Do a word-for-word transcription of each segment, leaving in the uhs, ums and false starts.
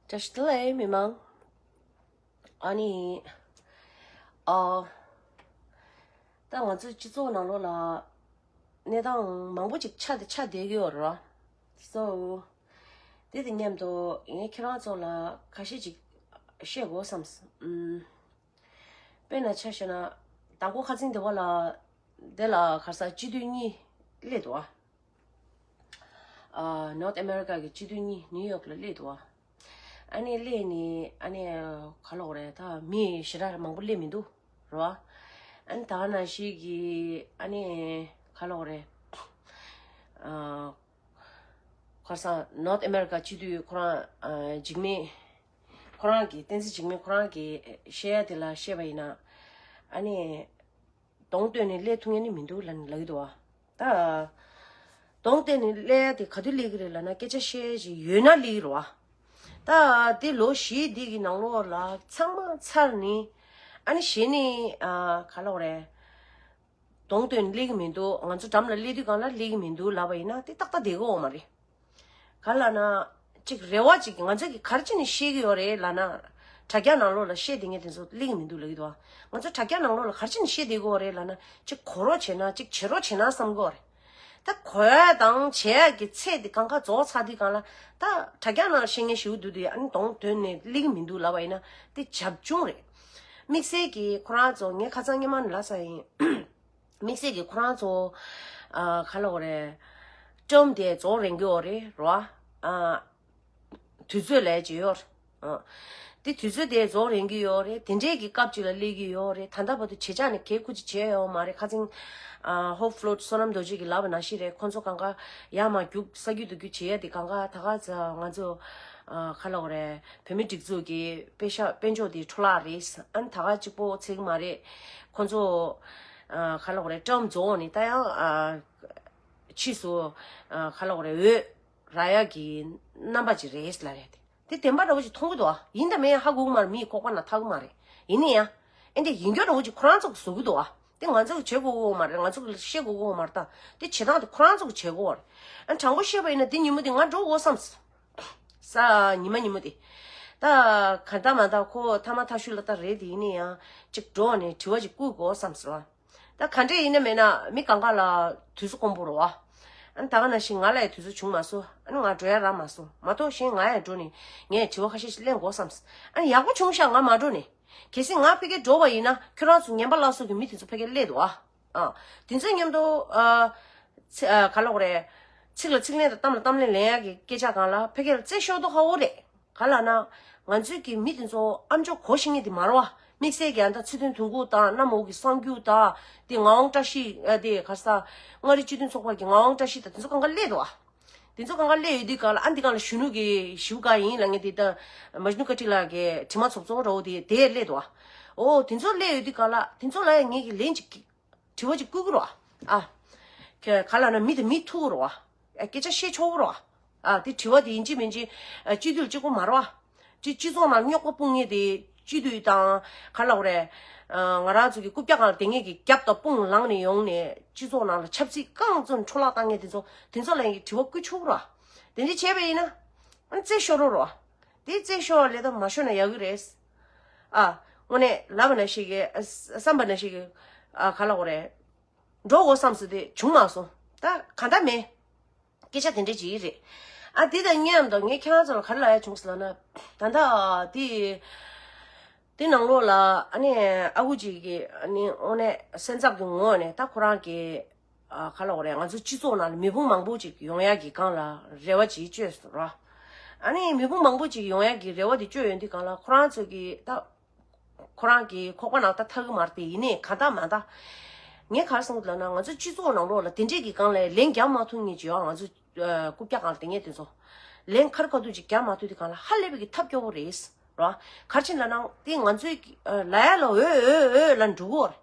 བཀྲ་ཤིས་བདེ་ལེགས་མི་མང་། ཨ་ནི། ཨ། ད་ང་ཚོའི་སྤྱི་ཚོགས་ནང་ལོགས་ལ་གནས་སྟངས་མང་པོ་ཅིག་ཆགས་ཏེ་ཆགས་བསྡད་ཀྱི་ཡོད་རེད་བ། So། དེ་དང་མཉམ་དུ་ངས་ཁྱེད་རང་ཚོ་ལ་ཁ་ཤས་ཅིག་བཤད་དགོས་བསམས། ཨུམ། དཔེར་ན་ཆ་བཞག་ན། དང་པོ་ཁ་སང་དེ་བ་ལ། དེ་ལ་ག་རེ་ཟེར། སྤྱི་འཐུས་གཉིས་སླེབས་འདུག་བ། ཨ། North America གི་སྤྱི་འཐུས་གཉིས་ནིའུ་ཡོག་ལ་སླེབས་འདུག་བ། ཨ་ནི་སླེབས་ནི། ཨ་ནི་ག་ལབ་དགོས་རེད། ད་མི་ཞེ་དྲག་མང་པོ་སླེབས་མི་འདུག་རེད་བ། ཨ་ནི་ད་ག་ནང་བཞིན་གྱི། ཨ་ནི་ག་ལབ་དགོས་རེད། ཨ། ཁ་སང་North America སྤྱི་འཐུས་ཁོ་རང་། ཨ། འཇིགས་མེད། ཁོ་རང་གིས། བསྟན་འཛིན་འཇིགས་མེད་ཁོ་རང་གིས་བཤད་ཡ་དེ་ལ་བཤད་པ་ཡིན་ན། ཨ་ནི། གདོང་སྟོན་ནས་སླེབས་ཐུབ་མཁན་ནི་མི་འདུག་ལབ་ལབ་ཀྱི་འདུག་བ། ད། གདོང་སྟོན་ནས་སླེབས་ཡ་དེ་ག་དུས་སླེབས་ཀྱི་རེད་ལབ་ན། སྐད་ཆ་བཤད་ཅིག་ཡོད་ན་སླེབས་ཀྱི་རེད་བ། ད་དེ་ལོ་བཞི་འདི་གི་ནང་ལོགས་ལ་ཚང་མ་ཚར་ནི། ཨ་ནི་གཞི་ནས། ཨ། ག་ལབ་དགོས་རེད། གདོང་སྟོན་སླེབས་ཀྱི་མི་འདུག་ང་ཚོ་འགྲམ་ལ་སླེབས་དུས་སྒང་ལ་སླེབས་ཀྱི་མི་འདུག་ལབ་པ་ཡིན་ན། དེ་ཏག་ཏག་བསྡད་ཀྱི་ཡོད་མ་རེད། ག་ལབ་ན། ཅིག་རེ་བ་ཅིག་ང་ཚོ་གིས་ག་རེ་བྱས་ནས་བཤད་ཀྱི་ཡོད་རེད་ལབ་ན། དྲ་རྒྱ་ནང་ལོགས་ལ་བཤད་བསྡད་མཁན་དེ་ཚོ་སླེབས་ཀྱི་མི་འདུག་ལབ་ཀྱི་འདུག་ང་ཚོ་དྲ་རྒྱ་ནང་ལོགས་ལ་ག་རེ་བྱས་ནས་བཤད་བསྡད་ཀྱི་ཡོད་རེད་ལབ་ན། ཅིག་གོ་རོགས་བྱས་ན། ཅིག་བྱེད་རོགས་བྱས་ན་བསམ་གྱི་ཡོད་རེད། ད་གོ་ཡ་དང་བྱེད་ཡ་གི་ཚད་དེ་གང་ག་རྫོགས་ཚར་དུས་སྒང་ལ། ད་དྲ་རྒྱ་ནང་བཤད་མཁན་ཞེ་པོ་འདུག་དུས། ཨ་ནི་གདོང་སྟོན་ནས་སླེབས་ཀྱི་མི་འདུག་ལབ་པ་ཡིན་ན། དེ་བྱབ་ཆུང་རེད། དམིགས་བསལ་གྱིས་ཁོ་རང་ཚོ། ངས་ཁ་སང་སྔོན་མ་ནས་ལབ་ཚར་ཡིན། དམིགས་བསལ་གྱིས་ཁོ་རང་ཚོ། ཨ། ག་ལབ་དགོས་རེད། ཊརམ་དེ་རྫོགས་རན་གྱི་ཡོད་རེད་རོ། ཨ། དུས་ཚོད་ལས་བྱེད་ཡོད་རེད། ཨ། དེ་དུས་ཚོད་དེ་རྫོགས་རན་གྱི་ཡོད་རེད། དེ་འདྲའི་གི་སྐབས་ཅིག་ལ་སླེབས་ཀྱི་ཡོད་རེད། ད་ལྟ་བར་དུ་བྱེད་ཆགས་ནས་གལ་ཁུ་ཅིག་བྱས་ཡོད་མ་རེད། ཁ་སང་། ཨ། ཧོབ་ཕློ་བསོད་ནམས་རྡོ་རྗེ་གིས་ལབ་པ་ནང་བཞིན་རེད། ཁོང་ཚོ་གང་ག་ཡར་མར་རྒྱུག་ས་རྒྱུག་རྡོ་རྒྱུག་བྱེད་ཡ་དེ་གང་ག་ད་ག་ཚ་ང་ཚོ། ཨ། ག་ལབ་དགོས་རེད། བོད་མི་སྒྲིག་འཛུགས་ཀྱི་དཔེ་ཤག་དཔལ་འབྱོར་དེ་འཕྲོ་བརླག་རེད། ཨ་ནི་ད་ག་གཅིག་པོ་ཚད་ཀྱི་མ་རེད། ཁོང་ཚོ། ཨ། ག་ལབ་དགོས་རེད། ཊརམ་རྫོགས་ནས་ད་ཡང་། ཨ། ཕྱིས་སུ། ཨ། ག་ལབ་དགོས་རེད། འོས་རག་ཡག་གི་རྣམ་པ་ཅིག་རེད་ལབ་རེད། དེ་བདེན་པ་འདྲ་བོ་ཅིག་མཐོང་གི་འདུག་ཨ། ཡིན་དང་མིན་ཡང་ཧ་གོ་གི་མ་རེད། མི་ཡི་ཁོག་པ་ནང་ཐག་གི་མ་རེད། ཡིན་ན་ཡང་། ཨེ་འདྲ་ཡིན་རྒྱུ་འདྲ་བོ་ཅིག་ཁོ་རང་ཚོ་གིས་བཟོ་གི་འདུག་ཨ། དེ་ང་ཚོ་གིས་བྱེད་དགོས་ཀྱི་ཡོད་མ་རེད། ང་ཚོ་གིས་བཤད་དགོས་ཀྱི་ཡོད་མ་རེད། ད་དེ་བྱེད་སྟངས་དེ་ཁོ་རང་ཚོ་གིས་བྱེད་དགོས་རེད། ཨ། དྲང་པོ་བཤད་པ་ཡིན་ན་དེ་ཉིན་མོ་དེ་ང་འགྲོ་དགོས་བསམས། ས། ཉི་མ་ཉིན་མོ་དེ། ད་ག་འདྲ་མ་འདྲ་ཁོ་ཐ་མ་ཐ་ཤུལ་ལ་ད་རེད། དེ་ཡིན་ན་ཡང་ཅིག་འགྲོ་ནས་དྲི་བ་ཅིག་བསྐུར་དགོས་བསམས་སོང་། ད་ག་འདྲས་ཡིན་ན་མིན་ན་མི་གང་ག་ལ་དུས་ཚོད་དཀོན་པོ་རེད་བ། ཨ་ནི་ད་ག་ནང་བཞིན་ང་ལ་ཡང་དུས་ཚོད་བྱུང་མ་སོང་། ཨ་ནི་ང་འགྲོ་ཡ་རག་མ་སོང་། མ་གཏོགས་གཞན་ང་ཡང་འགྲོ་ནས་ངས་དྲི་བ་ཁ་ཤས་ཤིག་གླེང་དགོས་བསམས། ཨ་ནི་ཡག་པོ་བྱུང་ཤག་ང་མ་འགྲོ་ནས། གལ་སྲིད་ང་ཕ་གིར་འགྲོ་བ་ཡིན་ན་ཁྱོད་རང་ཚོ་ངན་པ་ལ་སོགས་ཀྱི་མི་དེ་ཚོ་ཕ་གིར་སླེབས་འདུག་ཨ། ཨ། དེ་ཚོའི་མཉམ་དུ། ཨ། ཚི། ཨ། ག་ལབ་དགོས་རེད། ཚིག་ལ་ཚིག་ལན་དང་གཏམ་ལ་གཏམ་ལན་ལེན་ཡག་གི་སྐད་ཆ་སྒང་ལ་ཕ་གིར་རྩེ་ཤོར་དོ་ཧ་འོ་རེད། ག་ལབ་ན། ང་ཚོའི་གི་མི་དེ་ཚོ་ཨ་མཆོག་གོ་ཤེས་མཁན་དེ་མ་རེད་བ། དམིགས་བསལ་གྱི་ཨ་ད་ཚེ་བརྟན་དོན་ཀུན་དང་། གནམ་འོག་གི་གསར་འགྱུར་དང་། དེ་ངག་དབང་བཀྲ་ཤིས། ཨ། དེ་ག་རེ་ཟེར། མངའ་རིས་སྤྱི་མཐུན་ཚོགས་པ་གི་ངག་དབང་བཀྲ་ཤིས་དང་དེ་ཚོ་གང་ག་སླེབས་འདུག་བ། དེ་ཚོ་གང་ག་སླེབས་ཡོད་དུས་སྒང་ལ། ཨ། འདི་སྒང་ལ་གཞོན་ནུ་གི་ཞེ་པོ་ག་ཡིན་ལབ་མཁན་དེ། ད་མཇ་ནུ་ཀ་ཊི་ལགས་ཀྱི་དྲི་མ་ཚོབ་ཚོབ་འདྲ་བོ་དེ་དེ་སླེབས་འདུག་བ། འོ། དེ་ཚོ་སླེབས་ཡོད་དུས་སྒང་ལ་དེ་ཚོ་ལ་ཡང་ངེད་ཀྱིས་ལན་ཅིག་དྲི་བ་ཅིག་བསྐུར་གི་རེད་བ། ཨ། ག་ལབ་ན་མི་དང་མི་ཐུག་གི་རེད་བ། ཨ། སྐད་ཆ་བཤད་ཆོག་གི་རེད་བ། ཨ། དེ་དྲི་བ་དེ་ཡིན་གཅིག་མིན་གཅིག་ཨ། སྤྱི་འཐུས་གཅིག་པོ་མ་རེད་བ། སྤྱི། སྤྱི་ཚོགས་ནང་རྙོག་པ་སྤུངས་མཁན་དེ་སྤྱི་འཐུས་དང་། ག་ལབ་དགོས་རེད། ཨ། ང་རང་ཚོ་གི་རྐུབ་བཀྱག་སྒང་ལ་བསྡད་མཁན་གྱི་རྒྱབ་དང་དཔུང་ལངས་ནས་ཡོང་ནས་སྤྱི་ཚོགས་ནང་ལ་ཆབ་སྲིད་རྐང་བཙུགས་འཕྲོ་བརླག་བཏང་མཁན་དེ་ཚོ། དེ་ཚོ་ལ་ཡང་དྲི་བ་བསྐུར་ཆོག་གི་རེད་བ། དེ་འདྲ་བྱས་པ་ཡིན་ན། ཨ། རྩེ་ཤོར་རོ་རོ། དེ་རྩེ་ཤོར་བ་ལས་ད་མ་ཤོར་ན་ཡག་གི་རེད། ཨ། དངོས་གནས་ལབ་པ་ནང་བཞིན་གྱི། ཨ། བསམ་པ་ནང་བཞིན་གྱི། ཨ། ག་ལབ་དགོས་རེད། འགྲོ་དགོས་བསམས་སོ་དེ་བྱུང་མ་སོང་། ད་གང་ལྟར་མེད། སྐད་ཆ་དེ་འདྲ་ཅིག་རེད། ཨ། དེ་དང་མཉམ་དུ་ངས་ཁྱེད་རང་ཚོ་ལ་ག་རེ་ལབ་ཡ་བྱུང་ཟེར་ལབ་ན། ད་ལྟ་དེ། དེ་ནང་ལོགས་ལ། ཨ་ནི་ཨ་ཁུ་ཅིག་གིས། ཨ་ནི་དངོས་གནས་སེམས་འཚབ་ཀྱི་ངོས་ནས་ད་ཁོ་རང་གིས། ཨ། ག་ལབ་དགོས་རེད། ང་ཚོ་སྤྱི་ཚོགས་ནང་ལ་མི་དཔུང་མང་པོ་ཅིག་ཡོང་ཡག་གི་སྒང་ལ་རེ་བ་ཅིག་བཅོལ་སོང་ར། ཨ་ནི་མི་དཔུང་མང་པོ་ཅིག་ཡོང་ཡག་གི་རེ་བ་དེ་བཅོལ་ཡོང་དུས་སྒང་ལ། ཁོ་རང་ཚོ་གིས་ད། ཁོ་རང་གི་ཁོག་པ་ནང་ད་ཐག་གི་མ་རེད་དེ། ཡིན་ནའི་གང་ལྟར་མ་ལྟར། ངས་ག་རེ་བསམ་གྱི་འདུག་ལབ་ན། ང་ཚོ་སྤྱི་ཚོགས་ནང་ལོགས་ལ་དེ་འདྲས་ཀྱི་སྒང་ལ་ལན་རྒྱག་མ་ཐུབ་མཁན་ཅིག་ཡོད། ང་ཚོ། ཨ། རྐུབ་བཀྱག་སྒང་ལ་བསྡད་མཁན་དེ་ཚོ། ལན་ཁ་རི་ཁ་ཐུག་ཅིག་རྒྱག་མ་ཐུབ་དུས་སྒང་ལ་ཧ་ལས་པའི་གི་ཐབས་སྐྱོ་བོ་རེད། རོ། ག་རེ་བྱས་ལབ་ན་དེ་ང་ཚོའི་གི། ཨ། ལབ་ཡ་ལ་འོས་འོས་འོས་ལབ་འགྲོ་གི་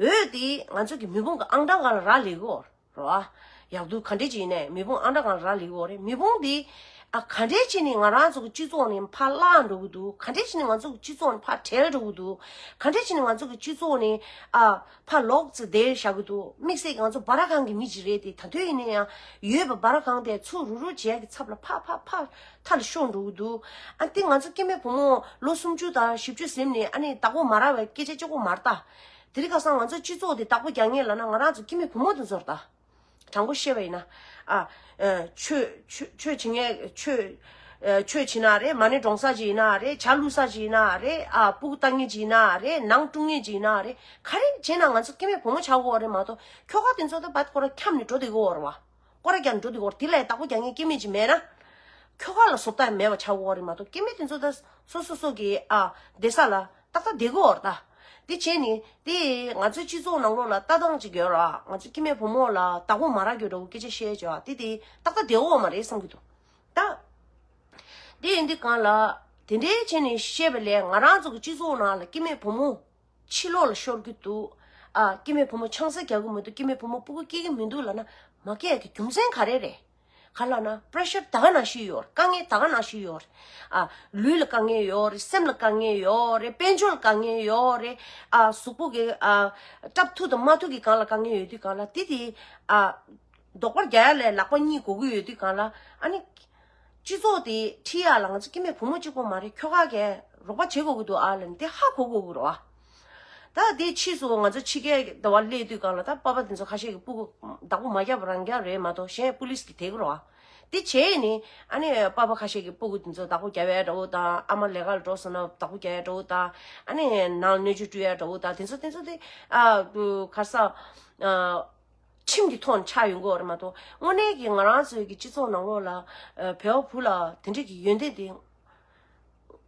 རེད། འོས་དེ་ང་ཚོ་གི་མི་དཔུང་གི་ཨང་གྲངས་སྒང་ལ་རག་ལས་གི་རེད། རོ། ཡག་སྡུག་ག་འདྲས་ཅིག་ཡིན་ནའི་མི་དཔུང་ཨང་གྲངས་སྒང་ལ་རག་ལས་གི་རེད། མི་དཔུང་དེ་ ཨ་ག་འདྲས་བྱས་ནས་ང་རང་ཚོ་གི་སྤྱི་ཚོགས་ནས་ཕར་བརླག་འགྲོ་གི་འདུག་ག་འདྲས་བྱས་ནས་ང་ཚོ་གི་སྤྱི་ཚོགས་ནས་ཕར་བྲལ་འགྲོ་གི་འདུག་ག་འདྲས་བྱས་ནས་ང་ཚོ་གི་སྤྱི་ཚོགས་ནས་ཨ་ཕར་ལོག་ཙི་བསྡད་བཞག་གི་འདུག་དམིགས་བསལ་གྱི་ང་ཚོ་སྦ་ར་གང་གི་མི་ཅིག་རེད་དེ། ད་དུང་ཡིན་ན་ཡང་ཡོད་པ་སྦ་ར་གང་དེ་ཚུར་རུག་རུག་བྱས་ཀྱི་ཚབ་ལ་ཕར་ཕར་ཕར་མཐའ་ལ་ཤོར་འགྲོ་གི་འདུག་ཨ་དེ་ང་ཚོ་སྐྱེ་དམན་བུ་མོ་ལོ་སུམ་ཅུ་དང་བཞི་བཅུ་ཟིན་ནས་ཨ་ནི་བདག་པོ་མ་རག་པའི་སྐད་ཆ་གཅིག་པོ་མ་རེད་ད། དེ་རིང་ཁ་སང་ང་ཚོ་སྤྱི་ཚོགས་དེ་བདག་པོ་རྒྱག་མཁན་ལབ་ན་ང་རང་ཚོ་སྐྱེ་དམན་བུ་མོ་དེ་ཚོ་རེད་ད། དྲང་པོ་བཤད་པ་ཡིན་ན། ཨ། ཨ། ཆོས་ཆོས་ཆོས་བྱེད་མཁན་ཆོས། ཨ། ཆོས་བྱེད་ན་རེད། མ་ཎི་སྒྲོན་ས་ཅིག་ཡིན་ན་རེད། ཇ་བླུགས་ས་ཅིག་ཡིན་ན་རེད། ཨ། སྤུ་གུ་ལྟ་མཁན་ཅིག་ཡིན་ན་རེད། ནང་དཀྲུག་མཁན་ཅིག་ཡིན་ན་རེད། ག་རེ་བྱས་ན་ང་ཚོ་སྐྱེ་དམན་བུ་མོ་ཆགས་དགོས་པ་རེད་མ་གཏོགས། ཁྱོ་ག་དེ་ཚོ་ད་བད་ཁོ་ར་འཁྱམས་ནས་འགྲོ་བསྡད་དགོས་པ་རེད་བ། སྐོར་ར་རྒྱག་ནས་འགྲོ་བསྡད་དགོས་པ་རེད། དེ་ལ་བདག་པོ་རྒྱག་མཁན་སྐྱེ་དམན་ཅིག་མེད་ན། ཁྱོ་ག་ལ་བཟོ་ལྟ་མེད་པ་ཆགས་དགོས་པ་རེད་མ་གཏོགས། སྐྱེ་དམན་དེ་ཚོ་ད་སོ་སོ་སོ་གི་ཨ་བསྡད་ས་ལ་ཏག་ཏག་བསྡད་དགོས་པ་རེད་ད། དེ་བྱས་ནས་དེ་ང་ཚོའི་སྤྱི་ཚོགས་ནང་ལོགས་ལ་ལྟ་སྟངས་ཅིག་ཡོད་ར། ང་ཚོ་སྐྱེ་དམན་བུ་མོ་ལ་བདག་པོ་མ་རག་རྒྱུ་འདྲ་བོ་སྐད་ཆ་བཤད་བྱས་པ་དེ་དེ་ཏག་ཏག་བསྡད་དགོས་པ་མ་རེད་བསམ་གྱི་འདུག་ད། དེ་ཡིན་དུས་གང་ལ་དེ་འདྲའི་བྱས་ནས་བཤད་པ་ལས་ང་རང་ཚོ་གི་སྤྱི་ཚོགས་ནང་ལ་སྐྱེ་དམན་བུ་མོ་ཕྱི་ལོགས་ལ་ཤོར་གྱི་འདུག་ཨ། སྐྱེ་དམན་བུ་མོ་ཆང་ས་རྒྱག་གི་མི་འདུག་སྐྱེ་དམན་བུ་མོ་སྤུ་གུ་སྐྱེ་གི་མི་འདུག་ལབ་ན་མ་སྐྱེ་ཡག་གི་རྒྱུ་མཚན་ག་རེ་རེད། ག་ལབ་ན་པྲེ་ཤར་ད་ག་ནང་བཞིན་ཡོད་རེད། དཀའ་ངལ་ད་ག་ནང་བཞིན་ཡོད་རེད། ཨ། ལུས་ལ་དཀའ་ངལ་ཡོད་རེད། སེམས་ལ་དཀའ་ངལ་ཡོད་རེད། དཔལ་འབྱོར་ལ་དཀའ་ངལ་ཡོད་རེད། ཨ། གཟུགས་པོ་གི་ཨ་སྐྲག་ཐུག་དང་མ་ཐུག་གི་སྒང་ལ་དཀའ་ངལ་ཡོད་དུས་སྒང་ལ་དེ་དེ་ཨ་འདོགས་པར་རྒྱག་ཡ་ལས་ལག་པ་གཉིས་དགོས་ཀྱི་ཡོད་དུས་སྒང་ལ་ཨ་ནི། སྤྱི་ཚོགས་དེ་ཁྲིད་ཡག་ལ་ང་ཚོ་སྐྱེ་དམན་བུ་མོ་གཅིག་པོ་མ་རེད། ཁྱོ་ག་གིས་རོགས་པ་བྱེད་དགོས་ཀྱི་འདུག་ཨ་ལབ་ནས་དེ་ཧ་གོ་དགོས་ཀྱི་རེད་བ། ད་དེ་ཕྱིས་སུ་ང་ཚོ་ཕྱི་རྒྱལ་དུ་བ་སླེབས་དུས་སྒང་ལ་ད་པ་ཕ་དེ་ཚོ་ཁ་ཤས་ཀྱིས་སྤུ་གུ་བདག་པོ་མ་རྒྱབ་པ་རང་རྒྱབ་རེད་མ་གཏོགས་གཞན་པུ་ལིས་ཀྱིས་དེད་ཀྱི་རེད་བ། དེ་བྱས་ནས་ཨ་ནི་པ་ཕ་ཁ་ཤས་ཀྱིས་སྤུ་གུ་དེ་ཚོ་བདག་པོ་རྒྱབ་ཡག་འདྲ་བོ་དང་། ཨ་མ་ལས་ཀ་ལ་འགྲོ་སོང་ན་བདག་པོ་རྒྱབ་ཡག་འདྲ་བོ་དང་། ཨ་ནི་ནང་སྣོད་བཅུད་བཀྲུ་ཡག་འདྲ་བོ་དང་དེ་ཚོ་དེ་ཚོ་དེ་ཨ་ག་རེ་ཟ། ཨ། ཁྲིམས་ཀྱི་ཐོག་ནས་ཆགས་ཡོང་གི་ཡོད་རེད་མ་གཏོགས། དངོས་གནས་ཀྱི་ང་རང་ཚོའི་གི་སྤྱི་ཚོགས་ནང་ལོགས་ལ་ཨ་བོད་པ་བུ་ལ་དེ་འདྲས་ཀྱི་ཡོན་ཏན་དེ་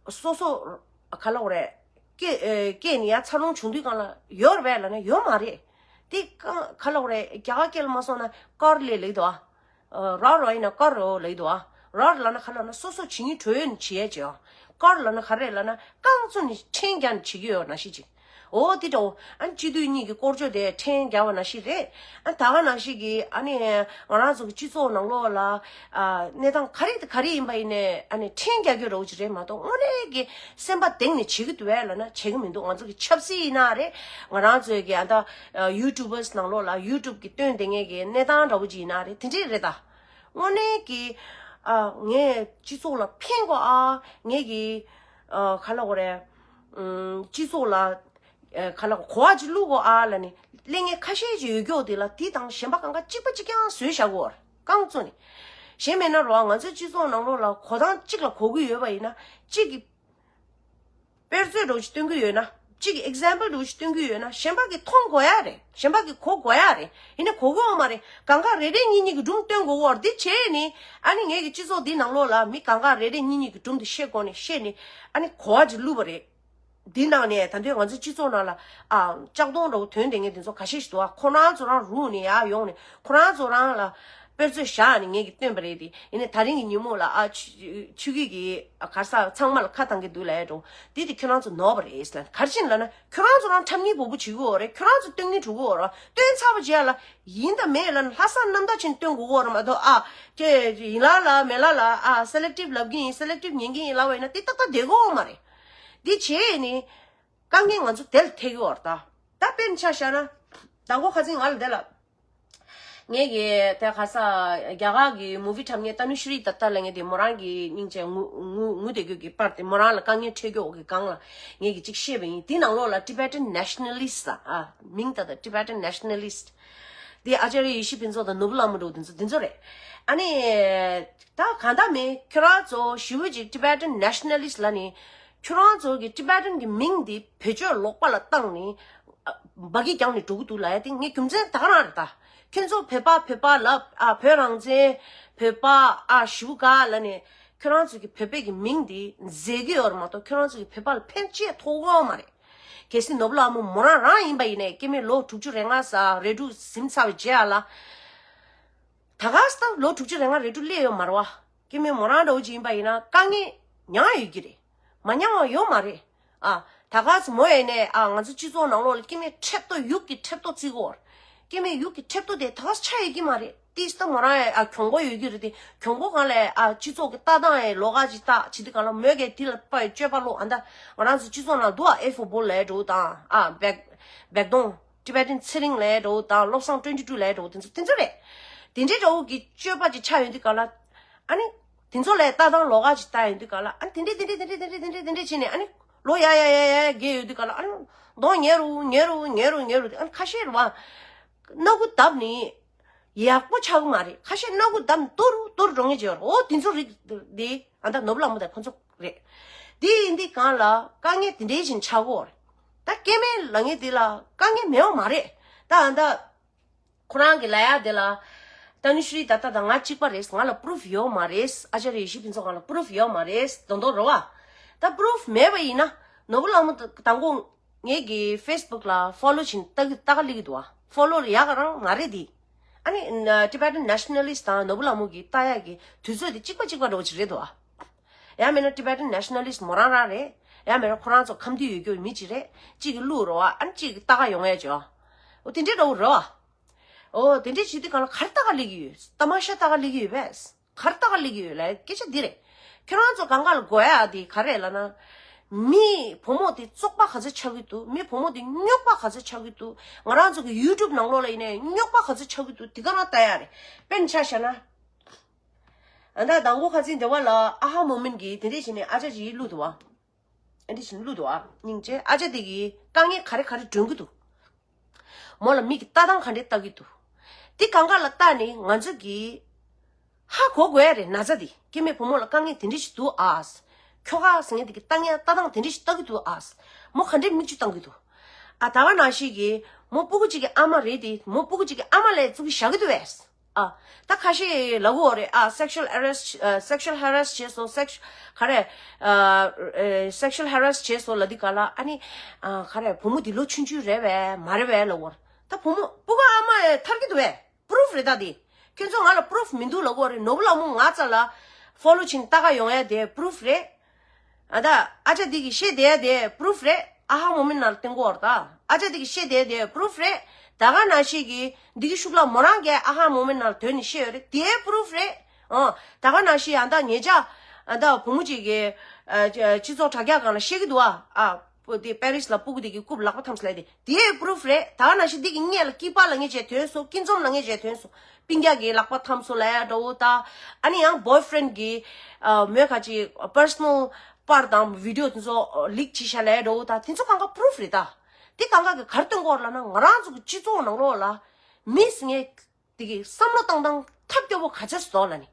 སོ་སོ་ག་ལབ་དགོས་རེད། སྐྱེ་ཨ་སྐྱེས་ནས་ཡར་འཚར་ལོངས་བྱུང་དུས་སྒང་ལ་ཡོད་རེད་པས་ལབ་ན་ཡོད་མ་རེད། དེ་གང་ག་ལབ་དགོས་རེད། རྒྱ་གར་སྐད་ལ་མ་སོང་ན་ཀར་ལབ་ཀྱི་འདུག་ཨ། ར་རོ་ཡིན་ན་ཀར་རོ་ལབ་ཀྱི་འདུག་ཨ། ར་ལབ་ན་ག་ལབ་ན་སོ་སོ་བྱེད་སྙིང་བྲོ་ཡོད་ནས་བྱེད་ཡས་བྱེད་ཨ། ཀར་ལབ་ན་ག་རེ་ལབ་ན་རྐང་བཙུགས་ནས་ཕྲེང་རྒྱག་ནས་བྱེད་ཀྱི་ཡོད་ནང་བཞིན་ཅིག་འོ་དེ་འདྲ་བོ། ཨ་ནི་སྤྱི་འཐུས་གཉིས་ཀྱི་སྐོར་བརྗོད་དེ་ཕྲེང་རྒྱག་པ་ནང་བཞིན་རེད། ཨ་ད་ག་ནང་བཞིན་གྱི་ཨ་ནི་ང་རང་ཚོ་གི་སྤྱི་ཚོགས་ནང་ལོགས་ལ་ཨ་གནས་སྟངས་ག་རེ་དང་ག་རེ་ཡིན་པ་ཡིན་ནའི་ཨ་ནི་ཕྲེང་རྒྱག་རྒྱུ་འདྲ་བོ་ཅིག་རེད་མ་གཏོགས། དངོས་གནས་ཀྱི་སེམས་པ་གཏིང་ནས་བྱེད་ཀྱི་འདུག་པས་ལབ་ན་བྱེད་ཀྱི་མི་འདུག་ང་ཚོ་གི་ཆབ་སྲིད་ཡིན་ན་རེད། ང་རང་ཚོའི་གི་ཨ་ད་ཡུ་ཊུབ་བར་ནང་ལོགས་ལ་ཡུ་ཊུབ་གི་སྟོན་བསྡད་མཁན་གྱི་གནས་སྟངས་འདྲ་བོ་ཅིག་ཡིན་ན་རེད། དེ་འདྲས་རེད་ད། དངོས་གནས་ཀྱི་ཨ་ངས་སྤྱི་ཚོགས་ལ་ཕན་དགོས་ཨ། ངས་ཀྱི་ཨ་ག་ལབ་དགོས་རེད། ཨུམ། སྤྱི་ཚོགས་ལ་ཨ་ག་ལབ་དགོས། གོ་བ་ཅིག་བླུག་དགོས་ཨ་ལབ་ནས་གླེང་མཁན་ཁ་ཤས་ཅིག་ཡོད་རྒྱུ་དེ་ལ་དེ་དང་གཞན་པ་གང་ག་གཅིག་པ་གཅིག་རྐྱང་བཟོས་བཞག་གོ། རྐང་བཙུགས་ནས། གཞན་མེད་ན་རོ་ང་ཚོའི་སྤྱི་ཚོགས་ནང་ལོགས་ལ་གོ་སྟངས་གཅིག་ལ་གོ་གི་ཡོད་པ་ཡིན་ན་གཅིག་གི་དཔེར་མཚོན་འདྲ་བོ་ཞིག་སྟོན་གྱི་ཡོད་ན། གཅིག་གི་ཨེག་ཛམ་པལ་འདྲ་བོ་ཞིག་སྟོན་གྱི་ཡོད་ན། གཞན་པ་གིས་མཐོང་དགོས་ཡ་རེད། གཞན་པ་གིས་གོ་དགོས་ཡ་རེད། ཡིན་ནའི་གོ་གི་ཡོད་མ་རེད། གང་ག་རེ་རེ་གཉིས་གཉིས་ཀྱི་སྒྲུང་སྟོན་དགོས་ཀྱི་ཡོད་རེད། འདི་བྱས་ནས་ཨ་ནི་ངེད་ཀྱི་སྤྱི་ཚོགས་འདིའི་ནང་ལོགས་ལ་མི་གང་ག་རེ་རེ་གཉིས་གཉིས་ཀྱི་སྒྲུང་དེ་བཤད་དགོས་ནས་བཤད་ནས་ཨ་ནི་གོ་བ་ཅིག་བླུགས་པ་རེད། འདི་ནང་ནས་ད་དུང་ང་ཚོའི་སྤྱི་ཚོགས་ནང་ལ་ཨ་ལྕགས་གདོང་འདྲ་བོ་ཐོན་བསྡད་མཁན་དེ་ཚོ་ཁ་ཤས་ཤིག་འདུག་ཨ། ཁོ་རང་ཚོ་རང་རུག་ནས་ཡར་ཡོང་ནས་ཁོ་རང་ཚོ་རང་ལ་དཔེར་མཚོན་བཞག་ནས་ངེད་ཀྱིས་སྟོན་པ་རེད་དེ། ཡིན་ནའི་ད་རིང་གི་ཉིན་མོ་ལ་ཨ་ཆུ་ཆུ་སྐྱིད་ཀྱིས་ཨ་ག་རེ་ཟ་ཚང་མ་ལ་ཁ་བཏང་གི་འདུག་ལབ་ཡ་འདྲ་བོ། འདི་དེ་ཁྱོད་རང་ཚོ་ནོར་བ་རེད་ཟེར་ལབ། ག་རེ་བྱས་ནས་ལབ་ན་ཁྱོད་རང་ཚོ་རང་འཁྲབ་སྙིང་བོ་བོ་བྱེད་ཀྱི་ཡོད་རེད། ཁྱོད་རང་ཚོ་སྟོན་སྙིང་བྲོ་གི་ཡོད་རེད། སྟོན་ཚར་བ་རྗེས་ལ་ཡིན་དང་མིན་ལབ་ན་ལྷག་བསམ་རྣམ་དག་བྱས་ནས་སྟོན་དགོས་ཀྱི་ཡོད་རེད་མ་གཏོགས། ཨ་ཀྱེ་ཡིན་ལ་ལ་མེད་ལ་ལ་ཨ་སེ་ལེག་ཊིབ་ལབ་ཀྱི་ཡིན། སེ་ལེག་ཊིབ་ཉན་གྱི་ཡིན་ལབ་པ་ཡིན་ན་དེ་ཏག་ཏག་བསྡད་ཀྱི་ཡོད་མ་རེད། འདི་བྱས་ནས་དཀའ་ངལ་ང་ཚོ་དེ་ལ་ཐེབས་ཀྱི་ཡོད་རེད་ད། ད་དཔེར་ན་ཆ་བཞག་ན་མདང་དགོང་ཁ་སང་ང་ལ་དེ་ལ། ངེད་ཀྱི་དེ་ག་རེ་ཟ་རྒྱ་གར་གྱི་མུ་བི་འཁྲབ་མཁན་ཏ་ནུ་ཤྲི་དཏྟ་ལབ་མཁན་དེ་མོ་རང་གི་སྙིང་རྗེ་ངུ་ངུ་ངུ་བསྡད་རྒྱུ་གི་པར་དེ་མོ་རང་ལ་དཀའ་ངལ་འཕྲད་རྒྱུ་གི་སྒང་ལ་ངེད་ཀྱིས་ཅིག་བཤད་པ་ཡིན། དེ་ནང་ལོགས་ལ་Tibetan Nationalist ཟེར་ཨ་མིང་ད་ལྟ་Tibetan Nationalist དེ་ཨ་ཅཱརྱ་ཡེ་ཤེས་ཕུན་ཚོགས་དང་ནོར་བུ་ལྷ་མོ་འདྲ་བོ་དེ་ཚོ་དེ་ཚོ་རེད། ཨ་ནི་ད་གང་ལྟར་མིན་ཁྱོད་རང་ཚོ་ཞེ་པོ་ཅིག་Tibetan Nationalist ལབ་ནི་ཁྱོད་རང་ཚོ་གི་Tibetan གི་མིང་དེ་བེད་སྤྱོད་ལོག་པ་ལ་བཏང་ནི། འབའ་གི་རྒྱང་ནས་འགྲོ་གི་འདུག་ལབ་ཡ་དེ་ངའི་རྒྱུ་མཚན་ད་ག་རང་རེད་ད། ཁྱོད་ཚོ་བོད་པ་བོད་པ་ལབ་ཨ་བོད་རང་བཙན་བོད་པ་ཨ་ཞུ་ག་ལབ་ནས་ཁྱོད་རང་ཚོ་གི་བོད་པའི་གི་མིང་དེ་འཛད་གི་ཡོད་རེད་མ་གཏོགས་ཁྱོད་རང་ཚོ་གི་བོད་པ་ལ་ཕན་ཅི་ཡང་ཐོགས་ཀྱི་ཡོད་མ་རེད། གལ་སྲིད་ནོར་བུ་ལྷ་མོ་མོ་རང་རང་ཡིན་པ་ཡིན་ནའི་སྐྱེ་དམན་ལོ་དྲུག་ཅུ་རེ་ལྔ་ཟ་རེ་དྲུག་ཟིན་ཚར་བའི་རྗེས་ལ་ད་ག་སྟབས་ལོ་དྲུག་ཅུ་རེ་ལྔ་རེ་དྲུག་སླེབས་ཡོད་མ་རེད་བ། སྐྱེ་དམན་མོ་རང་འདྲ་བོ་ཅིག་ཡིན་པ་ཡིན་ན་དཀའ་ངལ་མྱངས་ཡོད་ཀྱི་རེད། མ་མྱངས་པ་ཡོད་མ་རེད། ཨ། ད་ག་ཚོད་མོ་ཡིན་ནའི་ཨ་ང་ཚོ་སྤྱི་ཚོགས་ནང་ལོགས་ལ་སྐྱེ་དམན་ཁྲེབ་ཏོ་ཡུག་གི་ཁྲེབ་ཏོ་བརྩི་གོ། སྐྱེ་དམན་ཡུག་གི་ཁྲེབ་ཏོ་དེ་ད་ག་ཆགས་ཡོད་ཀྱི་མ་རེད། ཏིས་ད་མོ་རང་ཨ་གྱོང་པོ་ཡོད་ཀྱི་རེད་དེ། གྱོང་པོ་གང་ལས་ཨ་སྤྱི་ཚོགས་ཀྱི་ལྟ་སྟངས་ཡང་ལོགས་ཀ་ཅིག་ལྟ་བྱེད་དུས་གང་ལ་མོས་ཀྱི་དེ་ལ་དཔའ་བའི་སྤྱོད་པ་ལོག་ཨ་ད་ང་རང་ཚོ་སྤྱི་ཚོགས་ནང་འདུག་ཨ་ཨེ་ཧྥོ་བོ་ལས་འགྲོ་དང་ཨ་བེག་བེག་དོང་ཊི་བེ་ཊན་ཚེ་རིང་ལས་འགྲོ་དང་བློ་བཟང་ཊུ་ཝེན་ཊི་ཊུ་ལས་འགྲོ་དེ་ཚོ་དེ་ཚོ་རེད། དེ་འདྲའི་འདྲ་བོ་གི་སྤྱོད་པ་ཅིག་ཆགས་ཡོང་དུས་གང་ལ་ཨ་ནི་དེ་ཚོ་ལས་ལྟ་སྟངས་ལོགས་ཀ་ཅིག་ལྟ་ཡོང་དུས་གང་ལ་ཨ་ནི་དེ་འདྲས་དེ་འདྲས་དེ་འདྲས་དེ་འདྲས་བྱས་ནས་ཨ་ནི་ལོ་ཡ་ཡ་ཡ་ཡ་རྒས་ཡོང་དུས་གང་ལ་ཨ་ནི་གདོང་ཉལ་རུ་ཉལ་རུ་ཉལ་རུ་ཉལ་རུ་ཨ་ནི་ཁ་ཤས་རུ་བ་སྣ་ཁུ་བརྡབས་ནི། ཡག་པོ་ཆགས་ཀྱི་མ་རེད། ཁ་ཤས་སྣ་ཁུག་བསྡམས་ཏོར་ཏོར་འགྲོ་ངེས་ཀྱི་ཡོད་རེད། འོ་དེ་ཚོ་རིགས་དེ་ཨ་ད་ནོར་བུ་ལྷ་མོ་དང་ཁོ་ཚོ་རེད། དེ་ཡིན་དུས་གང་ལ་དཀའ་ངལ་དེ་འདྲའི་བཞིན་ཆགས་ཀྱི་ཡོད་རེད། ད་སྐྱེ་དམན་ལ་ངེས་དེ་ལ་དཀའ་ངལ་མེད་པ་མ་རེད། ད་ཨ་ད་ཁོ་རང་གི་ལ་ཡ་དེ་ལ་ཏ་ནུ་ཤྲི་ད་ལྟ་དང་ང་གཅིག་པ་རེད། ང་ལ་པུ་རུཕ་ཡོད་མ་རེད། ཨ་ཅཱརྱ་ཡེ་ཤེས་ཕུན་ཚོགས་ང་ལ་པུ་རུཕ་ཡོད་མ་རེད་མདོག་མདོག་རེད་བ། ད་པུ་རུཕ་མེད་པ་ཡིན་ན་ནོར་བུ་ལྷ་མོ་དང་གོ་ངེད་ཀྱི་ཕེ་སི་བུག་ལ་ཕོ་ལོ་བྱིན་ལྟ་གི་ལྟ་ག་སླེབས་ཀྱི་འདུག་ཨ། ཕོ་ལོ་ཡག་ག་རང་མ་རེད་དེ། ཨ་ནི་ཊི་བེ་ཊན་ནེ་ཤ་ནལ་ལིསྟ་དང་ནོར་བུ་ལྷ་མོ་གི་ལྟ་ཡག་གི་དུས་ཚོད་དེ་གཅིག་པ་གཅིག་པ་འདྲ་བོ་ཅིག་རེད་འདུག་ཨ། ཡང་མིན་ན་ཊི་བེ་ཊན་ནེ་ཤ་ནལ་ལིསྟ་མོ་རང་རང་རེད། ཡང་མིན་ན་ཁོ་རང་ཚོ་ཁམས་འདི་ཡོད་རྒྱུ་མི་ཅིག་རེད། གཅིག་གི་ལུག་རོ་ཨ། ཨ་ནི་གཅིག་གི་ལྟ་ག་ཡོང་ཡ་ཅོ། འོ་དེ་འདྲའི་འདྲ་བོ་རེད་བ། འོ་དེ་འདྲའི་བྱེད་དུས་གང་ལ་ག་རེ་ལྟ་ག་སླེབས་ཀྱི་ཡོད། ཏ་མ་ཤ་ལྟ་ག་སླེབས་ཀྱི་ཡོད་པས། ག་རེ་ལྟ་ག་སླེབས་ཀྱི་ཡོད་ལབ་སྐད་ཆ་འདི་རེད། ཁྱོད་རང་ཚོ་གང་ག་ལ་དགོས་ཡ་དེ་ག་རེ་ལབ་ན། མི་བུ་མོ་དེ་བཙོག་པ་ག་ཚོད་ཆགས་ཀྱི་འདུག་མི་བུ་མོ་དེ་རྙོག་པ་ག་ཚོད་ཆགས་ཀྱི་འདུག་ང་རང་ཚོ་གི་ཡུ་ཊུབ་ནང་ལོགས་ལ་ཡིན་ནའི་རྙོག་པ་ག་ཚོད་ཆགས་ཀྱི་འདུག་དེ་ག་རང་ལྟ་ཡ་རེད། དཔེར་ན་ཆ་བཞག་ན། ཨ་ད་དང་པོ་ཁ་སང་འདི་བ་ལ་ཨ་ཧ་མོ་མེན་གི་དེ་འདྲས་བྱས་ནས་ཨ་ཅག་ཅིག་བླུགས་འདུག་བ། ཨ་འདྲས་བྱས་ནས་བླུགས་འདུག་བ། སྙིང་རྗེ། ཨ་ཅག་དེ་གི་དཀའ་ངལ་ག་རེ་ག་རེ་སྒྲོན་གི་འདུག་མོ་ལ་མིག་གི་ལྟ་སྟངས་ག་འདྲས་ལྟ་གི་འདུག་དེ་གང་ག་ལ་ལྟ་ནས་ང་ཚོ་གི་ཧ་གོ་དགོས་ཡ་རེད། ན་ཚ་དེ་སྐྱེ་དམན་བུ་མོ་ལ་དཀའ་ངལ་དེ་འདྲས་ཞིག་འདུག་ཨ། ཁྱོ་ག་ཟེར་མཁན་དེ་གི་ལྟ་ངན་ལྟ་སྟངས་དེ་འདྲས་ཞིག་ལྟ་གི་འདུག་ཨ། མོ་ག་འདྲས་མིག་ཆུ་བཏང་གི་འདུག་ཨ་ད་ག་ནང་བཞིན་གི་མོ་སྤུ་གུ་གཅིག་གི་ཨ་མ་རེད་དེ། མོ་སྤུ་གུ་གཅིག་གི་ཨ་མ་ལས་བཙུགས་གི་བཞག་གི་འདུག་བས། ཨ། ད་ཁ་ཤས་ལབ་ཀྱི་ཡོད་རེད། ཨ། སེག་ཤུ་ཨལ་ཧེ་རེ་སི་ཨ། སེག་ཤུ་ཨལ་ཧེ་རེ་སི་བྱས་སོང་། སེག་ཤུ་ག་རེ། ཨ། ཨེ། སེག་ཤུ་ཨལ་ཧེ་རེ་སི་བྱས་སོང་ལབ་དུས་ག་ལ་ཨ་ནི། ཨ། ག་རེ་བུ་མོ་འདི་ལོ་ཆུང་ཆུང་རེད་པས་མ་རེད་པས་ལབ་ཀྱི་ཡོད་རེད། ད་བུ་མོ་སྤུ་གུ་ཨ་མ་ཡང་ཐར་གྱི་འདུག་པས། པུ་རུཕ་རེད་ད་དེ། ཁྱོད་ཚོ་ང་ལ་པུ་རུཕ་མི་འདུག་ལབ་ཀྱི་ཡོད་རེད། ནོར་བུ་ལྷ་མོ་ང་རྩ་ལ་ཕོ་ལོ་བྱས་ནས་ལྟ་ག་ཡོང་ཡ་དེ་པུ་རུཕ་རེད། ཨ་ད། ཨ་ཅག་འདི་གིས་བཤད་བསྡད་དེ་པུ་རུཕ་རེད། ཨ་ཧ་མོ་མེན་ནང་ལ་བསྟན་གྱི་ཡོད་རེད་ད། ཨ་ཅག་འདི་གིས་བཤད་བསྡད་དེ་པུ་རུཕ་རེད། ད་ག་ནང་བཞིན་གི་འདི་གི་ཤུགས་ལ་མོ་རང་གིས་ཨ་ཧ་མོ་མེན་ནང་ལ་དོན་ནི་བཤད་ཡོད་རེད། དེའི་པུ་རུཕ་རེད། ཨོ། ད་ག་ནང་བཞིན་ཨ་ད་ཉེ་ཆར་ཨ་ད་བུ་མོ་གཅིག་གིས་ཨ་སྤྱི་ཚོགས་དྲ་རྒྱ་སྒང་ལ་བཤད་ཀྱི་འདུག་ཨ། ཨ། པུ་དེ་པེ་རིས་ལ་སྤུ་གུ་དེ་གི་རྐུབ་ལག་པ་འཐམས་སོང་ལབ་དེ། དེའི་པུ་རུཕ་རེད། ད་ག་ནང་བཞིན་འདི་གི་སྔས་ལ་སྐྱིད་པ་ལབ་མཁན་ཅིག་ཐོན་སོང་། སྐྱིད་འཛོམས་ལབ་མཁན་ཅིག་ཐོན་སོང་། སྤུན་ཀྱག་གི་ལག་པ་འཐམས་སོང་ལབ་ཡ་འདྲ་བོ་ད། ཨ་ནི་ཡང་བོའི་ཕི་རེན་གི་ཨ། མོས་ཁ་ཅིག་པར་སོ་ནལ་པར་དང་བི་ཌི་ཡོ་དེ་ཚོ་ལིག་བྱས་ཤག་ལབ་ཡ་འདྲ་བོ་ད། དེ་ཚོ་གང་ག་པུ་རུཕ་རེད་ད། དེ་གང་ག་གི་ག་རེ་སྟོན་གྱི་ཡོད་རེད་ལབ་ན། ང་རང་ཚོ་གི་སྤྱི་ཚོགས་ནང་ལོགས་ལ་མི་ཟེར་མཁན་དེ་གི་བསམ་བློ་བཏང་སྟངས་ཐབས་སྐྱོ་བོ་ག་ཚོད་ཞིག་འདུག་ལབ་ནི།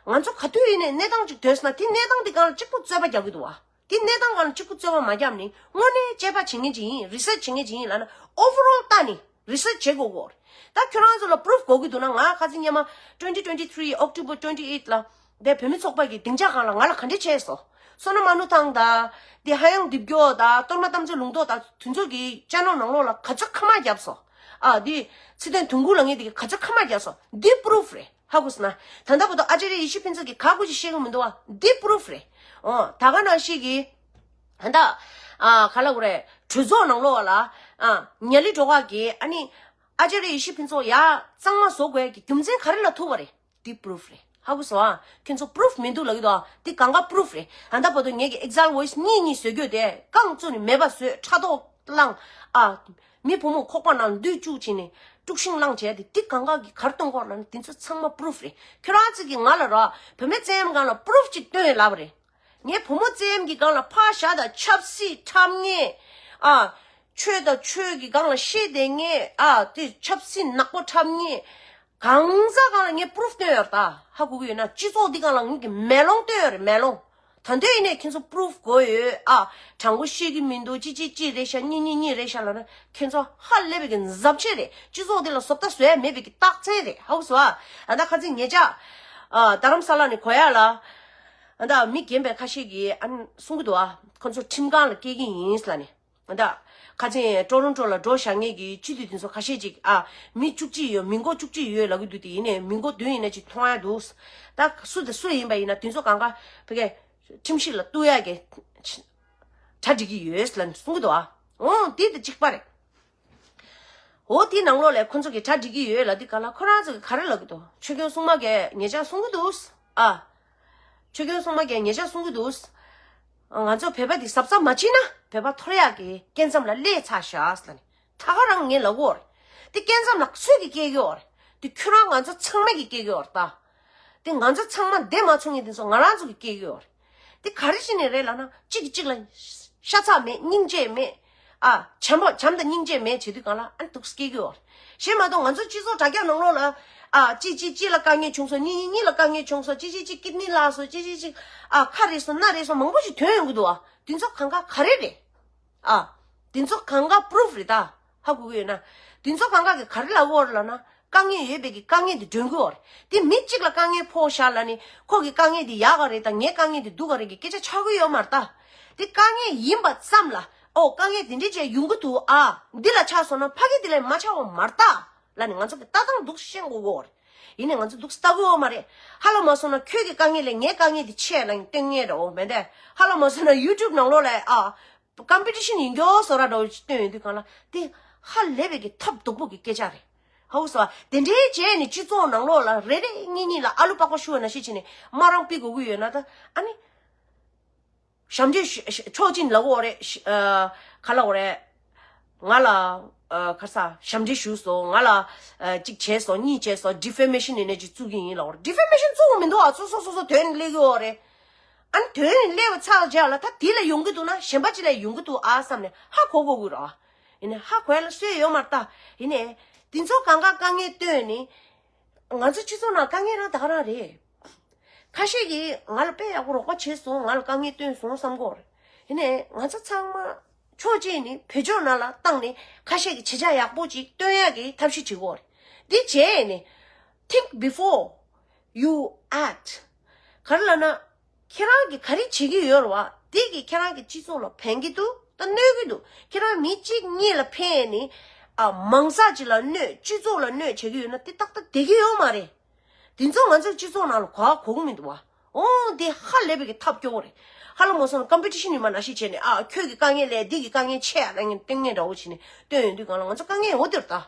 ང་ཚོ་ག་དུས་ཡིན་ནའི་གནས་སྟངས་ཅིག་ཐོན་སོང་ན་དེ་གནས་སྟངས་དེ་སྒང་ལ་གཅིག་པུ་རྩོད་པ་རྒྱག་གི་འདུག་བ། དེ་གནས་སྟངས་སྒང་ལ་གཅིག་པུ་རྩོད་པ་མ་བརྒྱབ་ནི་དངོས་གནས་དཔྱད་པ་བྱེད་མཁན་ཅིག་ཡིན། རི་སར་ཆི་བྱེད་མཁན་ཅིག་ཡིན་ལབ་ན། ཨོ་ཝར་ཨོལ་ལྟ་ནི་རི་སར་ཆི་བྱེད་དགོས་ཀྱི་ཡོད་རེད། ད་ཁྱོད་རང་ཚོ་ལ་པུ་རུཕ་དགོས་ཀྱི་འདུག་ན། ང་ཁ་སང་སྔོན་མ་twenty twenty three October twenty eight ལ་དེ་བོད་མི་ཚོགས་པ་གི་སྡིངས་ཆ་སྒང་ལ་ང་ལ་ག་འདྲས་བྱས་སོང་། བསོད་ནམས་དམར་ནུ་ཐང་དང་། དེ་ཧ་ཡང་རྡིབ་སྐྱོ་དང་གཏོར་མ་རྟ་མཛེས་ལུང་རྟོགས་དང་དེ་ཚོ་གི་ཅེ་ནལ་ནང་ལོགས་ལ་ག་ཚོད་ཁ་མ་བརྒྱབ་སོང་། ཨ། དེ་ཚེ་བརྟན་དུང་དཀར་ལབ་མཁན་དེ་གིས་ག་ཚོད་ཁ་མ་བརྒྱབ་སོང་། འདི་པུ་རུཕ་རེད། ཧ་གོ་སོང་ན། ད་ལྟ་བར་དུ་ཨ་ཅཱརྱ་ཡེ་ཤེས་ཕུན་ཚོགས་ཀྱིས་ག་གུ་ཅིག་བཤད་གི་མི་འདུག་བ། འདི་པུ་རུཕ་རེད། ཨོ། ད་ག་ནང་བཞིན་གི་ད་ལྟ་ཨ་ག་ལབ་དགོས་རེད། གྲོས་ཚོགས་ནང་ལོགས་ལ་ཨ་ཉ་ལི་སྒྲོལ་དཀར་གིས་ཨ་ནི་ཨ་ཅཱརྱ་ཡེ་ཤེས་ཕུན་ཚོགས་ཡར་གཙང་མ་བཟོ་དགོས་ཀྱི་རྒྱུ་མཚན་ག་རེ་ལ་ཐུག་པ་རེད། འདི་པུ་རུཕ་རེད། ཧ་གོ་སོང་ཨ། ཁྱོད་ཚོ་པུ་རུཕ་མི་འདུག་ལབ་ཀྱི་འདུག་ཨ། འདི་གང་ག་པུ་རུཕ་རེད། ད་ལྟ་བར་དུ་ངེད་ཀྱི་ཨེག་ཛལ་ཝོ་ཡིས་གཉིས་གཉིས་བཟོས་ཀྱི་ཡོད་དེ། རྐང་བཙུགས་ནས་མེད་པ་བཟོས། ཕྲག་དོག་བསླངས་ཨ། མི་བུ་མོ་ཁོག་པ་ནང་བདུད་བཅུག་བྱས་ནས་དཀྲུག་ཤིང་བསླངས་བྱས་ཏེ། འདི་གང་ག་གིས་ག་རེ་སྟོན་གྱི་ཡོད་ལབ་ན། འདི་ཚོ་ཚང་མ་པུ་རུཕ་རེད། ཁྱོད་རང་ཚོ་གིས་ང་ལ་ར་བུད་མེད་བཙན་གཡེམ་སྒང་ལ་པུ་རུཕ་ཅིག་སྟོན་ལབ་པ་རེད། ངས་བུ་མོ་བཙན་གཡེམ་གྱི་སྒང་ལ་ཕར་བཞག་དང་། ཆབ་སྲིད་ཁྲིམས་ངན་ཨ། ཆོས་དང་ཆོས་ཀྱི་སྒང་ལ་བཤད་བསྡད་མཁན་ཨ། དེ་ཆབ་སྲིད་ནག་པོ་ཁྲིམས་ངན་གང་ཟག་སྒང་ལ་ངས་པུ་རུཕ་སྟོན་ཡོད་རེད་ད། ཧ་གོ་གི་ཡོད་ན། སྤྱི་ཚོགས་འདི་སྒང་ལ་ངས་ཀྱི་མེ་ལོང་སྟོན་ཡོད་རེད། མེ་ལོང་། ད་འདོད་ཡིན་ནས་ཁྱེད་ཚོ་པུ་རུཕ་དགོས་ཡོད་ཨ། དྲང་པོ་བཤད་ཀྱི་མི་འདུག་གཅིག་གཅིག་གཅིག་རེད་ཤག་གཉིས་གཉིས་གཉིས་རེད་ཤག་ལབ་ན། ཁྱེད་ཚོ་ཧ་ལས་པའི་གི་འཛབ་ཆེན་རེད། སྤྱི་ཚོགས་འདི་ལ་བཟོ་ལྟ་བཟོ་ཡ་མེད་པའི་གི་རྟགས་མཚན་རེད། ཧ་གོ་སོང་ཨ། ཨ་ད་ཁ་སང་ཉེ་ཆར་ཨ་རྡ་རམ་ས་ལ་ནས་གོ་ཡ་ལ། ཨ་ད་མི་རྒན་པའི་ཁ་ཤས་ཀྱིས་ཨ་ནི་གསུང་གི་འདུག་ཨ། ཁོ་ཚོ་ཁྲིམས་ཁང་ལ་སྐྱེལ་གྱི་ཡིན་ལབ་ནས། ཨ་ད་ཁ་སང་ཀྲོ་རོན་ཀྲོ་ལ་འགྲོ་བཞག་མཁན་གྱི་སྤྱི་འཐུས་དེ་ཚོ་ཁ་ཤས་ཅིག་ཨ། མི་བཅུ་གཅིག་ཡོད། མི་མགོ་བཅུ་གཅིག་ཡོད་ལབ་ཀྱི་འདུག་དེ་ཡིན་ནའི་མི་མགོ་བདུན་ཡིན་ན་ཅིག་མཐོང་ཡ་འདུག་ད་སུ་དང་སུ་ཡིན་པ་ཡིན་ན་དེ་ཚོ་གང་ག་ཕ་གིའི་ཁྲིམས་ཞིབ་ལ་གཏུག་ཡ་གི་གྲ་སྒྲིག་གི་ཡོད་ལབ་ནས་གསུང་གི་འདུག་ཨ། འོ་དེ་དང་གཅིག་པ་རེད། འོ་དེའི་ནང་ལོགས་ལ་ཁོ་ཚོ་གི་གྲ་སྒྲིག་གི་ཡོད་ལབ་དུས་ག་ལ་ཁོ་རང་ཚོ་གི་ག་རེ་ལབ་གི་འདུག་ཆོས་སྐྱོང་སྲུང་མ་གིས་ཉེ་ཆར་གསུང་གི་འདུག་ཨ། ཆོས་སྐྱོང་སྲུང་མ་གིས་ཉེ་ཆར་གསུང་གི་འདུག་ང་ཚོ་བོད་པ་འདི་གཟབ་གཟབ་མ་བྱེད་ན་བོད་པ་འཐོར་ཡག་གི་སྐྱེ་མཚམས་ལ་སླེབས་ཚར་ཤག་ཟེར་ནས། ད་ག་རང་ངས་ལབ་ཀྱི་ཡོད་རེད། འདི་སྐྱེ་མཚམས་ལ་སུས་ཀྱིས་སྐྱེལ་གྱི་ཡོད་རེད། འདི་ཁྱོད་རང་ང་ཚོ་ཚང་མས་ཀྱིས་སྐྱེལ་གྱི་ཡོད་རེད་ད། འདི་ང་ཚོ་ཚང་མ་བདེ་མ་ཚོར་མཁན་འདི་ཚོ་ང་རང་ཚོ་གིས་སྐྱེལ་གྱི་ཡོད་རེད། འདི་ག་རེ་བྱས་ནས་རེད་ལབ་ན། གཅིག་གིས་གཅིག་ལ་ཤ་ཚ་མེད། སྙིང་རྗེ་མེད། ཨ། བྱམས་པ་བྱམས་དང་སྙིང་རྗེ་མེད་བྱེད་དུས་གང་ལ་ཨ་ནི་འདུག་སྐྱེལ་གྱི་ཡོད་རེད། གཞན་མ་གཏོགས་ང་ཚོ་སྤྱི་ཚོགས་དྲ་རྒྱ་ནང་ལོགས་ལ། ཨ། གཅིག་གཅིག་གཅིག་ལ་དཀའ་ངལ་བྱུང་སོང་། གཉིས་གཉིས་གཉིས་ལ་དཀའ་ངལ་བྱུང་སོང་། གཅིག་གཅིག་གཅིག་ཀིཌ་ནི་བརླགས་སོང་། གཅིག་གཅིག་གཅིག་ཨ། ཁ་རེད་སོང་། སྣ་རེད་སོང་། མང་པོ་ཞིག་ཐོན་ཡོང་གི་འདུག་ཨ། འདི་ཚོ་གང་ག་ག་རེ་རེད། ཨ། འདི་ཚོ་གང་ག་པུ་རུབ་རེད་ད། ཧ་གོ་གི་ཡོད་ན། འདི་ཚོ་གང་ག་གིས་ག་རེ་ལབ་ཀྱི་ཡོད་རེད་ལབ་ན། དཀའ་ངལ་ཡོད་པའི་གི་དཀའ་ངལ་འདི་སྒྲོན་གྱི་ཡོད་རེད། འདི་མི་གཅིག་ལ་དཀའ་ངལ་ཕོག་ཤག་ལབ་ནས། ཁོ་གི་དཀའ་ངལ་འདི་ཡག་ག་རེད་དང་ངའི་དཀའ་ངལ་འདི་སྡུག་ག་རེད་གི་སྐད་ཆ་ཆགས་ཀྱི་ཡོད་མ་རེད་ད། འདི་དཀའ་ངལ་ཡིན་པ་ཙམ་ལ། ཨོ། དཀའ་ངལ་འདི་འདྲས་བྱས་ཡོང་གི་འདུག་ཨ། འདི་ལ་ཆགས་སོང་ན་ཕ་གི་འདི་ལས་མ་ཆགས་པ་མ་རེད་ད། ལབ་ནས་ང་ཚོ་གི་ལྟ་སྟངས་འདུག་ཤེས་དགོས་ཀྱི་ཡོད་རེད། ཡིན་ནའི་ང་ཚོ་འདུག་ལྟ་གི་ཡོད་མ་རེད། ཧ་ལམ་མ་སོང་ན་ཁྱོད་ཀྱི་དཀའ་ངལ་ལས་ངའི་དཀའ་ངལ་འདི་ཆེ་ལབ་ནས་སྟོན་མཁན་རེད། འོ་མེད་དེ། ཧ་ལམ་མ་སོང་ན་ཡུ་ཊུབ་ནང་ལོགས་ལ། ཨ། ཀམ་པི་ཊི་ཤན་ཡིན་རྒྱུ་བཟོ་འདྲ་འདྲ་བོ་ཅིག་སྟོན་ཡོང་དུས་གང་ལ། དེ་ཧ་ལས་པའི་གི་ཐབས་སྡུག་པོ་གི་སྐད་ཆ་རེད། ཧ་གོ་སོང་ཨ། དེ་འདྲའི་བྱས་ནས་སྤྱི་ཚོགས་ནང་ལོགས་ལ་རེ་རེ་གཉིས་གཉིས་ལ་ཨ་ལུ་པགས་པ་བཤུ་བ་ནང་བཞིན་བྱས་ནས་དམག་རང་ཕུད་དགོས་ཀྱི་ཡོད་ན་ད། ཨ་ནི། ཞབས་འདྲེན་ཞུ། ཕྱོགས་གཅིག་ནས་ལབ་ཀྱི་ཡོད་རེད། ཨ། ག་ལབ་ཀྱི་ཡོད་རེད། ང་ལ། ཨ། ག་རེ་ཟ། ཞབས་འདྲེན་ཞུས་སོང་། ང་ལ། ཨ། གཅིག་བྱས་སོང་། གཉིས་བྱས་སོང་། ཌི་ཕེ་མེ་ཤན་ཡིན་ནའི་ཅིག་བཙུགས་ཀྱི་ཡིན་ལབ་ཀྱི་ཡོད་རེད། ཌི་ཕེ་མེ་ཤན་བཙུགས་དགོས་མི་འདུག་ཨ། སོ་སོ་སོ་སོ་ཐོན་ནས་སླེབས་ཀྱི་ཡོད་རེད། ཨ་ནི་ཐོན་ནས་སླེབས་པ་ཚར་རྗེས་ལ་ད་དེ་ལ་ཡོང་གི་འདུག་ན་གཞན་པ་ཅིག་ལ་ཡོང་གི་འདུག་ཨ་བསམ་ནས་ཧ་གོ་དགོས་ཀྱི་རེད་བ། ཡིན་ནའི་ཧ་གོ་ཡ་ལ་སྲོལ་ཡོད་མ་རེད་ད། ཡིན་ནའི། འདི་ཚོ་གང་ག་དཀའ་ངལ་བཏོན་ནས། ང་ཚོ་སྤྱི་ཚོགས་ནང་དཀའ་ངལ་རང་ད་ག་རང་རེད། ཁ་ཤས་ཀྱིས་ང་ལ་དཔེ་ཡག་པོ་རོགས་པ་བྱས་སོང་། ང་ལ་དཀའ་ངལ་བཏོན་སོང་བསམ་གྱི་ཡོད་རེད། ཡིན་ནའི་ང་ཚོ་ཚང་མ་ཕྱོགས་གཅིག་ནས་བེད་སྤྱོད་ནང་ལ་བཏང་ནས་ཁ་ཤས་ཀྱིས་བྱེད་བྱ་ཡག་པོ་ཅིག་སྟོན་ཡག་གི་ཐབས་ཤེས་བྱེད་ཀྱི་ཡོད་རེད། འདི་བྱས་ནས། Think before you act. ག་རེ་ལབ་ན། ཁྱེད་རང་གིས་ག་རེ་བྱེད་ཀྱི་ཡོད་རེད་བ། དེ་གིས་ཁྱེད་རང་གི་སྤྱི་ཚོགས་ལ་ཕན་གྱི་འདུག་ད་གནོད་ཀྱི་འདུག་ཁྱེད་རང་མི་གཅིག་གཉིས་ལ་ཕན་ནས། ཨ། མང་ཚོགས་ཅིག་ལ་གནོད། སྤྱི་ཚོགས་ལ་གནོད་བྱེད་ཀྱི་ཡོད་ན་དེ་ཏག་ཏག་བསྡད་ཀྱི་ཡོད་མ་རེད། དེ་ཚོ་ང་ཚོའི་སྤྱི་ཚོགས་ནང་ལ་གོ་གོ་གི་མི་འདུག་བ། འོ་དེ་ཧ་ལས་པའི་གི་ཐབས་སྐྱོ་བོ་རེད། ཧ་ལམ་མ་སོང་ན་ཀམ་པི་ཊི་ཤན་ཡིན་པ་ནང་བཞིན་བྱས་ནས། ཨ། ཁྱོད་ཀྱི་དཀའ་ངལ་ལས་འདི་གི་དཀའ་ངལ་ཆེ་ཨ་ལབ་མཁན་སྟོན་མཁན་འདྲ་བོ་བྱས་ནས་སྟོན་ཡོང་དུས་གང་ལ་ང་ཚོ་དཀའ་ངལ་འོ་དེར་ད།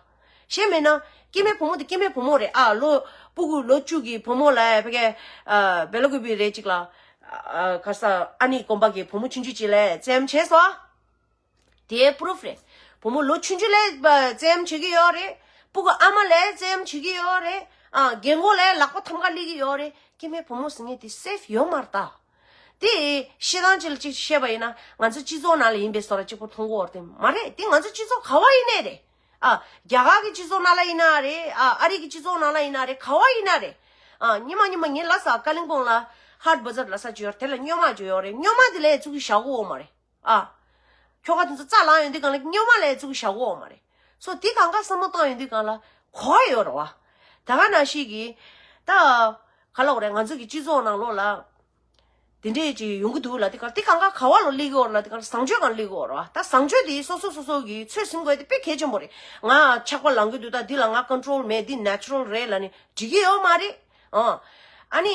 གཞན་མེད་ན། སྐྱེ་དམན་བུ་མོ་དེ་སྐྱེ་དམན་བུ་མོ་རེད། ཨ། ལོ། སྤུ་གུ་ལོ་བཅུ་གི་བུ་མོ་ལ་ཕ་གི། ཨ། སྦེལ་ཀོབ་རེད་ཅིག་ལ། ཨ། ག་རེ་ཟ། ཨ་ནི་དགོན་པ་གི་བུ་མོ་ཆུང་ཆུང་ཅིག་ལ་བཙན་གཡེམ་བྱས་སོང་། དེའི་པུ་རུབ་རེད། བུ་མོ་ལོ་ཆུང་ཆུང་ལ་བཙན་གཡེམ་བྱེད་ཀྱི་ཡོད་རེད། སྤུ་གུ་ཨ་མ་ལ་བཙན་གཡེམ་བྱེད་ཀྱི་ཡོད་རེད། ཨ། རྒན་གོག་ལ་ལག་པ་ཐམ་ག་སླེབས་ཀྱི་ཡོད་རེད། སྐྱེ་དམན་བུ་མོ་ཟེར་མཁན་དེ་སེབ་ཡོད་མ་རེད་ད། དེ་བཤད་སྟངས་ཅིག་ལ་ཅིག་བཤད་པ་ཡིན་ན་ང་ཚོ་སྤྱི་ཚོགས་ནང་ལ་ཡིན་པའི་བཟོ་འདྲ་གཅིག་པོ་མཐོང་གི་ཡོད་རེད་དེ། མ་རེད། དེ་ང་ཚོ་སྤྱི་ཚོགས་ག་བ་ཡིན་ནའི་རེད། ཨ། རྒྱ་གར་གྱི་སྤྱི་ཚོགས་ནང་ལ་ཡིན་ན་རེད། ཨ། ཨ་རི་གི་སྤྱི་ཚོགས་ནང་ལ་ཡིན་ན་རེད། ག་བ་ཡིན་ན་རེད། ཨ། ཉི་མ་ཉི་མ་ངས་ལབ་ས། ཀ་ལིང་པོང་ལ་ཧཱཊ་བ་ཛར་ལབ་ས་ཅིག་ཡོད་རེད། དེ་ལ་སྨྱོན་མ་ཅིག་ཡོད་རེད། སྨྱོན་མ་དེ་ལ་ཙུག་གི་བཞག་གི་ཡོད་མ་རེད། ཨ། ཁྱོ་ག་དེ་ཚོ་རྩ་ལངས་ཡོང་དུས་གང་ལ་སྨྱོན་མ་ལ་ཙུག་གི་བཞག་གི་ཡོད་མ་རེད། སོ་དེ་གང་ག་བསམ་བློ་བཏང་ཡོང་དུས་གང་ལ་གོ་བ་ཡོད་རེད་བ། ད་ག་ནང་བཞིན་གྱི། ད། ག་ལབ་དགོས་རེད། ང་ཚོ་གི་སྤྱི་ཚོགས་ནང་ལོགས་ལ། དེ་འདྲས་ཅིག་ཡོང་གི་འདུག་ལབ་དུས་གང་ལ། དེ་གང་ག་ག་བ་ལ་སླེབས་ཀྱི་ཡོད་རེད་ལབ་དུས་གང་ལ། བཟང་སྤྱོད་སྒང་ལ་སླེབས་ཀྱི་ཡོད་རེད་བ། ད་བཟང་སྤྱོད་དེ་སོ་སོ་སོ་སོ་གིས་ཚོད་ཟིན་དགོས་དེ་དཔེ་གལ་ཆེན་པོ་རེད། ང་ཆག་པ་ལངས་ཀྱི་འདུག་ད་འདི་ལ་ང་ཀོན་ཊོལ་མེད། འདི་ནེ་ཅུ་རལ་རེད་ལབ་ནས་འགྲིག་གི་ཡོད་མ་རེད། ཨ། ཨ་ནི།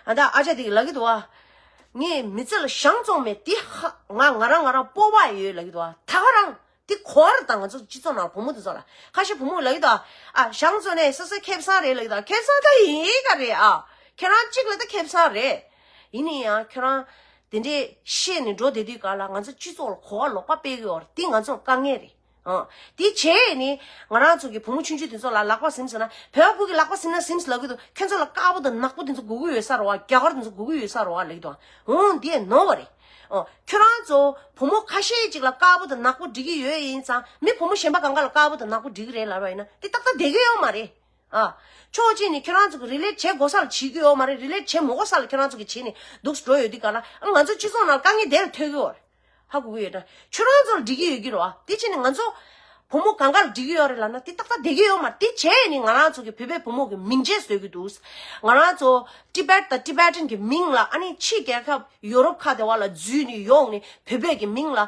ཨ། ད་ཨ་ཅག་དེ་གིས་ལབ་ཀྱི་འདུག་བ། ངས་མི་ཚེ་ལ་ཞང་བཙོང་མེད། འདི་ཧ། ང་ང་རང་ང་རང་སྤོབས་པ་ཡོད་ལབ་ཀྱི་འདུག་བ། ད་ག་རང་། འདི་གོ་བ་རེད་ད། ང་ཚོ་སྤྱི་ཚོགས་ནང་བུ་མོ་དེ་ཚོ་ལ། ཁ་ཤས་བུ་མོས་ལབ་ཀྱི་འདུག་ཨ། ཞང་བཙོང་ནས་སོ་སོ་ཁེ་བཟང་རེད་ལབ་ཀྱི་འདུག་ཁེ་བཟང་ད་ཡིན་ག་རེད་ཨ། ཁྱེད་རང་གཅིག་ལ་ད་ཁེ་བཟང་རེད། ཡིན་ནའི་ཡང་ཁྱོད་རང་དེ་འདྲས་བཤད་ནས་འགྲོ་བསྡད་དུས་གང་ལ་ང་ཚོ་སྤྱི་ཚོགས་ལ་གོ་བ་ལོག་པ་སྤེལ་གྱི་ཡོད་རེད། འདི་ང་ཚོར་དཀའ་ངལ་རེད། ཨ། དེ་བྱས་ནས་ང་རང་ཚོ་གི་བུ་མོ་ཆུང་ཆུང་དེ་ཚོ་ལ་ལག་པ་ཟིན་ཟེར་ན། བོད་པ་ཕྲུག་གིས་ལག་པ་ཟིན་ན་ཟིན་ལབ་ཀྱི་འདུག་ཁྱོད་ཚོ་ལ་དཀར་པོ་དང་ནག་པོ་དེ་ཚོ་དགོས་ཀྱི་ཡོད་ས་རེད་བ། རྒྱ་གར་དེ་ཚོ་དགོས་ཀྱི་ཡོད་ས་རེད་བ་ལབ་ཀྱི་འདུག་འོང་། འདི་ནོར་བ་རེད། ཨོ། ཁྱོད་རང་ཚོ་བུ་མོ་ཁ་ཤས་ཅིག་ལ་དཀར་པོ་དང་ནག་པོ་འགྲིག་གི་ཡོད་ཡིན་ཙང་། མི་བུ་མོ་གཞན་པ་གང་ག་ལ་དཀར་པོ་དང་ནག་པོ་འགྲིག་གི་རེད་ལབ་པ་ཡིན་ན་དེ་ཏག་ཏག་བསྡད་ཀྱི་ཡོད་མ་རེད། ཨ། ཕྱོགས་གཅིག་ནས་ཁྱོད་རང་ཚོ་གི་རི་ལེཊ་བྱེད་དགོས་ས་ལ་བྱེད་ཀྱི་ཡོད་མ་རེད། རི་ལེཊ་བྱེད་མ་དགོས་ས་ལ་ཁྱོད་རང་ཚོ་གི་བྱེད་ནས་འདུག་འགྲོ་ཡོད་དུས་ག་ལ། ཨ། ང་ཚོ་སྤྱི་ཚོགས་ནང་ལ་དཀའ་ངལ་དེ་ལ་ཐོས་ཀྱི་ཡོད་རེད། ཧ་གོ་གི་ཡོད་ད། ཁྱོད་རང་ཚོ་ལ་འགྲིག་གི་ཡོད་ཀྱི་རེད་བ། དེ་བྱས་ནས་ང་ཚོ་བུ་མོ་གང་ག་ལ་འགྲིག་གི་ཡོད་རེད་ལབ་ན་དེ་ཏག་ཏག་བསྡད་ཀྱི་ཡོད་མ་རེད། དེ་བྱས་ནས་ང་རང་ཚོ་གི་བོད་པའི་བུ་མོ་གི་མིང་ཆད་བཟོ་གི་འདུག་ང་རང་ཚོ་ཊི་བེཊ་དང་ཊི་བེ་ཊན་གི་མིང་ལ། ཨ་ནི་ཕྱིའི་རྒྱལ་ཁབ་ཡུ་རོབ་ཁག་དེ་བ་ལ་འཛུལ་ནས་ཡོང་ནས་བོད་པའི་གི་མིང་ལ་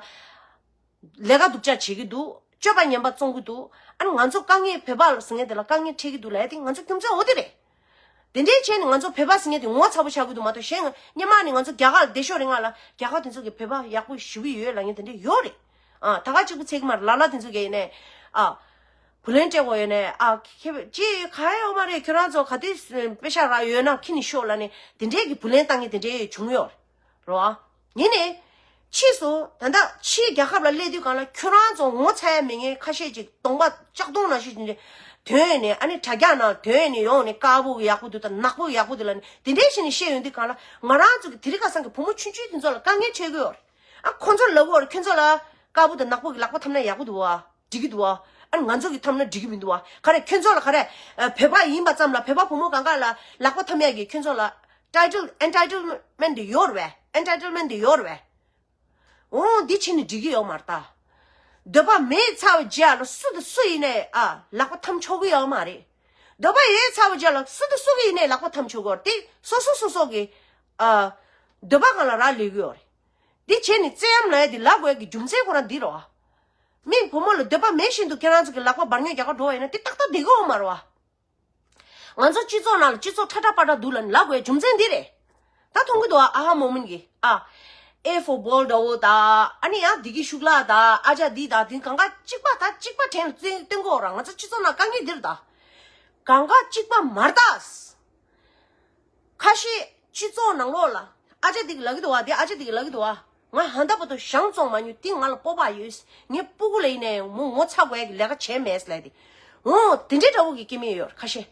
ལས་ཀ་སྡུག་ཅག་བྱེད་ཀྱི་འདུག་སྤྱོད་པ་ངན་པ་བཙོང་གི་འདུག་ཨ་ནི་ང་ཚོ་དཀའ་ངལ། བོད་པ་ཟེར་མཁན་དེ་ལ་དཀའ་ངལ་འཕྲད་ཀྱི་འདུག་ལབ་ཡ་དེ་ང་ཚོ་རྒྱུ་མཚན་འོ་དེ་རེད། དེ་འདྲའི་བྱས་ནས་ང་ཚོ་བོད་པ་ཟེར་མཁན་དེ་ངོ་ཚ་པོ་ཆགས་ཀྱི་འདུག་མ་གཏོགས། གཞན་སྔོན་མ་ནས་ང་ཚོ་རྒྱ་གར་ལ་བསྡད་ཞོར་རིང་ལ་རྒྱ་གར་དེ་ཚོ་གིས་བོད་པ་ཡག་པོ་ཞེ་པོ་ཡོད་ལབ་མཁན་དེ་འདྲ་ཡོད་རེད། ཨ། ད་ག་གཅིག་པུ་ཚད་ཀྱི་མ་རེད། ལ་ལ་དེ་ཚོ་གིས་ཡིན་ནའི། ཨ། བུ་ལོན་སྤྲད་དགོས་ཡོད་ནས། ཨ་ཁེ་ཅི་ག་ཡོད་མ་རེད། ཁྱོད་རང་ཚོ་ག་དུས་དཔེ་ཤག་རག་ཡོད་ན་ཁྱི་ནི་ཤོག་ལབ་ནས་དེ་འདྲས་ཀྱི་བུ་ལོན་བཏང་མཁན་དེ་འདྲས་བྱུང་ཡོད་རེད་བ། ཡིན་ནའི་ཕྱིས་སུ་ད་ལྟ་ཕྱིའི་རྒྱལ་ཁབ་ལ་སླེབས་དུས་གང་ལ་ཁྱོད་རང་ཚོ་ངོ་ཚ་ཡ་མེད་མཁན་ཁ་ཤས་ཅིག་གདོང་པ་ལྕགས་གདོང་ནང་བཞིན་ཅིག་ཐོན་ནས། ཨ་ནི་དྲ་རྒྱ་ནང་ཐོན་ནས་ཡོང་ནས་དཀར་པོ་གི་ཡག་པོ་འདུག་དང་ནག་པོ་གི་ཡག་པོ་འདུག་ལབ་ནས་དེ་འདྲས་བྱས་ནས་བཤད་ཡོང་དུས་གང་ལ་ང་རང་ཚོ་གི་དེ་རིང་ཁ་སང་གི་བུ་མོ་ཆུང་ཆུང་དེ་ཚོ་ལ་དཀའ་ངལ་འཕྲད་གི་ཡོད་རེད། ཨ་ཁོ་ཚོར་ལབ་དགོས་རེད། ཁྱོད་ཚོ་ལ་དཀར་པོ་དང་ནག་པོ་གི་ལག་པ་འཐམ་ན་ཡག་པོ་འདུག་བ། འགྲིག་གི་འདུག་བ། ཨ་ང་ཚོ་གི་འཐམ་ན་འགྲིག་གི་མི་འདུག་བ། ག་རེ་ཁྱོད་ཚོ་ལ་ག་རེ། ཨ་བོད་པ་ཡིན་པ་ཙམ་ལ་བོད་པ་བུ་མོ་གང་ག་ལ་ལག་པ་འཐམ་ཡག་གི་ཁྱོད་ཚོ་ལ་ཊའི་ཊལ་ཨེན་ཊའི་ཊལ་མེན་ཊི་ཡོད་རེད་པས། ཨེན་ཊའི་ཊལ་མེན་ཊི་ཡོད་རེད་པས། འོ་འདི་བྱས་ནས་འགྲིག་གི་ཡོད་མ་རེད་ད། འདོད་པ་མེད་ཚར་བའི་རྗེས་ལ་སུ་དང་སུ་ཡིན་ནའི་ཨ་ལག་པ་འཐམ་ཆོག་གི་ཡོད་མ་རེད། འདོད་པ་ཡོད་ཚར་བའི་རྗེས་ལ་སུ་དང་སུ་གི་ཡིན་ནའི་ལག་པ་འཐམ་ཆོག་གི་ཡོད་རེད། དེ་སོ་སོ་སོ་སོ་གི་ཨ་འདོད་པ་སྒང་ལ་རག་ལས་གི་ཡོད་རེད། འདི་བྱས་ནས་བཙན་གཡེམ་ལབ་ཡ་འདི་ལབ་དགོས་ཡ་གི་རྒྱུ་མཚན་ཁོ་རང་འདི་རེད་བ། མི་བུ་མོ་ལ་འདོད་པ་མེད་བཞིན་དུ་ཁྱེད་རང་ཚོ་གི་ལག་པ་འབར་ཉོག་རྒྱག་ག་འགྲོ་བ་ཡིན་ན་དེ་ཏག་ཏག་བསྡད་ཀྱི་ཡོད་མ་རེད་བ། ང་ཚོ་སྤྱི་ཚོགས་ནང་ལ་སྤྱི་ཚོགས་ཁྲ་ཁྲ་པ་ཏྲ་འདུག་ལབ་ནས་ལབ་དགོས་ཡ་རྒྱུ་མཚན་འདི་རེད། ད་མཐོང་གི་འདུག་ཨ། ཨ་ཧ་མོ་མིན་གི་ཨ། ཨེ་ཧྥོ་བོལ་འདྲ་བོ་ད། ཨ་ནི་ཡང་བདེ་སྐྱིད་ཕྱུག་ལགས་ད། ཨ་ཅག་འདི་ད། དེ་གང་ག་གཅིག་པ་ད། གཅིག་པ་དྲན་ལ་བཙན་སྟོན་གོ་ར། ང་ཚོ་སྤྱི་ཚོགས་ནང་དཀའ་ངལ་འདི་རེད་ད། གང་ག་གཅིག་པ་མ་རེད་ད། ཁ་ཤས་སྤྱི་ཚོགས་ནང་ལོགས་ལ་ཨ་ཅག་འདི་གིས་ལབ་ཀྱི་འདུག་བ། དེ་ཨ་ཅག་འདི་གིས་ལབ་ཀྱི་འདུག་བ། ང་ཧ་ད་བར་དུ་གཞང་བཙོང་མ་མྱོང་། དེ་ང་ལ་སྤོབས་པ་ཡོད། ངའི་སྤུ་གུ་ལ་ཡིན་ནའི་མོ་ངོ་ཚ་དགོས་ཡ་གི་ལས་ཀ་བྱས་མེད་ལབ་དེ། འོ་དེ་འདྲའི་འདྲ་བོ་གི་སྐྱེ་དམན་ཡོད་རེད་ཁ་ཤས།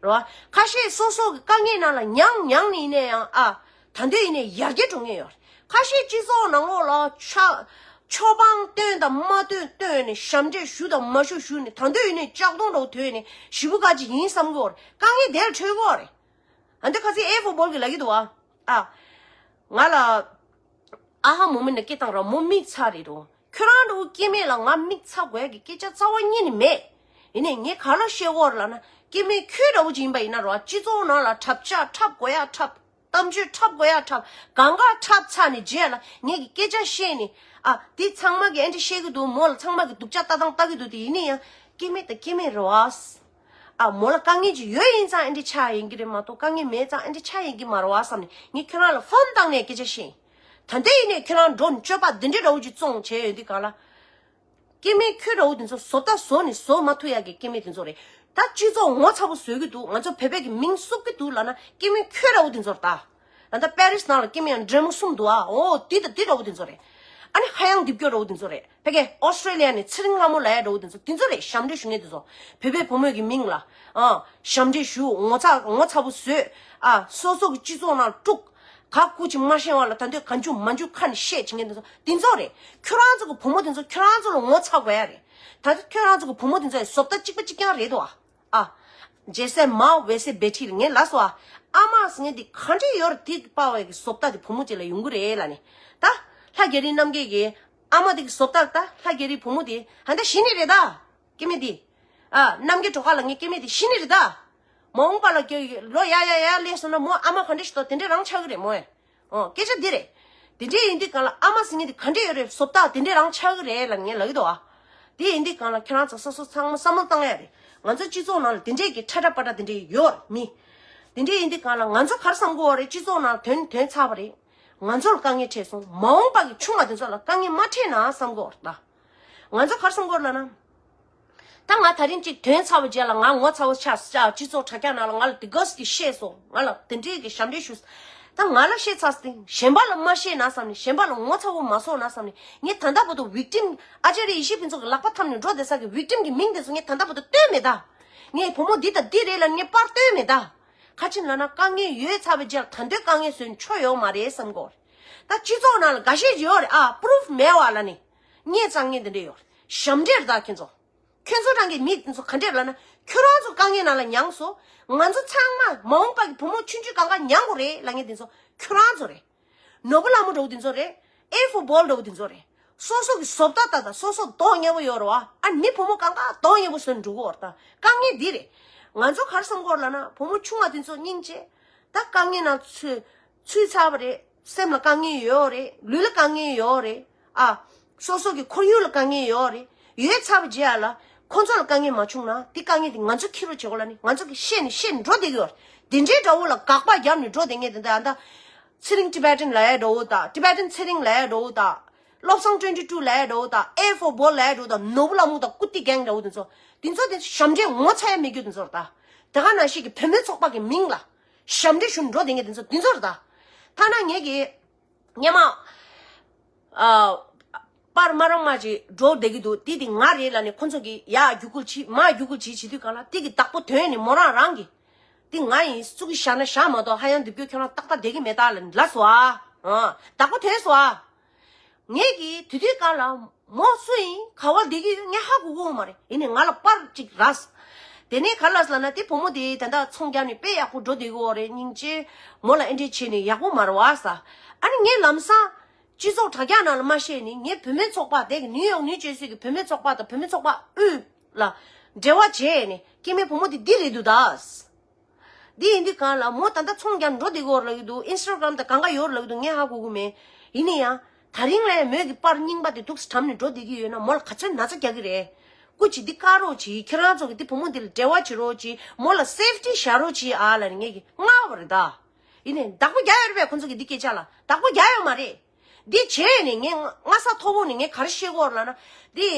རེད་བ། ཁ་ཤས་སོ་སོ་གི་དཀའ་ངལ་ནང་ལ་མྱངས་མྱངས་ནས་ཡིན་ནའི་ཡང་ཨ། ད་འདོད་ཡིན་ནའི་ཡར་རྒྱས་འགྲོ་མཁན་ཡོད་རེད། ཁ་ཤས་སྤྱི་ཚོགས་ནང་ལོགས་ལ་ཆ་ཆོག་པང་བཏོན་དང་མ་བཏོན་བཏོན་ནས། ཞབས་འདྲེན་ཞུ་དང་མ་ཞུ་ཞུ་ནས། ད་འདོད་ཡིན་ནའི་ལྕགས་གདོང་འདྲ་བོ་ཐོན་ནས་ཞེ་པོ་དཀའ་ཅིག་ཡིན་བསམ་གི་ཡོད་རེད། དཀའ་ངལ་དེ་ལ་འཕྲད་ཀྱི་ཡོད་རེད། ཨ་འདི་ཁ་སང་ཨེ་ཧྥོ་བོལ་གིས་ལབ་ཀྱི་འདུག་བ། ཨ། ང་ལ་ཨ་ཧ་མོ་མིན་ནས་སྐད་བཏང་ར། མོ་མིག་ཚ་རེད་འགྲོ། ཁྱོད་རང་འདྲ་བོ་སྐྱེ་དམན་ལ་ང་མིག་ཚ་དགོས་ཡ་གི་སྐད་ཆ་རྩ་བ་ཉིད་ནས་མེད། ཡིན་ནའི་ངས་ག་ལ་བཤད་ཀྱི་ཡོད་རེད་ལབ་ན། སྐྱེ་དམན་ཁྱོད་འདྲ་བོ་ཅིག་ཡིན་པ་ཡིན་ན་ར། སྤྱི་ཚོགས་ནང་ལ་འཁྲབ་ཆ་འཁྲབ་དགོས་ཡ་འཁྲབ། གཏམ་བརྗོད་འཁྲབ་དགོས་ཡ་འཁྲབ། གང་ག་འཁྲབ་ཚར་ནས་རྗེས་ལ་ངེད་ཀྱི་སྐད་ཆ་བཤད་ནས། ཨ་དེ་ཚང་མ་གིས་ཨེ་འདྲ་བཤད་ཀྱི་འདུག་མོ་ལ་ཚང་མ་གིས་སྡུག་ཅག་ལྟ་སྟངས་ལྟ་གི་འདུག་དེ་ཡིན་ན་ཡང་སྐྱེ་དམན་དང་སྐྱེ་དམན་རེད་བ། ཨ་མོ་ལ་དཀའ་ངལ་ཅིག་ཡོད་ཡིན་ཙང་ཨེ་འདྲ་ཆགས་ཡིན་གྱི་རེད་མ་གཏོགས། དཀའ་ངལ་མེད་ཙང་ཨེ་འདྲ་ཆགས་ཡིན་གྱི་མ་རེད་བ་བསམ་ནས་ངས་ཁྱོད་རང་ལ་ཕོན་བཏང་ནས་སྐད་ཆ་བཤད་ཡིན། ད་ལྟ་ཡིན་ནའི་ཁྱོད་རང་འགྲོ་ནས་སྤྱོད་པ་འདི་འདྲའི་འདྲ་བོ་ཅིག་བཙོང་བྱས་ཡོད་དུས་གང་ལ། སྐྱེ་དམན་ཁྱོད་འདྲ་བོ་དེ་ཚོ་བཟོ་ལྟ་བཟོ་ནས་བཟོ་མ་ཐུབ་ཡག་གི་སྐྱེ་དམན་དེ་ཚོ་རེད། ད་སྤྱི་ཚོགས་ངོ་ཚ་པོ་བཟོ་གི་འདུག་ང་ཚོ་བོད་པའི་གི་མིང་བསུབ་གི་འདུག་ལབ་ན་སྐྱེ་དམན་ཁྱོད་འདྲ་བོ་དེ་ཚོ་རེད་ད། ད་ལྟ་པེ་རིས་ནང་ལ་སྐྱེ་དམན་ཡང་འདྲེ་མོ་གསུམ་འདུག་ཨ། འོ་དེ་དང་དེ་འདྲ་བོ་དེ་ཚོ་རེད། ཨ་ནི་ཧ་ཡང་རྡིབ་སྐྱོ་འདྲ་བོ་དེ་ཚོ་རེད། ཕ་གི་ཨོ་སི་ཀྲེ་ལི་ཡ་ནས་ཚེ་རིང་ལྷ་མོ་ལབ་ཡ་འདྲ་བོ་དེ་ཚོ་དེ་ཚོ་རེད། ཞབས་འདྲེན་ཞུ་མཁན་དེ་ཚོ། བོད་པའི་བུ་མོ་གི་མིང་ལ་ཨ་ཞབས་འདྲེན་ཞུ། ངོ་ཚ་ངོ་ཚ་པོ་བཟོས། ཨ་སོ་སོ་གི་སྤྱི་ཚོགས་ནང་དཀྲུག་ག་སྐུ་ཅིག་མ་ཤེས་པ་ལ་ད་འདོད་ག་འཇུ་མ་འཇུ་ཁ་ནས་བཤད་བྱེད་མཁན་དེ་ཚོ་དེ་ཚོ་རེད། ཁྱོད་རང་ཚོ་གི་བུ་མོ་དེ་ཚོ་ཁྱོད་རང་ཚོ་ལ་ངོ་ཚ་དགོས་ཡ་རེད། ད་ཁྱོད་རང་ཚོ་གི་བུ་མོ་དེ་ཚོ་ཡང་བཟོ་ལྟ་གཅིག་པ་གཅིག་རྐྱང་རེད་དོ། ཨ། ཨ། ཇེ་སེ་མ་ཝེ་སེ་བེ་ཁྲི་ལ་ངས་ལབ་སོང་ཨ། ཨ་མ་ཟེར་མཁན་དེ་ག་འདྲ་ཡོད་རེད། དེ་པ་བའི་གི་བཟོ་ལྟ་དེ་བུ་མོ་ཅིག་ལ་ཡོང་གི་རེད་ལབ་ནས། ད་ལྷ་རྒྱ་རི་རྣམ་རྒྱལ་གྱི་ཨ་མ་དེ་གི་བཟོ་ལྟ། ད་ལྷ་རྒྱ་རི་བུ་མོ་དེ་ཧ་ད་ཤི་ནི་རེད་ད། སྐྱེ་དམན་དེ། ཨ། རྣམ་རྒྱལ་སྒྲོལ་དཀར་ལབ་མཁན་སྐྱེ་དམན་དེ་ཤི་ནི་རེད་ད། མ་འོངས་པ་ལ་ཁྱོད་ལོ་ཡར་ཡར་ཡར་སླེབས་སོང་ན་མོ་ཨ་མ་ག་འདྲ་ཞིག་འདུག་དེ་འདྲ་རང་ཆགས་ཀྱི་རེད་མོ། ཨོ། སྐད་ཆ་འདི་རེད། དེ་འདྲ་ཡིན་དུས་གང་ལ་ཨ་མ་ཟེར་མཁན་དེ་ག་འདྲ་ཡོད་རེད། བཟོ་ལྟ་དེ་འདྲ་རང་ཆགས་ཀྱི་རེད་ལབ་ངས་ལབ་ཀྱི་འདུག་ཨ། དེ་ཡིན་དུས་གང་ལ་ཁྱེད་རང་ཚོ་སོ་སོ་ཚང་མ་བསམ་བློ་བཏང་ཡ་རེད། ང་ཚོ་སྤྱི་ཚོགས་ནང་ལ་དེ་འདྲས་ཀྱི་ཁྲ་ཁྲ་པ་ཏྲ་དེ་འདྲས་ཡོད་རེད་མི། དེ་འདྲས་ཡིན་དུས་གང་ལ་ང་ཚོ་ག་རེ་བསམ་དགོས་རེད། སྤྱི་ཚོགས་ནང་ཐོན་ཐོན་ཚར་བ་རེད། ང་ཚོ་ལ་དཀའ་ངལ་འཕྲད་སོང་། མ་འོངས་པ་གི་ཆུང་བ་དེ་ཚོ་ལ་དཀའ་ངལ་མ་འཕྲད་ན་བསམ་དགོས་རེད་ད། ང་ཚོ་ག་རེ་བསམ་དགོས་རེད་ལབ་ན། ད་ང་ད་རིང་གཅིག་ཐོན་ཚར་བ་རྗེས་ལ་ང་ངོ་ཚ་བོ་ཆགས་ཆགས། སྤྱི་ཚོགས་དྲ་རྒྱ་ནང་ལ་ང་ལ་དེ་ག་ཟིག་གིས་བཤད་སོང་། ང་ལ་དེ་འདྲས་ཀྱི་ཞབས་འདྲེན་ཞུས། ད་ང་ལ་བཤད་ཚར་སྟེ་གཞན་པ་ལ་མ་བཤད་ན་བསམ་ནས། གཞན་པ་ལ་ངོ་ཚ་བོ་མ་བཟོ་ན་བསམ་ནས། ངས་ད་ལྟ་བར་དུ་ཝིག་ཊིམ། ཨ་ཅེ་རེ་ཡེ་ཤེས་ཕུན་ཚོགས་ཀྱི་ལག་པ་འཐམས་ནས་འགྲོ་བསྡད་ས་གི་ཝིག་ཊིམ་གྱི་མིང་དེ་ཚོ་ངས་ད་ལྟ་བར་དུ་བཏོན་མེད་ད། ངས་བུ་མོ་འདི་དང་འདི་རེད་ལབ་ངས་པར་བཏོན་མེད་ད། ག་ཅི་ལབ་ན་དཀའ་ངལ་ཡོད་ཚར་བའི་རྗེས་ལ་ད་དུང་དཀའ་ངལ་བཟོས་ནས་ཆོ་ཡོད་མ་རེད་བསམ་གོ། ད་སྤྱི་ཚོགས་ནང་ལ་འགའ་ཤས་ཡོད་རེད་ཨ། པུ་རུབ་མེད་པ་ལབ་ནས། བརྙས་བཅོས་མཁན་དེ་འདྲས་ཡོད་རེད། ཞབས་འདྲེན་རེད་ད་ཁྱེད་ཚོ། ཁྱོད་ཚོ་རང་གི་མི་དེ་ཚོ་ག་འདྲས་ལབ་ན། ཁྱོད་རང་ཚོ་དཀའ་ངལ་ནང་ལ་མྱངས་སོང་། ང་ཚོ་ཚང་མ་མ་འོངས་པ་གི་བུ་མོ་ཆུང་ཆུང་གང་ག་མྱངས་དགོས་རེད་ལབ་མཁན་དེ་ཚོ་ཁྱོད་རང་ཚོ་རེད། ནོར་བུ་ལྷ་མོ་འདྲ་བོ་དེ་ཚོ་རེད། ཨེ་ཧྥོ་བོལ་འདྲ་བོ་དེ་ཚོ་རེད། སོ་སོ་གི་བཟོ་ལྟ་ལྟ་དང་སོ་སོ་མདོག་ཉེས་པོ་ཡོད་རེད་བ། ཨ་མི་བུ་མོ་གང་ག་མདོག་ཉེས་པོ་བཟོས་ནས་འགྲོ་གི་ཡོད་རེད་ད། དཀའ་ངལ་འདི་རེད། ང་ཚོ་ག་རེ་བསམ་གི་ཡོད་རེད་ལབ་ན། བུ་མོ་ཆུང་བ་དེ་ཚོ་སྙིང་རྗེ། ད་དཀའ་ངལ་ནང་ཚུད་ཚུད་ཚར་བ་རེད། སེམས་ལ་དཀའ་ངལ་ཡོད་རེད། ལུས་ལ་དཀའ་ངལ་ཡོད་རེད་ཨ། སོ་སོ་གི་ཁོར་ཡུག་ལ་དཀའ་ངལ་ཡོད་རེད། ཡོད་ཚར་བ་རྗེས་ལ་ཁོ་ཚོ་ལ་དཀའ་ངལ་མ་བྱུང་ན། དེ་དཀའ་ངལ་དེ་ང་ཚོ་འཁྱེར་རོགས་བྱེད་དགོས་ལབ་ནས་ང་ཚོ་གི་བཤད་ནས་བཤད་ནས་འགྲོ་བསྡད་ཀྱི་ཡོད་རེད། དེ་འདྲའི་འདྲ་བོ་ལ་དགག་པ་བརྒྱབ་ནས་འགྲོ་བསྡད་མཁན་དེ་འདྲ། ཨ་ད་ཚེ་རིང་ཊི་བེ་ཊན་ལབ་ཡ་འདྲ་བོ་དང་། ཊི་བེ་ཊན་ཚེ་རིང་ལབ་ཡ་འདྲ་བོ་དང་། བློ་བཟང་twenty two ལབ་འདྲ་བོ་དང་A for ball ལབ་འདྲ་བོ་དང་ནོར་བུ་ལྷ་མོ་དང་ཀུ་ཏི་གེང་འདྲ་བོ་དེ་ཚོ། དེ་ཚོ་དེ་ཞབས་འདྲེན་ངོ་ཚ་ཡ་མེད་རྒྱུ་དེ་ཚོ་རེད་ད། དེ་ག་ནང་བཞིན་གྱི་བུད་མེད་ཚོགས་པ་གི་མིང་ལ་ཞབས་འདྲེན་ཞུ་འགྲོ་བསྡད་མཁན་དེ་ཚོ་དེ་ཚོ་རེད་ད། ཐ་ན་ངེད་ཀྱི་སྔོན་མ། ཨ། པར་མ་རང་མ་ཅིག་འགྲོ་བསྡད་ཀྱི་འདུག་དེ་དེ་ང་རེད་ལབ་ནས་ཁོ་ཚོ་གིས་ཡར་རྒྱུག་ཁུལ་བྱེད་མར་རྒྱུག་ཁུལ་བྱེད་བྱེད་དུས་གང་ལ་དེ་གི་བདག་པོ་དོན་ནི་མོ་རང་རང་གི་དེ་ང་ཡིན་བཙུགས་ཀྱི་བཞག་ན་བཞག་མ་གཏོགས་ཧ་ཡང་འདི་བརྒྱུད་ཁྱོད་རང་ཏག་ཏག་བསྡད་ཀྱི་མེད་ད་ལབ་ལབ་སོང་ཨ། ཨ། བདག་པོ་དོན་སོང་ཨ། ངས་ཀྱིས་དེ་དུས་གང་ལ་མོ་སུ་ཡིན་ག་བ་བསྡད་ཀྱི་ཡོད་ངས་ཧ་གོ་གི་ཡོད་མ་རེད། ཡིན་ནའི་ང་ལ་པར་ཅིག་རག་དེ་ནས་ག་ལབ་ལབ་ན་དེ་བུ་མོ་དེ་ད་ལྟ་ཚོང་རྒྱག་ནས་དཔེ་ཡག་པོ་འགྲོ་བསྡད་ཀྱི་ཡོད་རེད། སྙིང་རྗེ། མོ་ལ་ཨེ་འདྲས་བྱས་ནས་ཡག་པོ་མ་རེད་བ་ས། ཨ་ནི་ངས་ལམ་སང་སྤྱི་ཚོགས་དྲ་རྒྱ་ནང་ལ་མ་བཤད་ནས་ངས་བུད་མེད་ཚོགས་པ་དེ་གི་ནིའུ་ཡོག་ནིའུ་ཇར་སི་གི་བུད་མེད་ཚོགས་པ་དང་བུད་མེད་ཚོགས་པ་དབུས་ལ་འབྲེལ་བ་བྱས་ནས་སྐྱེ་དམན་བུ་མོ་དེ་འདི་རེད་འདུག་ད། འདི་ཡིན་དུས་གང་ལ་མོ་ད་ལྟ་ཚོང་རྒྱག་འགྲོ་བསྡད་ཀྱི་ཡོད་རེད་ལབ་ཀྱི་འདུག་ཨིན་སི་ཊ་གྷ་རམ་དང་གང་ག་ཡོད་རེད་ལབ་ཀྱི་འདུག་ངས་ཧ་གོ་གི་མེད། ཡིན་ན་ཡང་དེ་རིང་ལ་མོས་ཀྱི་པར་རྙིང་པ་དེ་འདུག་སེ་བཀྲམ་ནས་འགྲོ་བསྡད་ཀྱི་ཡོད་ན་མོ་ལ་ག་ཚོད་ན་ཚ་རྒྱག་གི་རེད། སྐུ་མཁྱེན་འདི་བཀག་རོགས་གྱིས། ཁྱེད་རང་ཚོ་གི་འདི་བུ་མོ་འདི་ལ་འབྲེལ་བ་བྱེད་རོགས་གྱིས། མོ་ལ་སེབ་ཊི་བཞག་རོགས་གྱིས་ཨ་ལབ་ནས་ངས་ཀྱི་མངགས་པ་རེད་ད། ཡིན་ནའི་བདག་པོ་རྒྱག་ཡོད་རེད་པས། ཁོ་ཚོ་གི་འདི་སྐད་ཆ་ལ་བདག་པོ་རྒྱག་ཡོད་མ་རེད། འདི་བྱས་ནས་ངས་སྔ་ས་མཐོ་པོ་ནས་ངས་ག་རེ་བཤད་ཀྱི་ཡོད་རེད་ལབ་ན། འདི་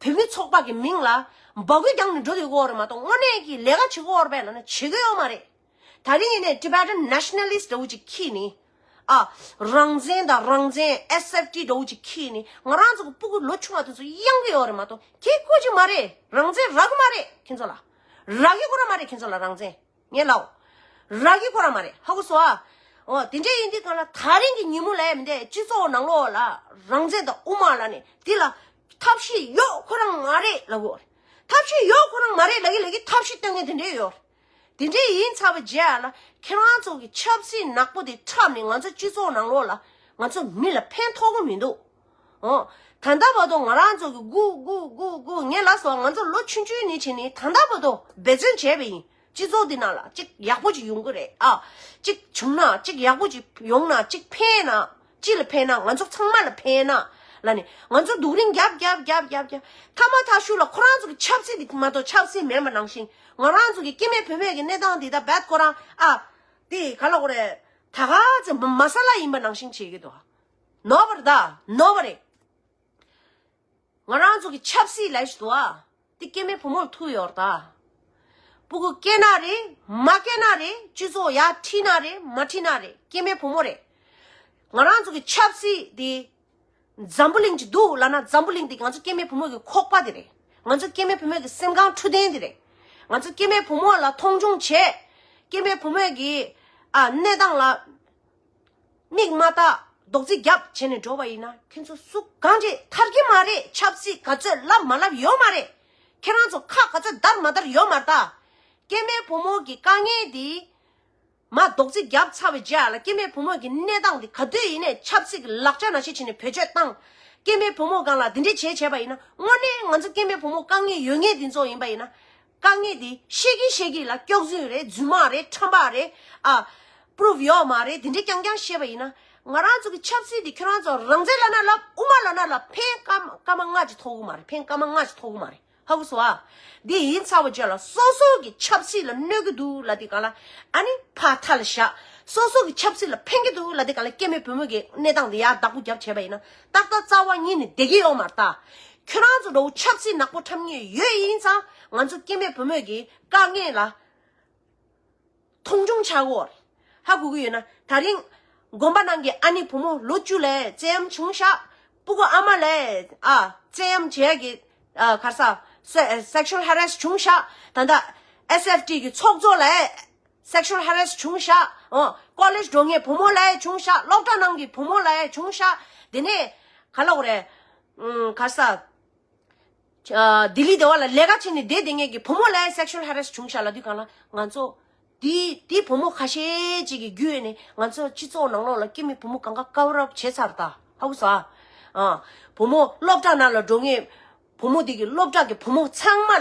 བུད་མེད་ཚོགས་པ་གི་མིང་ལ་འབོད་སྐུལ་རྒྱག་ནས་འགྲོ་བསྡད་ཀྱི་ཡོད་རེད་མ་གཏོགས་དངོས་གནས་ཀྱི་ལས་ཀ་བྱེད་ཀྱི་ཡོད་རེད་པས་ལབ་ན་བྱེད་ཀྱི་ཡོད་མ་རེད། ད་རིང་ཡིན་ནའི་Tibetan Nationalist འདྲ་བོ་ཅིག་ཁྱེར་ནས། ཨ། རང་བཙན་དང་རང་བཙན་S F T འདྲ་བོ་ཅིག་ཁྱེར་ནས་ང་རང་ཚོ་གི་སྤུ་གུ་ལོ་ཆུང་བ་དེ་ཚོ་གཡང་གི་ཡོད་རེད་མ་གཏོགས་ཁྱེད་ཁོ་ཅིག་མ་རེད། རང་བཙན་རག་གི་མ་རེད་ཁྱེད་ཚོ་ལ། རག་གི་ཁོ་རང་མ་རེད་ཁྱེད་ཚོ་ལ་རང་བཙན། ངས་ལབ། རག་གི་ཁོ་རང་མ་རེད། ཧ་གོ་སོང་ཨ། འོ་དེ་འདྲ་ཡིན་དུས་གང་ལ་ད་རིང་གི་ཉིན་མོ་ལ་མི་འདས་སྤྱི་ཚོགས་ནང་ལོགས་ལ་རང་བཙན་དང་དབུ་མ་ལ་ནས་དེ་ལ་ཐབས་ཤེས་ཡོད་ཁོ་རང་མ་རེད་ལབ་དགོས་རེད། ཐབས་ཤེས་ཡོད་ཁོ་རང་མ་རེད་ལབ་ཀྱི་ལབ་ཀྱི་ཐབས་ཤེས་སྟོན་མཁན་དེ་འདྲས་ཡོད་རེད། དེ་འདྲས་ཡིན་ཚར་བའི་རྗེས་ལ་ཁྱེད་རང་ཚོ་གི་ཆབ་སྲིད་ནག་པོ་དེ་འཁྲབ་ནས་ང་ཚོ་སྤྱི་ཚོགས་ནང་ལོགས་ལ་ང་ཚོ་མི་ལ་ཕན་ཐོགས་གི་མི་འདུག་ཨོ། ད་ལྟ་བར་དུ་ང་རང་ཚོ་གི་སྒུག་སྒུག་སྒུག་སྒུག་ངས་ལབ་སོང་། ང་ཚོ་ལོ་ཆུང་ཆུང་ནས་བྱས་ནས་ད་ལྟ་བར་དུ་འབད་བརྩོན་བྱས་པ་ཡིན། སྤྱི་ཚོགས་འདི་ནང་ལ་གཅིག་ཡག་པོ་ཅིག་ཡོང་གི་རེད་ཨ། གཅིག་བྱུང་ན་གཅིག་ཡག་པོ་ཅིག་ཡོང་ན་གཅིག་ཕན་ན་ཅི་ལ་ཕན་ན་ང་ཚོ་ཚང་མ་ལ་ཕན་ན་ལབ་ནས་ང་ཚོ་སྡུག་རིང་རྒྱབ་རྒྱབ་རྒྱབ་རྒྱབ་རྒྱབ་མཐའ་མ་མཐའ་གཞུག་ལ་ཁོ་རང་ཚོ་གི་ཆབ་སྲིད་འདི་མ་གཏོགས་ཆབ་སྲིད་མེད་པ་ནང་བཞིན་ང་རང་ཚོ་གི་སྐྱེ་དམན་བུད་མེད་ཀྱི་གནས་སྟངས་འདི་ད་རྦད་ཁོ་རང་ཨ། དེ་ག་ལ་གོ་རེད། ད་ག་ཚོད་མ་མ་ས་ལ་ཡིན་པ་ནང་བཞིན་བྱེད་ཀྱི་འདུག་ནོར་བ་རེད་ད། ནོར་བ་རེད། ང་རང་ཚོ་གི་ཆབ་སྲིད་ལབ་ཞིག་འདུག་ཨ། དེ་སྐྱེ་དམན་བུ་མོར་ཐུག་ཡོད་རེད་ད། སྤུ་གུ་སྐྱེས་ན་རེད། མ་སྐྱེས་ན་རེད། སྤྱི་ཚོགས་ཡར་ཁྲིད་ན་རེད། མ་ཁྲིད་ན་རེད། སྐྱེ་དམན་བུ་མོ་རེད། ང་རང་ཚོ་གི་ཆབ་སྲིད་དེ་འཛམ་བུ་གླིང་གཅིག་འདུག་ལབ་ན་འཛམ་བུ་གླིང་དེ་ང་ཚོ་སྐྱེ་དམན་བུ་མོ་གི་ཁོག་པ་དེ་རེད། ང་ཚོ་སྐྱེ་དམན་བུ་མོ་གི་སེམས་ཁམས་འཕྲོད་བསྟེན་དེ་རེད། ང་ཚོ་སྐྱེ་དམན་བུ་མོ་ལ་མཐོང་ཆུང་བྱས། སྐྱེ་དམན་བུ་མོ་གི་ཨ་གནས་སྟངས་ལ་མིག་མ་བལྟ། རྡོག་རྫིས་རྒྱབ་བྱས་ནས་འགྲོ་བ་ཡིན་ན་ཁྱེད་ཚོ་སུ་གང་ཅི་ཐར་གྱི་མ་རེད། ཆབ་སྲིད་ག་ཚོད་ལབ་མ་ལབ་ཡོད་མ་རེད། ཁྱེད་རང་ཚོ་ཁ་ག་ཚོད་བརྡར་མ་བརྡར་ཡོད་མ་རེད་ད། སྐྱེ་དམན་བུ་མོ་གི་དཀའ་ངལ་འདི། མ་རྡོག་རྫིས་བརྒྱབ་ཚར་བའི་རྗེས་ལ་སྐྱེ་དམན་བུ་མོ་གི་གནས་སྟངས་འདི་ག་དུས་ཡིན་ནའི་ཆབ་སྲིད་ཀྱི་ལག་ཆ་ནང་བཞིན་བྱས་ནས་བེད་སྤྱོད་བཏང་། སྐྱེ་དམན་བུ་མོ་སྒང་ལ་འདི་འདྲས་བྱས་བྱས་པ་ཡིན་ན་དངོས་གནས་ང་ཚོ་སྐྱེ་དམན་བུ་མོ་དཀའ་ངལ་ཡོད་མཁན་འདི་ཚོ་ཡིན་པ་ཡིན་ན། དཀའ་ངལ་འདི་བཤད་ཀྱིན་བཤད་ཀྱིན་ལ་སྐྱག་རྫུན་རེད། རྫུན་མ་རེད། ཁྲམ་པ་རེད། ཨ། པུ་རུབ་ཡོད་མ་རེད། འདི་འདྲས་རྐྱང་རྐྱང་བཤད་པ་ཡིན་ན་ང་རང་ཚོ་གི་ཆབ་སྲིད་འདི་ཁྱོད་རང་ཚོ་རང་བཙན་ལབ་ན་ལབ། དབུ་མ་ལབ་ན་ལབ། ཕན་སྐར་མ་སྐར་མ་ལྔ་ཅིག་ཐོགས་ཀྱི་མ་རེད། ཕན་སྐར་མ་ལྔ་ཅིག་ཐོགས་ཀྱི་མ་རེད། ཧ་གོ་སོང་ཨ། འདི་ཡིན་ཚར་བ་བརྗོད་ལ་སོ་སོ་གི་ཆབ་སྲིད་ལ་གནོད་ཀྱི་འདུག་ལབ་དེ་གང་ལ་ཨ་ནི་ཕར་མཐའ་ལ་བཞག་སོ་སོ་གི་ཆབ་སྲིད་ལ་ཕན་གྱི་འདུག་ལབ་དེ་གང་ལ་སྐྱེ་དམན་བུ་མོ་གི་གནས་སྟངས་འདི་ཡར་བདག་པོ་རྒྱབ་བྱས་པ་ཡིན་ན་ཏག་ཏག་རྩ་བ་ཉིད་ནས་བསྡད་ཀྱི་ཡོད་མ་རེད་ད། ཁྱོད་རང་ཚོ་འདྲ་བོ་ཆབ་སྲིད་ནག་པོ་འཁྲབ་མཁན་ཡོད་ཡིན་ཙང་ང་ཚོ་སྐྱེ་དམན་བུ་མོ་གི་དཀའ་ངལ་ལ། མཐོང་ཆུང་བྱ་དགོས། ཧ་གོ་གི་ཡོད་ན་ད་རིང་དགོན་པ་ནང་གི་ཨ་ནེ་བུ་མོ་ལོ་བཅུ་ལ་བཙན་གཡེམ་བྱུང་ཤག་སྤུ་གུ་ཨ་མ་ལ་ཨ་བཙན་གཡེམ་བྱེད་ཡ་གི་ཨ་ག་རེ་ཟ་སེ་sexual harass བྱུང་ཤག་ད་ལྟ་S F T གི་ཚོགས་གཙོ་ལ་sexual harass བྱུང་ཤག་ཨོ་ཀོ་ལེཇ་འགྲོ་མཁན་བུ་མོ་ལ་བྱུང་ཤག་སློབ་གྲྭ་ནང་གི་བུ་མོ་ལ་བྱུང་ཤག་དེ་ནས་ག་ལབ་དགོས་རེད། ཨུམ་ག་རེ་ཟ། ཨ། ལྡི་ལི་སྡེ་བ་ལ་ལས་ཀ་བྱས་ནས་བསྡད་བསྡད་མཁན་གྱི་བུ་མོ་ལ་sexual harass བྱུང་ཤག་ལབ་དུས་གང་ལ་ང་ཚོ་དེ་དེ་བུ་མོ་ཁ་ཤས་ཅིག་གི་བརྒྱུད་ནས་ང་ཚོ་སྤྱི་ཚོགས་ནང་ལོགས་ལ་སྐྱེ་དམན་བུ་མོ་གང་ག་cover up བྱས་ཚར་ད། ཧ་གོ་སོང་ཨ། ཨ། བུ་མོ་སློབ་གྲྭ་ནང་ལ་འགྲོ་མཁན་བུ་མོ་དེ་གི་སློབ་གྲྭ་གི་བུ་མོ་ཚང་མ་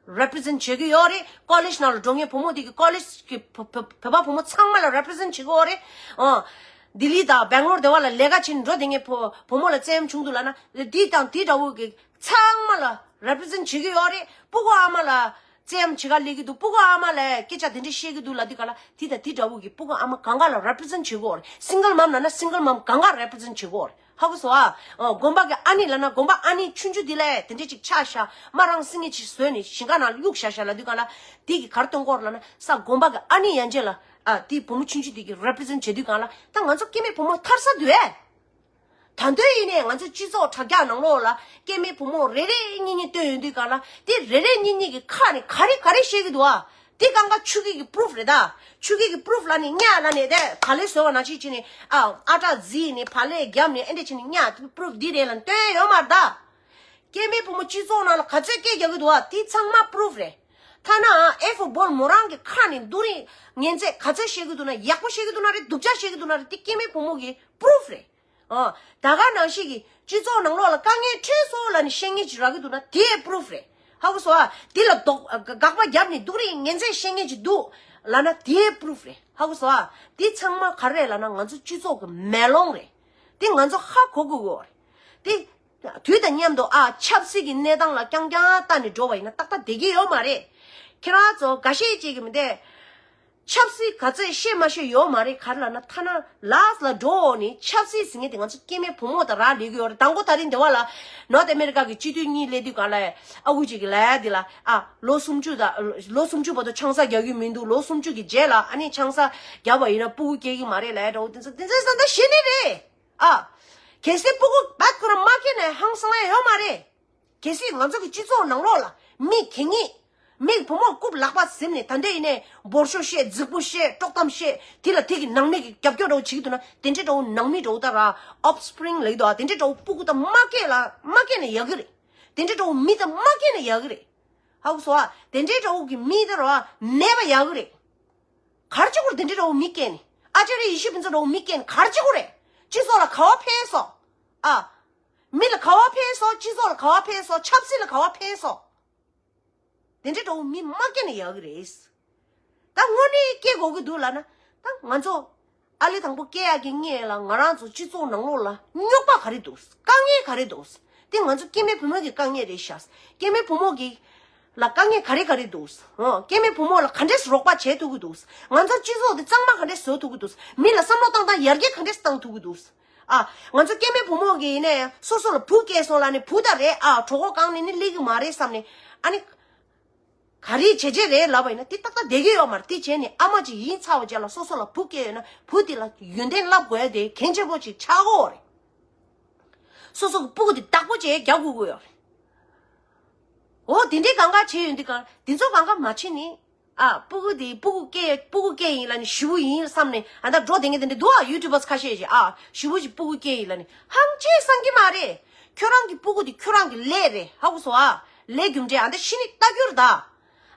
ལ་represent བྱེད་ཀྱི་ཡོད་རེད། ཀོ་ལེཇ་ནང་ལ་འགྲོ་མཁན་བུ་མོ་དེ་གི་ཀོ་ལེཇ་གི་བུ་བུ་བོད་པ་བུ་མོ་ཚང་མ་ལ་represent བྱེད་ཀྱི་ཡོད་རེད། ཨ། ལྡི་ལི་དང་སྦེང་ལོར་དེ་བ་ལ་ལས་ཀ་བྱེད་འགྲོ་དེ་ངའི་བུ་བུ་མོ་ལ་བཙན་གཡེམ་བྱུང་འདུག་ལབ་ན་འདི་དང་དེ་འདྲ་བོ་གི་ཚང་མ་ལ་represent བྱེད་ཀྱི་ཡོད་རེད། སྤུ་གུ་ཨ་མ་ལ་བཙན་གཡེམ་བྱེད་ག་སླེབས་ཀྱི་འདུག་སྤུ་གུ་ཨ་མ་ལ་སྐད་ཆ་དེ་འདྲ་བཤད་ཀྱི་འདུག་ལབ་དུས་ག་ལ་དེ་དང་དེ་འདྲ་བོ་གི་སྤུ་གུ་ཨ་མ་གང་ག་ལ་represent བྱེད་ཀྱི་ཡོད་རེད། single mom ལབ་ན་single mom གང་ག་represent བྱེད་ཀྱི་ཡོད་རེད། ཧ་གོ་སོང་ཨ། ཨོ། དགོན་པ་གི་ཨ་ནི་ལབ་ན་དགོན་པ་ཨ་ནི་ཆུང་ཆུང་འདི་ལས་དེ་འདྲས་ཅིག་ཆགས་ཤག་མ་རང་སེང་གེ་ཅིག་བཟོས་ནས་ཞིང་ཁ་ནང་གཡུགས་བཞག་ཤག་ལབ་དུས་གང་ལ། དེ་གི་གར་སྟོན་སྐོར་ལབ་ན་ས་དགོན་པ་གི་ཨ་ནི་ཡན་ཆད་ལ། ཨ། དེ་བུ་མོ་ཆུང་ཆུང་དེ་གི་represent་བྱེད་དུས་གང་ལ། ད་ང་ཚོ་སྐྱེ་དམན་བུ་མོ་ཐར་ས་འདུག་ཨེ། ད་དུང་ཡིན་ནའི་ང་ཚོ་སྤྱི་ཚོགས་དྲ་རྒྱ་ནང་ལོགས་ལ་སྐྱེ་དམན་བུ་མོ་རེ་རེ་གཉིས་གཉིས་བཏོན་ཡོང་དུས་གང་ལ། དེ་རེ་རེ་གཉིས་གཉིས་ཀྱི་ཁ་ནས་ག་རེ་ག་རེ་བཤད་ཀྱི་འདུག་ཨ། དེ་གང་ག་ཆུ་སྐྱེས་ཀྱི་proof་རེད་ད། ཆུ་སྐྱེས་ཀྱི་proof་ལབ་ནས་གཉའ་ལབ་ནས་དེ་བག་ལེབ་བཟོས་པ་ནང་བཞིན་བྱས་ནས། ཨ། ཨ་ཊ་བརྫིས་ནས་བག་ལེབ་བརྒྱབ་ནས་ཨེ་འདྲས་བྱས་ནས་གཉའ་དེ་proof་འདི་རེད་ལབ་ནས་བཏོན་ཡོད་མ་རེད་ད། སྐྱེ་དམན་བུ་མོ་སྤྱི་ཚོགས་ནང་ལ་ག་ཚོད་སྐད་རྒྱག་གི་འདུག་ཨ། དེ་ཚང་མ་proof་རེད། ཐ་ན་ཨེ་ཧྥུ་སྦོལ་མོ་རང་གི་ཁ་ནས་སྡུག་རུས་ངན་ཚད་ག་ཚོད་བཤད་ཀྱི་འདུག་ན། ཡག་པོ་བཤད་ཀྱི་འདུག་ན་རེད། སྡུག་ཅག་བཤད་ཀྱི་འདུག་ན་རེད། དེ་སྐྱེ་དམན་བུ་མོ་གི་proof་རེད། ཨ། ད་ག་ནང་བཞིན་གྱི་སྤྱི་ཚོགས་ནང་ལོགས་ལ་དཀའ་ངལ་འཕྲད་སོང་ལབ་ནས་བཤད་མཁན་ཅིག་རག་གི་འདུག་ན་དེའི་proof་རེད། ཧ་གོ་སོང་ཨ། དེ་ལ་དོགས་དགག་པ་བརྒྱབ་ནས་སྡུག་རུས་ངན་ཚད་བཤད་མཁན་ཅིག་འདུག་ལབ་ན་དེའི་proof་རེད། ཧ་གོ་སོང་ཨ། དེ་ཚང་མ་ག་རེ་རེད་ལབ་ན་ང་ཚོ་སྤྱི་ཚོགས་ཀྱི་མེ་ལོང་རེད། དེ་ང་ཚོ་ཧ་གོ་དགོས་ཀྱི་ཡོད་རེད། དེ་དུས་དང་མཉམ་དུ་ཨ་ཆབ་སྲིད་ཀྱི་གནས་སྟངས་ལ་རྐྱང་རྐྱང་ལྟ་ནས་འགྲོ་བ་ཡིན་ན་ཏག་ཏག་བསྡད་ཀྱི་ཡོད་མ་རེད། ཁྱེད་རང་ཚོ་འགའ་ཤས་ཅིག་གིས་མི་འདས། ཆབ་སྲིད་ག་ཚོད་ཤེས་མ་ཤེས་ཡོད་མ་རེད། ག་རེ་ལབ་ན་ཐ་ན་last་ལ་འགྲོ་འོང་ནས་ཆབ་སྲིད་ཟེར་མཁན་དེ་ང་ཚོ་སྐྱེ་དམན་བུ་མོ་དང་རག་ལས་ཀྱི་ཡོད་རེད། དང་པོ་ད་རིང་འདི་བ་ལ་North America་གི་སྤྱི་འཐུས་གཉིས་སླེབས་དུས་གང་ལ་ཨ་ཁུ་ཅིག་གིས་ལབ་ཡ་འདི་ལ། ཨ། ལོ་སུམ་ཅུ་དང་ལོ་སུམ་ཅུ་བར་དུ་ཆང་ས་རྒྱག་གི་མི་འདུག་ལོ་སུམ་ཅུ་གི་རྗེས་ལ་ཨ་ནི་ཆང་ས་རྒྱག་པ་ཡིན་ན་སྤུ་གུ་སྐྱེ་གི་མ་རེད་ལབ་ཡ་འདྲ་བོ་དེ་ཚོ་དེ་ཚོ་ས་ད་ཤེས་ནི་རེད། ཨ། གལ་སྲིད་སྤུ་གུ་བད་ཁོ་རང་མ་སྐྱེས་ནས་ཧང་སང་ཡ་ཡོད་མ་རེད། གལ་སྲིད་ང་ཚོ་གི་སྤྱི་ཚོགས་ནང་ལོགས་ལ་མི་གད་སྙིགས། མིག་བུ་མོ་རྐུབ་ལག་པ་ཟིམ་ནས་ད་འདྲ་ཡིན་ནས་འབོར་ཤོག་བཤད། རྫིག་པོ་བཤད། དཀྲོག་གཏམ་བཤད། དེ་ལ་དེ་གི་ནང་མི་གི་རྒྱབ་སྐྱོར་འདྲ་བོ་བྱེད་ཀྱི་འདུག་ན་དེ་འདྲའི་འདྲ་བོ་ནང་མི་འདྲ་བོ་ད་ར་offspring་ལབ་ཀྱི་འདུག་ཨ། དེ་འདྲའི་འདྲ་བོ་སྤུ་གུ་ད་མ་སྐྱེས་ལ་མ་སྐྱེས་ན་ཡག་གི་རེད། དེ་འདྲའི་འདྲ་བོ་མི་ད་མ་སྐྱེས་ན་ཡག་གི་རེད། ཧ་གོ་སོང་ཨ། དེ་འདྲའི་འདྲ་བོ་གི་མི་ད་ར་མེད་པ་ཡག་གི་རེད། ག་རེ་བྱེད་དགོས་རེད། དེ་འདྲའི་འདྲ་བོ་མི་སྐྱེས་ནས། ཨ་ཙརྱ་ཡེ་ཤེས་ཕུན་ཚོགས་འདྲ་བོ་མི་སྐྱེས་ནས་ག་རེ་བྱེད་དགོས་རེད། སྤྱི་ཚོགས་ལ་ག་བ་ཕན་སོང་། ཨ། མི་ལ་ག་བ་ཕན་སོང་། སྤྱི་ཚོགས་ལ་ག་བ་ཕན་སོང་། ཆབ་སྲིད་ལ་ག་བ་ཕན་སོང་། དེ་འདྲའི་འདྲ་བོ་མི་མ་སྐྱེས་ན་ཡག་གི་རེད། ད་དངོས་གནས་སྐྱེ་དགོས་ཀྱི་འདུག་ལབ་ན། ད་ང་ཚོ་ཨ་ལེ་དང་པོ་སྐྱེ་ཡག་གི་སྔོན་ལ་ང་རང་ཚོ་སྤྱི་ཚོགས་ནང་ལོགས་ལ་རྙོག་པ་ག་རེ་འདུག་དཀའ་ངལ་ག་རེ་འདུག་དེ་ང་ཚོ་སྐྱེ་དམན་བུ་མོ་གི་དཀའ་ངལ་རེད་ཤག་སྐྱེ་དམན་བུ་མོ་གི་ལ་དཀའ་ངལ་ག་རེ་ག་རེ་འདུག་ཨོ། སྐྱེ་དམན་བུ་མོ་ལ་ག་འདྲས་རོགས་པ་བྱེད་ཐུབ་ཀྱི་འདུག་ང་ཚོ་སྤྱི་ཚོགས་དེ་གཙང་མ་ག་འདྲས་བཟོ་ཐུབ་ཀྱི་འདུག་མི་ལ་བསམ་བློ་བཏང་སྟངས་ཡར་རྒྱས་ག་འདྲས་བཏང་ཐུབ་ཀྱི་འདུག་ཨ། ང་ཚོ་སྐྱེ་དམན་བུ་མོ་གི་ཡིན་ནའི་སོ་སོ་ལ་བུ་སྐྱེས་སོང་ལབ་ནས་བུ་ད་རེད། ཨ། གྲོད་ཁོག་གང་ནས་ནི་སླེབས་ཀྱི་མ་རེད་བསམ་ནས། ཨ་ནི། ག་རེ་བྱས་བྱས་རེད་ལབ་པ་ཡིན་ན་དེ་ཏག་ཏག་བསྡད་ཀྱི་ཡོད་མ་རེད། དེ་བྱས་ནས་ཨ་མ་ཅིག་ཡིན་ཚར་བ་རྗེས་ལ་སོ་སོ་ལ་བུ་སྐྱེས་ཡོད་ན་བུ་དེ་ལ་ཡོན་ཏན་བསླབ་དགོས་ཡ་དེ་གལ་ཆེན་པོ་ཅིག་ཆགས་ཀྱི་ཡོད་རེད། སོ་སོ་གི་སྤུ་གུ་དེ་བདག་པོ་བྱས་རྒྱག་དགོས་ཀྱི་ཡོད་རེད། འོ་དེ་འདྲའི་གང་ག་བྱས་ཡོད་འདི་གང་དེ་ཚོ་གང་ག་མ་བྱས་ནས། ཨ། སྤུ་གུ་དེ་སྤུ་གུ་སྐྱེ་སྤུ་གུ་སྐྱེ་ཡིན་ལབ་ནས་ཞེ་པོ་ཡིན་བསམ་ནས་ཨ་ད་འགྲོ་བསྡད་མཁན་དེ་འདྲ་འདུག་ཨ། YouTubers་ཁ་ཤས་ཤིག་ཨ། ཞེ་པོ་ཞིག་སྤུ་གུ་སྐྱེ་ཡིན་ལབ་ནས་ཧང་ཆེ་བསམ་གྱི་མ་རེད། ཁྱོད་རང་གི་སྤུ་གུ་དེ་ཁྱོད་རང་གི་ལས་རེད། ཧ་གོ་སོང་ཨ། ལས་རྒྱུ་འབྲས་ཨ་ད་ཤི་ནས་ལྟ་རྒྱུ་རེད་ད།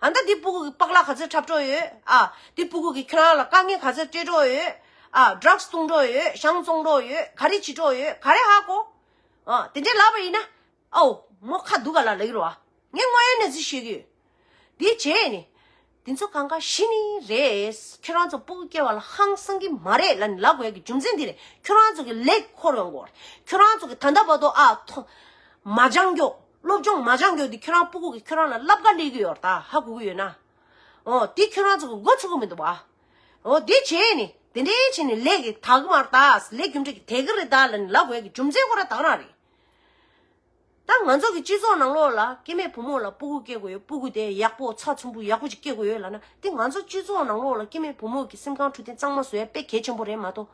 ཨ་ད་དེ་སྤུ་གུ་གི་པགས་ལག་ག་ཚོད་འཁྲབ་འགྲོ་ཡོད་ཨ། དེ་སྤུ་གུ་གི་ཁྱོད་རང་ལ་དཀའ་ངལ་ག་ཚོད་སྤྲད་འགྲོ་ཡོད་ཨ། ཌྲག་སི་བཏུང་འགྲོ་ཡོད། ཞང་བཙོང་འགྲོ་ཡོད། ག་རེ་བྱེད་འགྲོ་ཡོད། ག་རེ་ཧ་གོ་ཨ། དེ་འདྲས་ལབ་པ་ཡིན་ན། ཨོ། མོ་ཁ་སྡུག་ག་ལ་ལབ་ཀྱི་རེད་བ། ངས་དངོས་ཡོད་གནས་ཚུལ་བཤད་ཀྱི་ཡོད། འདི་བྱས་ནས། འདི་ཚོ་གང་ག་ཤི་ནི་རེད། ཁྱོད་རང་ཚོ་སྤུ་གུ་སྐྱེ་བ་ལ་ཧང་སང་གི་མ་རེད་ལབ་ནས་ལབ་དགོས་ཡ་གི་རྒྱུ་མཚན་འདི་རེད། ཁྱོད་རང་ཚོ་གི་ལས་འཁོར་ཡོང་གི་རེད། ཁྱོད་རང་ཚོ་གི་ད་ལྟ་བར་དུ་ཨ་ཐོ། མ་སྦྱང་རྒྱུ། སློབ་སྦྱོང་མ་སྦྱང་རྒྱུ་འདི་ཁྱོད་རང་སྤུ་གུ་གི་ཁྱོད་རང་ལ་བསླབ་ག་སླེབས་ཀྱི་ཡོད་རེད་ད། ཧ་གོ་གི་ཡོད་ན། ཨོ། འདི་ཁྱོད་རང་ཚོ་གི་མགོ་ཚོས་ཀྱི་མི་འདུག་བ། ཨོ། འདི་བྱས་ནས་དེ་འདྲའི་བྱས་ནས་ལས་ཀྱི་དག་གི་མ་རེད་ད། ལས་རྒྱུ་འབྲས་ཀྱི་དེ་གི་རེད་ད་ལབ་ནས་ལབ་དགོས་ཡ་གི་རྒྱུ་མཚན་ཁོ་རང་ད་ག་རང་རེད། ད་ང་ཚོ་གི་སྤྱི་ཚོགས་ནང་ལོགས་ལ་སྐྱེ་དམན་བུ་མོ་ལ་སྤུ་གུ་སྐྱེ་དགོས་ཡོད། སྤུ་གུ་དེ་ཡག་པོ་ཚགས་ཚུད་པོ་ཡག་པོ་ཅིག་སྐྱེ་དགོས་ཡོད་ལབ་ན། དེ་ང་ཚོ་སྤྱི་ཚོགས་ནང་ལོགས་ལ་སྐྱེ་དམན་བུ་མོ་གི་སེམས་ཁམས་འཕྲོད་བསྟེན་གཙང་མ་བཟོ་ཡ་དཔེ་གལ་ཆེན་པོ་རེད་མ་གཏོགས།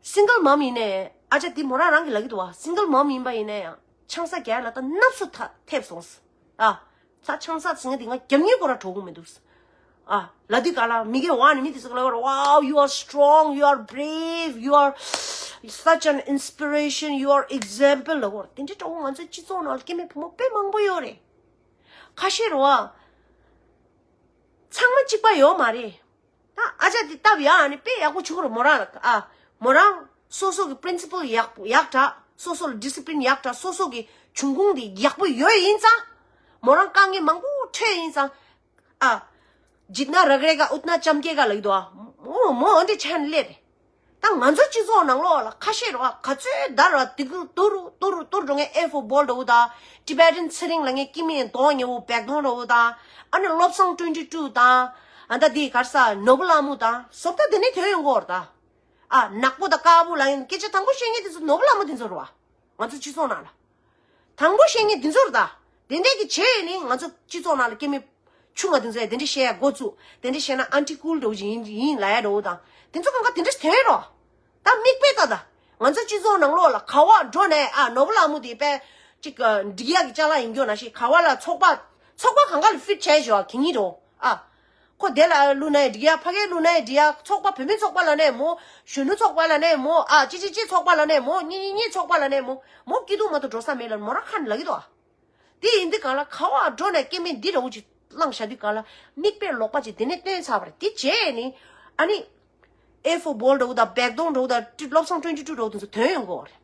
སིང་གལ་མམ་ཡིན་ནའི་ཨ་ཅག་དེ་མོ་རང་རང་གི་ལབ་ཀྱི་འདུག་བ། སིང་གལ་མམ་ཡིན་པ་ཡིན་ན་ཡང་ཆང་ས་རྒྱག་ཡ་ལ་ད་ནབ་སུ་ཐ་ཐེབས་སོང་ཟེར། ཨ། ད་ཆང་ས་ཟེར་མཁན་དེ་ང་རྒྱབ་གཉེར་ཁོ་ར་གྲོགས་པོ་མི་འདུག་ཟེར། ཨ། ལབ་དུས་ག་ལ་མི་གེ་ཝ་ནི་མི་དེ་ཚོ་ལ་ཝའོ། You are strong, you are brave, you are such an inspiration, you are example ལབ་གོ། དེ་འདྲའི་གྲོགས་པོ་ང་ཚོའི་སྤྱི་ཚོགས་ནང་ལ་སྐྱེ་དམན་བུ་མོ་དཔེ་མང་པོ་ཡོད་རེད། ཁ་ཤས་རེད་བ། ཚང་མ་གཅིག་པ་ཡོད་མ་རེད། ད་ཨ་ཅག་དེ་སྟབས་ཡག་ནི་དཔེ་ཡག་པོ་བྱུང་རེད་མོ་རང་ལ། ཨ། མོ་རང་སོ་སོ་གི་principle་ཡག་པོ་ཡག་དྲག་སོ་སོ་ལ་discipline་ཡག་དྲག་སོ་སོ་གི་འབྱུང་ཁུངས་དེ་ཡག་པོ་ཡོད་ཡིན་ཙང་། མོ་རང་དཀའ་ངལ་མང་པོ་འཕྲད་ཡིན་ཙང་། ཨ། जितना रगड़ेगा उतना चमकेगा ལབ་ཀྱི་འདུག་ཨ། མོ་མོ་འོ་འདྲ་བྱས་ནས་སླེབས་རེད། ད་ང་ཚོ་སྤྱི་ཚོགས་ནང་ལོགས་ལ་ཁ་ཤས་རེད་བ། ག་ཚོད་ད་ར་དེ་གུ་ཏུར་ཏུར་ཏུར་འགྲོ་མཁན་ཨེ་ཧྥུ་སྦོལ་འདྲ་བོ་དང་། Tibetan་ཚེ་རིང་ལབ་མཁན་སྐྱེ་དམན་གདོང་ཉེ་བོ་བེག་གདོང་འདྲ་བོ་དང་། ཨ་ནི་བློ་བཟང་twenty two་དང་། ཨ་ད་དེ་ག་རེ་ཟ་ནོར་བུ་ལྷ་མོ་དང་བཟོ་ལྟ་དེ་ནས་ཐོན་ཡོང་གི་ཡོད་རེད་ད། ཨ། ནག་པོ་དང་དཀར་པོ་ལབ་ཡ་སྐད་ཆ་དང་པོ་བཤད་མཁན་དེ་ཚོ་ནོར་བུ་ལྷ་མོ་དེ་ཚོ་རེད་བ། ང་ཚོ་སྤྱི་ཚོགས་ནང་ལ། དང་པོ་བཤད་མཁན་དེ་ཚོ་རེད་ད། དེ་འདྲས་ཀྱི་བྱས་ནས་ང་ཚོ་སྤྱི་ཚོགས་ནང་ལ་སྐྱེ་དམན་ཆུང་བ་དེ་ཚོས་དེ་འདྲས་བཤད་ཡ་འགོ་བཙུགས། དེ་འདྲས་བཤད་ན་ཨན་ཊི་ཀུལ་འདྲ་བོ་ཅིག་ཡིན་ཡིན་ལབ་ཡ་འདྲ་བོ་དང་། དེ་ཚོ་གང་ག་དེ་འདྲས་དོན་རོ། ད་མིག་དཔེ་ལྟ་ད། ང་ཚོ་སྤྱི་ཚོགས་ནང་ལོགས་ལ་ག་བ་འགྲོ་ནས། ཨ། ནོར་བུ་ལྷ་མོ་དེ་དཔེ་ཅིག་འགྲིག་ཡག་གི་ཅ་ལག་ཡིན་རྒྱུ་ན་ཞིག་ག་བ་ལ་ཚོགས་པ་ཚོགས་པ་གང་ག་ལ་ཕིཊ་བྱས་བཞག་གི་ཉིན་འགྲོ། ཨ། ཁོ་དེ་ལ་བླུགས་ན་ཡང་འགྲིག་ཡ། ཕ་གིར་བླུགས་ན་ཡང་འགྲིག་ཡ། ཚོགས་པ་བུད་མེད་ཚོགས་པ་ལབ་ནས་མོ། གཞོན་ནུ་ཚོགས་པ་ལབ་ནས་མོ། ཨ། ཅི་ཅི་ཅི་ཚོགས་པ་ལབ་ནས་མོ། གཉིས་གཉིས་གཉིས་ཚོགས་པ་ལབ་ནས་མོ། མོ་སྐྱིད་སྡུག་མ་གཏོགས་འགྲོ་ས་མེད་ལ་མོ་རང་ཁ་ནས་ལབ་ཀྱི་འདུག་ཨ། དེ་ཡིན་དུས་གང་ལ་ག་བ་འགྲོ་ནས་སྐྱེ་དམན་འདི་འདྲ་བོ་ཅིག་བླངས་བཞག་དུས་གང་ལ་མིག་དཔེ་ལོག་པ་ཅིག་དེ་ནས་སྟོན་ཚར་བ་རེད། དེ་རྗེས་ནི་ཨ་ནི་ཨེ་ཧྥོར་བྷོལ་འདྲ་བོ་དང་བེག་དོང་འདྲ་བོ་དང་བློ་བཟང་ཊུ་ཝེན་ཊི་ཊུ་འདྲ་བོ་དེ་ཚོ་ཐོན་ཡོང་གི་ཡོད་རེད།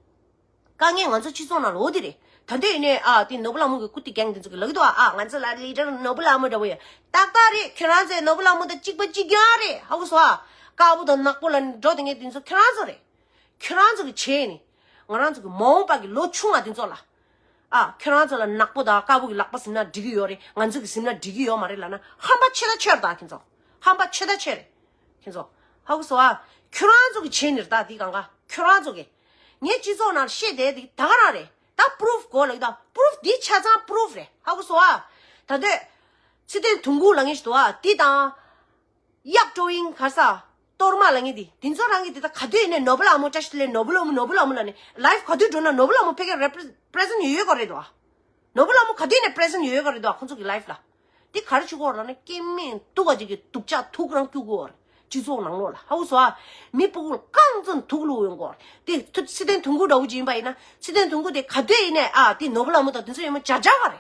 དཀའ་ངལ་ང་ཚོ་སྤྱི་ཚོགས་ནང་ལ་འོ་དེ་རེད། ད་འདོད་ཡིན་ནས། ཨ། དེ་ནོར་བུ་ལྷ་མོ་གི་སྐུ་དེ་རྒྱང་དེ་ཚོ་གི་ལབ་ཀྱི་འདུག་ཨ། ཨ། ང་ཚོ་ལ་ལི་ཌར་ནོར་བུ་ལྷ་མོ་འདྲ་བོ་ཡོད། ཏག་ཏག་རེད། ཁྱོད་རང་ཚོས་ནོར་བུ་ལྷ་མོ་དང་གཅིག་པ་གཅིག་རྐྱང་རེད། ཧ་གོ་སོང་ཨ། དཀར་པོ་དང་ནག་པོ་ལ་འགྲོ་དེ་ངས་དེ་ཚོ་ཁྱོད་རང་ཚོ་རེད། ཁྱོད་རང་ཚོ་གི་བྱས་ནས་ང་རང་ཚོ་གི་མ་འོངས་པ་གི་ལོ་ཆུང་བ་དེ་ཚོ་ལ། ཨ། ཁྱོད་རང་ཚོ་ལ་ནག་པོ་དང་དཀར་པོ་གི་ལག་པ་ཟིན་ན་འགྲིག་གི་ཡོད་རེད། ང་ཚོ་གི་ཟིན་ན་འགྲིག་གི་ཡོད་མ་རེད་ལབ་ན་ཧམ་པ་ཆེ་ད་ཆེ་རེད་ད་ཁྱེད་ཚོ། ཧམ་པ་ཆེ་ད་ཆེ་རེད། ཁྱེད་ཚོ། ཧ་གོ་སོང་ཨ། ཁྱོད་རང་ཚོ་གི་བྱས་ནས་རེད་ད། དེ་གང་ག་ཁྱོད་རང་ཚོ་གི། ངས་སྤྱི་ཚོགས་ནང་བཤད་བསྡད་དེ་ད་ག་རང་རེད། ད་པུ་རུབ་གོ་ལ་ཡོད་ད། པུ་རུབ་འདི་ཆ་ཚང་པུ་རུབ་རེད། ཧ་གོ་སོང་ཨ། ད་དུས་ཚེ་བརྟན་དུང་དཀར་ལབ་མཁན་ཞིག་འདུག་ཨ། འདི་དང་། གཡག་ཀྲོ་ཡིན་ག་ས། གཏོར་མ་ལབ་མཁན་འདི། འདི་ཚོ་རང་གི་འདི་ད་ག་དུས་ཡིན་ནས་ནོར་བུ་ལྷ་མོ་བཀྲ་ཤིས་བདེ་ལེགས། ནོར་བུ་ལྷ་མོ། ནོར་བུ་ལྷ་མོ་ལབ་ནས་ལའིབ་ག་དུས་འགྲོ་ན་ནོར་བུ་ལྷ་མོ་ཕ་གིར་པི་རེ་སེན་ཡོད་ཡོད་ག་རེད་འདུག་ཨ། ནོར་བུ་ལྷ་མོ་ག་དུས་ནས་པི་རེ་སེན་ཡོད་ཡོད་ག་རེད་འདུག་ཨ། ཁོང་ཚོ་གི་ལའིབ་ལ། འདི་ག་རེ་བྱེད་ཀྱི་ཡོད་ལབ་ན་སྐྱེ་དམན་སྡུག་པ་ཅིག་གི་སྡུག་ཅག་ཐུག་རང་སྐྱུག་གི་ཡོད་རེད། སྤྱི་ཚོགས་ནང་ལོགས་ལ། ཧ་གོ་སོང་ཨ། མི་ཕྲུ་གུ་རྐང་བཙུགས་ཐུག་བླུགས་ཡོང་གི་ཡོད་རེད། དེ་ཚེ་བརྟན་དུང་དཀར་འདྲ་བོ་ཅིག་ཡིན་པ་ཡིན་ན་ཚེ་བརྟན་དུང་དཀར་དེ་ག་དུས་ཡིན་ནས། ཨ། དེ་ནོར་བུ་ལྷ་མོ་དང་དེ་ཚོ་ཡོད་མ་ཇ་ཇ་ག་རེད།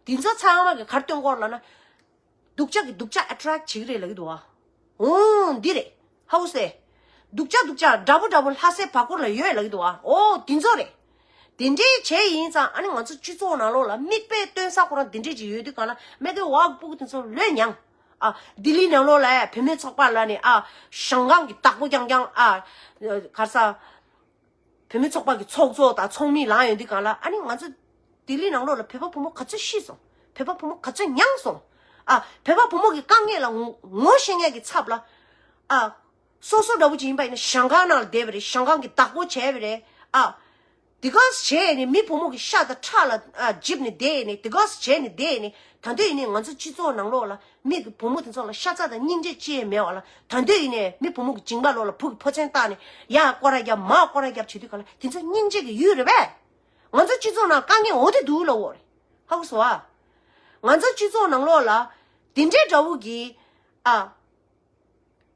དེ་ཚོ་ཚང་མ་གི་ག་རེ་སྟོན་གྱི་ཡོད་ལབ་ན། སྡུག་ཅག་གི་སྡུག་ཅག་ཨེ་ཊེག་བྱེད་ཀྱི་རེད་ལབ་ཀྱི་འདུག་ཨ། འོ་འདི་རེད། ཧ་གོ་སོང་ཨ། སྡུག་ཅག་སྡུག་ཅག་འདྲ་པོ་འདྲ་པོ་ལྷ་སའི་བར་སྐོར་ལ་ཡོད་ལབ་ཀྱི་འདུག་ཨ། འོ་དེ་ཚོ་རེད། དེ་འདྲའི་བྱས་ཡིན་ཙང་ཨ་ནི་ང་ཚོ་སྤྱི་ཚོགས་ནང་ལོགས་ལ་མིག་དཔེ་སྟོན་ས་ཁོ་རང་དེ་འདྲའི་ཅིག་ཡོད་དུས་གང་ལ་མེ་ཏོག་ཝག་ཕྲུ་གུ་དེ་ཚོ་ལོས་མྱངས། ཨ། ལྡི་ལི་ནང་ལོགས་ལ་བུད་མེད་ཚོགས་པ་ལབ་ནས། ཨ། ཞང་ཀང་གི་བདག་པོ་རྐྱང་རྐྱང་། ཨ། ག་རེ་ཟ། བུད་མེད་ཚོགས་པ་གི་ཚོགས་གཙོ་དང་ཚོགས་མི་ལངས་ཡོང་དུས་གང་ལ་ཨ་ནི་ང་ཚོ་ལྡི་ལི་ནང་ལོགས་ལ་བོད་པ་བུ་མོ་ག་ཚོད་ཤི་སོང་། བོད་པ་བུ་མོ་ག་ཚོད་མྱངས་སོང་། ཨ། བོད་པ་བུ་མོ་གི་དཀའ་ངལ་ལ་ངོ་ངོ་ཤེས་མཁན་གྱི་ཚབ་ལ། ཨ། སོ་སོ་འདྲ་བོ་ཅིག་ཡིན་པ་ཡིན་ན་ཞང་ཀང་ནང་ལ་བསྡད་པ་རེད། ཞང་ཀང་གི་བདག་པོ་བྱས་པ་རེད། ཨ། དེ་ག་ས་བྱས་ནས་མི་བུ་མོ་གི་ཤ་དང་ཁྲག་ལ། ཨ། འཇིབས་ནས་བསྡད་ནས། དེ་ག་ས་བྱས་ནས་བསྡད་ནས། ད་འདོད་ཡིན་ནས་ང་ཚོ་སྤྱི་ཚོགས་ནང་ལོགས་ལ་མི་གི་བུ་མོ་དེ་ཚོ་ལ་ཤ་ཚ་དང་སྙིང་རྗེ་ཅི་ཡང་མེད་པ་ལ། ད་འདོད་ཡིན་ནས་མི་བུ་མོ་གི་མཇིང་པ་ལོགས་ལ་བུ་གི་ཕོ་མཚན་བཏགས་ནས་ཡར་སྐོར་ར་རྒྱབ་མར་སྐོར་ར་རྒྱབ་བྱེད་དུས་ག་ལ་དེ་ཚོ་སྙིང་རྗེ་གི་ཡུལ་རེད་པས། ང་ཚོ་སྤྱི་ཚོགས་ནང་དཀའ་ངལ་འོ་དེ་འདུག་ལབ་འོ་རེད། ཧ་གོ་སོང་ཨ། ང་ཚོ་སྤྱི་ཚོགས་ནང་ལོགས་ལ་དེ་འདྲའི་འདྲ་བོ་གི། ཨ།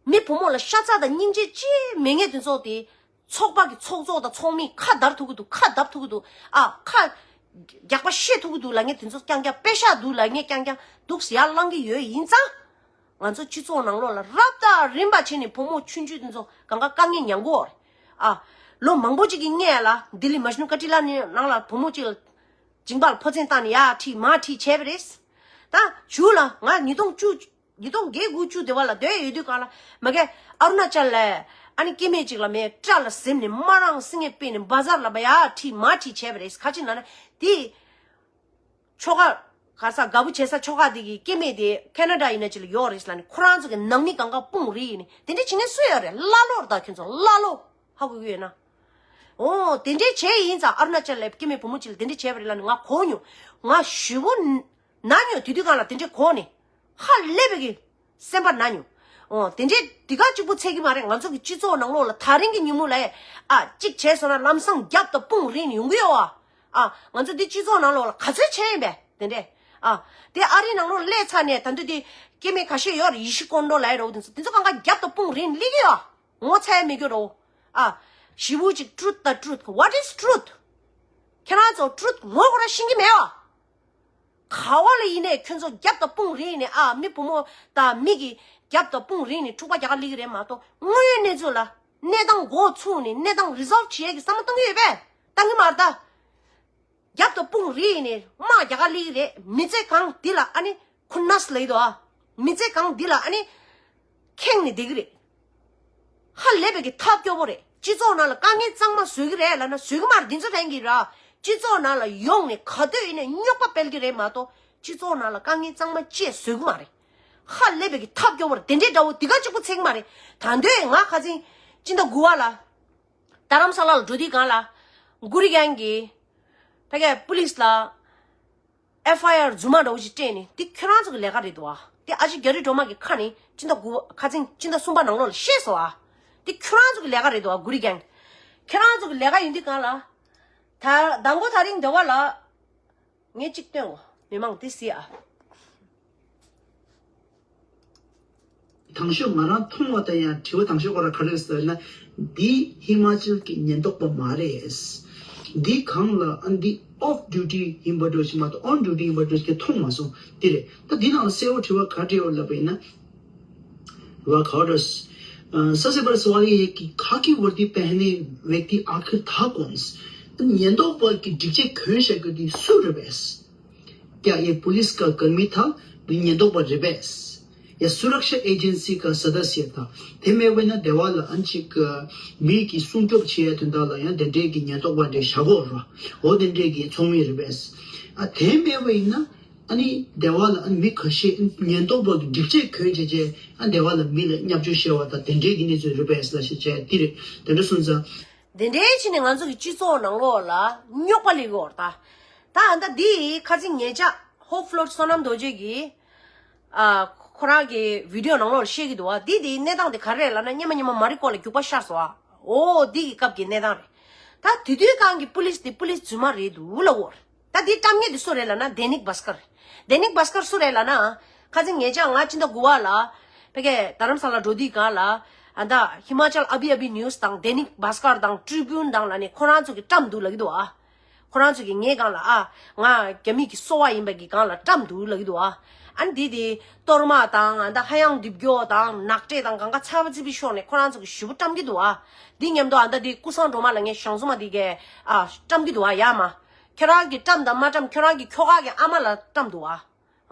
མི་བུ་མོ་ལ་ཤ་ཚ་དང་སྙིང་རྗེ་ཅི་མེད་མཁན་དེ་ཚོ་དེ། ཚོགས་པ་གི་ཚོགས་གཙོ་དང་ཚོགས་མི་ཁ་བརྡར་ཐུབ་ཀྱི་འདུག་ཁ་བརྡབ་ཐུབ་ཀྱི་འདུག་ཨ། ཁ་རྒྱག་པ་བཤད་ཐུབ་ཀྱི་འདུག་ལབ་མཁན་དེ་ཚོ་རྐྱང་རྐྱང་། པེ་ཤག་འདུག་ལབ་མཁན་རྐྱང་རྐྱང་འདུག་ཟེར་ཡར་ལངས་ཀྱི་ཡོད་ཡིན་ཙང་། ང་ཚོ་སྤྱི་ཚོགས་ནང་ལོགས་ལ་རབ་དང་རིམ་པ་བྱས་ནས་བུ་མོ་ཆུང་ཆུང་དེ་ཚོ་གང་ག་དཀའ་ངལ་མྱངས་ཀྱི་ཡོད་རེད། ཨ། ལོ་མང་པོ་ཅིག་གི་སྔས་ལ་ལྡི་ལི་མ་ཇུ་ནུ་ཀ་ཊི་ལ་ནི་ནང་ལ་བུ་མོ་ཅིག་ལ་མཇིང་པ་ལ་ཕོ་མཚན་བཏགས་ནས་ཡར་ཁྲིད་མར་ཁྲིད་བྱས་པ་རེད། ད་མཇུག་ལ་ང་ཉིས་སྟོང་བཅུ། ཉིས་སྟོང་བརྒྱད་དགུ་བཅུ་དེ་བ་ལ་སྡོད་ཡོད་དུས་གང་ལ་མ་གི་ཨ་རུ་ན་ཅལ་ལ་ཨ་ནི་སྐྱེ་དམན་ཅིག་ལ་མེ་སྐྲ་ལ་གཟིམ་ནས་མ་རང་སེང་གེ་སྤེལ་ནས་བ་ཛར་ལ་བ་ཡར་ཁྲིད་མར་ཁྲིད་བྱས་པ་རེད། ག་ཅི་ན་ན་དེ་ཆོ་ག་ག་ས་དགའ་པོ་བྱེད་ས་ཆོ་ག་དེ་གི་སྐྱེ་དམན་དེ་ཁེ་ན་ཌ་ཡིན་ན་ཅིག་ལ་ཡོད་རེད་ལ་ནི་ཁོ་རང་ཚོ་གི་ནང་མི་གང་ག་དཔུང་རེད་ཡིན་ནི་དེ་འདྲས་བྱེད་མཁན་སུ་ཡོད་རེད། ཀླ་ཀློ་རེད་ད་ཁྱོད་ཚོ་ཀླ་ཀློ་ཧ་གོ་གི་ཡོད་ན། འོ་དེ་འདྲས་བྱས་ཡིན་ཙང་ཨ་རུ་ན་ཅལ་ལ་སྐྱེ་དམན་བུ་མོ་ཅིག་ལ་དེ་འདྲས་བྱས་པ་རེད་ལ་ནི་ང་གོ་མྱོང་། ང་ཞེ་པོ་ན་མྱོང་། དེ་དུས་གང་ལ་དེ་འདྲས་གོ་ནས་ཧ་ལས་པའི་གི་སེམས་པ་ན་མྱོང་། འོ་དེ་འདྲས་དེ་ག་གཅིག་པུ་ཚད་ཀྱི་མ་རེད། ང་ཚོ་གི་སྤྱི་ཚོགས་ནང་ལོགས་ལ་དེ་རིང་གི་ཉིན་མོ་ལ་ཨ་གཅིག་བྱས་སོང་ན་ལམ་སང་རྒྱབ་དང་དཔུང་རེག་ནས་ཡོང་གི་ཡོད་ཨ། ཨ་ང་ཚོ་འདི་སྤྱི་ཚོགས་ནང་ལོགས་ལ་ག་ཚོད་བྱས་ཡིན་པས་དེ་འདྲས། ཨ་དེ་ཨ་རིའི་ནང་ལོགས་སླེབས་ཚར་ནས་ད་དུང་དེ་སྐྱེ་དམན་ཁ་ཤས་ཡོད་རེད། ཡེ་ཤུ་ཀོན་ཌོ་ལབ་ཡ་རོ་དེ་ཚོ་དེ་ཚོ་གང་ག་རྒྱབ་དང་དཔུང་རེག་ནས་སླེབས་ཀྱི་ཡོད་ཨ། ངོ་ཚ་ཡ་མེད་རྒྱུ་རོ། ཨ། ཞེ་པོ་ཅིག་ཊུ་རུཐ་དང་ཊུ་རུཐ། What is truth? ཁྱེད་རང་ཚོ་ཊུ་རུཐ་ངོ་ཁོ་རང་ཤེས་ཀྱི་མེད་བ། ག་བ་ལ་ཡིན་ནའི་ཁྱོད་ཚོ་རྒྱབ་དང་དཔུང་རེག་ནས་ཨ་མི་བུ་མོ་དང་མི་གི་རྒྱབ་དང་དཔུང་རེག་ནས་འཁྲུག་པ་རྒྱག་ག་སླེབས་ཀྱི་རེད་མ་གཏོགས་དངོས་ཡོད་གནས་ཚུལ་ལ་གནས་སྟངས་འགོ་ཚུགས་ནས་གནས་སྟངས་རི་སོལ་བ་བྱེད་ཡས་ཀྱི་བསམ་བློ་གཏོང་གི་ཡོད་པས། བཏང་གི་མ་རེད་ད། རྒྱབ་དང་དཔུང་རེག་ནས་དམག་རྒྱག་ག་སླེབས་ཀྱི་རེད། མི་ཚེ་གང་འདི་ལ་ཨ་ནི་ཁུ་ནས་ལབ་ཀྱི་འདུག་ཨ། མི་ཚེ་གང་འདི་ལ་ཨ་ནི་ཁེངས་ནས་བསྡད་ཀྱི་རེད། ཧ་ལས་པའི་གི་ཐབས་སྐྱོ་པོ་རེད། སྤྱི་ཚོགས་ནང་ལ་དཀའ་ངལ་གཙང་མ་བཟོ་གི་རེད་ལབ་ན་བཟོ་གི་མ་རེད། འདི་ཚོ་ལྷན་གྱིས་ར་སྤྱི་ཚོགས་ནང་ལ་ཡོང་ནས་ག་དུས་ཡིན་ནའི་རྙོག་པ་སྤེལ་གྱི་རེད་མ་གཏོགས་སྤྱི་ཚོགས་ནང་ལ་དཀའ་ངལ་གཙང་མ་ཅིག་བཟོ་གི་མ་རེད། ཧ་ལས་པའི་གི་ཐབས་སྐྱོ་བོར་དེ་འདྲའི་འདྲ་བོ་འདི་ག་གཅིག་པུ་ཚེག་མ་རེད། ད་འདོད་ང་ཁ་སང་ སྤྱི་ཟླ་དགུ་པ་ལ་རྡ་རམ་ས་ལ་ལ་འགྲོ་དུས་སྒང་ལ་གུ་རི་གྷན་གྱིས་ཕ་གིའི་པུ་ལིས་ལ་ཨེཕ་ཨའི་ཨར་རྫུན་མ་འདྲ་བོ་ཞིག་སྤྲད་ནས། འདི་ཁྱོད་རང་ཚོ་གི་ལས་ཀ་རེད་འདུག་ཨ། འདི་ཨ་ཅེ་རྒྱ་རི་སྒྲོལ་མ་གི་ཁ་ནས་སྤྱི་ཟླ་དགུ་ཁ་སང་སྤྱི་ཟླ་གསུམ་པ་ནང་ལོགས་ལ་བཤད་སོང་ཨ། འདི་ཁྱོད་རང་ཚོ་གི་ལས་ཀ་རེད་འདུག་ཨ། གུ་རི་གྷན། ཁྱོད་རང་ཚོ་གི་ལས་ཀ་ཡིན་དུས་སྒང་ལ། ད་མདང་དགོང་དེ་རིང་སྡེ་བ་ལ་ངས་གཅིག་སྟོན་གོ། མི་མང་དེ་གཟིགས་ཨ། དང་ཤོས་ང་རང་མཐོང་བ་དང་ཡང་དྲི་བ་དང་ཤོས་ཁོ་རང་ག་རེ་ཟེར་ན། འདི་ཧི་མ་ཅལ་གྱི་ཉེན་རྟོག་པ་མ་རེད། འདི་སྒང་ལ་ཨ་འདི་ཨོཕ་ཌིའུ་ཊི་ཡིན་པ་འདྲ་ཞིག་མ་གཏོགས་ཨོན་ཌིའུ་ཊི་ཡིན་པ་འདྲ་ཞིག་མཐོང་མ་སོང་། དེ་རེད། ད་འདི་ནང་ལ་གསལ་བོ་དྲི་བ་ག་རེ་ཡོད་ལབ་པ་ཡིན་ན། वह खा रस। अ, सबसे बड़ा सवाल ये है कि खाकी वर्दी पहने व्यक्ति आखिर था कौन? ཉེན་རྟོག་པ་གི་སྒྲིག་ཆས་གོན་བཞག་གི་དེ་སུ་རེད་པས། क्या ये पुलिस का कर्मी था? འདི་ཉེན་རྟོག་པ་རེད་པས། या सुरक्षा एजेंसी का सदस्य था? དེ་མེད་པ་ན་སྡེ་བ་ལ་ཨ་ཅིག་མི་གི་སྲུང་སྐྱོབ་བྱེད་ཡ་དོན་དག་ལ་ཡང་དེ་འདྲས་ཀྱི་ཉེན་རྟོག་པ་འདྲས་བཞག་གོ་ར། འོ་དེ་འདྲས་ཀྱི་ཚོགས་མི་རེད་པས། ཨ་དེ་མེད་པ་ཡིན་ན། ཨ་ནི་སྡེ་བ་ལ་ཨ་ནི་མི་ཁ་ཤས་ཉེན་རྟོག་པ་གི་སྒྲིག་ཆས་གོན་བྱས་བྱས། ཨ་སྡེ་བ་ལ་མི་ལ་བརྙས་བཅོས་བྱས་པ་དང་དེ་འདྲའི་གི་གནས་ཚུལ་རེད་པས་ལབ་བྱས་བྱས་དེ་རེད། དེ་འདྲ་སོང་ཙང་། དེ་འདྲའི་ཕྱིན་ནས་ང་ཚོ་གི་སྤྱི་ཚོགས་ནང་ལོགས་ལ་རྙོག་པ་སླེབས་ཡོད་རེད་ད། ད་ཨ་ད་འདི་ཁ་སང་ཉེ་ཆར་ཧོབ་ཕློ་བསོད་ནམས་རྡོ་རྗེ་གིས་ཨ་ཁོ་རང་གི་བི་ཌི་ཡོ་ནང་ལོགས་ལ་བཤད་ཀྱི་འདུག་བ། འདི་དེའི་གནས་སྟངས་དེ་ག་རེ་རེད་ལབ་ན། སྔོན་མ་སྔོན་མ་མ་རི་ཀོ་ལ་རྒྱུག་པ་ཤར་སོང་བ། འོ་འདི་གི་སྐབས་ཀྱི་གནས་སྟངས་རེད། ད་དེ་དུས་སྒང་གི་པུ་ལིས་དེ་པུ་ལིས་རྫུན་མ་རེད་འདུག་ལབ་ཡོད་རེད། ད་འདི་བཀྲམ་མཁན་དེ་སུ་རེད་ལབ་ན། དེ་ནིག་བྷ་སྐར་རེད། དེ་ནིག་བྷ་སྐར་སུ་རེད་ལབ་ན། ཁ་སང་ཉེ་ཆར་ང་སྤྱི་ཟླ་དགུ་པ་ལ་ཕ་གིའི་རྡ་རམ་ས་ལ་འགྲོ་དུས་སྒང་ལ། ཨ་ད་ཧི་མ་ཅལ་ཨ་བྷི་ཨ་བྷི་ནིའུ་སི་དང་དེ་ནིག་བྷ་སྐར་དང་ཊི་རི་བྷིའུན་དང་ལབ་ནས་ཁོ་རང་ཚོ་གིས་བཀྲམ་འདུག་ལབ་ཀྱི་འདུག་ཨ། ཁོ་རང་ཚོ་གིས་ངའི་སྒང་ལ་ཨ་ང་རྒྱ་མི་གི་སོ་པ་ཡིན་པ་གི་སྒང་ལ་བཀྲམ་འདུག་ལབ་ཀྱི་འདུག་ཨ། ཨ་ནི་དེ་དེ་གཏོར་མ་དང་ཨ་ད་ཧ་ཡང་རྡིབ་སྐྱོ་དང་ནག་ཁྲེལ་དང་གང་ག་ཚ་བ་ཚིག་པའི་ཕྱོགས་ནས་ཁོ་རང་ཚོ་གིས་ཞེ་པོ་བཀྲམ་གྱི་འདུག་ཨ། འདི་མཉམ་དུ་ཨ་ད་དེ་ཀུན་བཟང་སྒྲོལ་མ་ལ་ངས་ཞང་བཙོང་མ་དེ་གས་ཨ་བཀྲམ་གྱི་འདུག་ཨ། ཡ་མ། ཁྱོད་རང་གིས་བཀྲམ་དང་མ་བཀྲམ། ཁྱོད་རང་གི་ཁྱོ་ག་གི་ཨ་མ་ལ་བཀྲམ་འདུག་ཨ།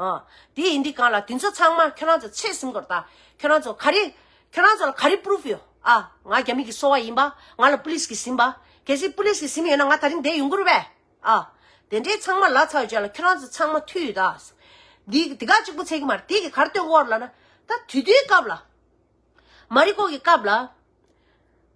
ཨ། དེ་ཡིན་དུས་སྒང་ལ་དེ་ཚོ་ཚང་མ་ཁྱོད་རང་ཚོ་ཚོད་ཟིན་དགོས་རེད་ད། ཁྱོད་རང་ཚོ་ག་རེ། ཁྱོད་རང་ཚོ་ལ་ག་རེ་པུ་རུཕ་ཡོད་ཨ། ང་རྒྱ་མི་གི་སོ་པ་ཡིན་པ། ང་ལ་པུ་ལིས་གིས་ཟིན་པ། གལ་སྲིད་པུ་ལིས་གིས་ཟིན་ཡོད་ན་ང་དེ་རིང་འདིར་ཡོང་གི་རེད་པས། ཨ། དེ་འདྲའི་ཚང་མ་ལབ་ཚར་བའི་རྗེས་ལ་ཁྱོད་རང་ཚོ་ཚང་མ་འཐུས་ཡོད་ད། འདི་འདི་ག་གཅིག་པུ་ཚད་ཀྱི་མ་རེད། དེ་གིས་ག་རེ་སྟོན་གྱི་ཡོད་རེད་ལབ་ན། ད་དེ་དུས་སྐབས་ལ། མ་རི་ཀོ་གི་སྐབས་ལ།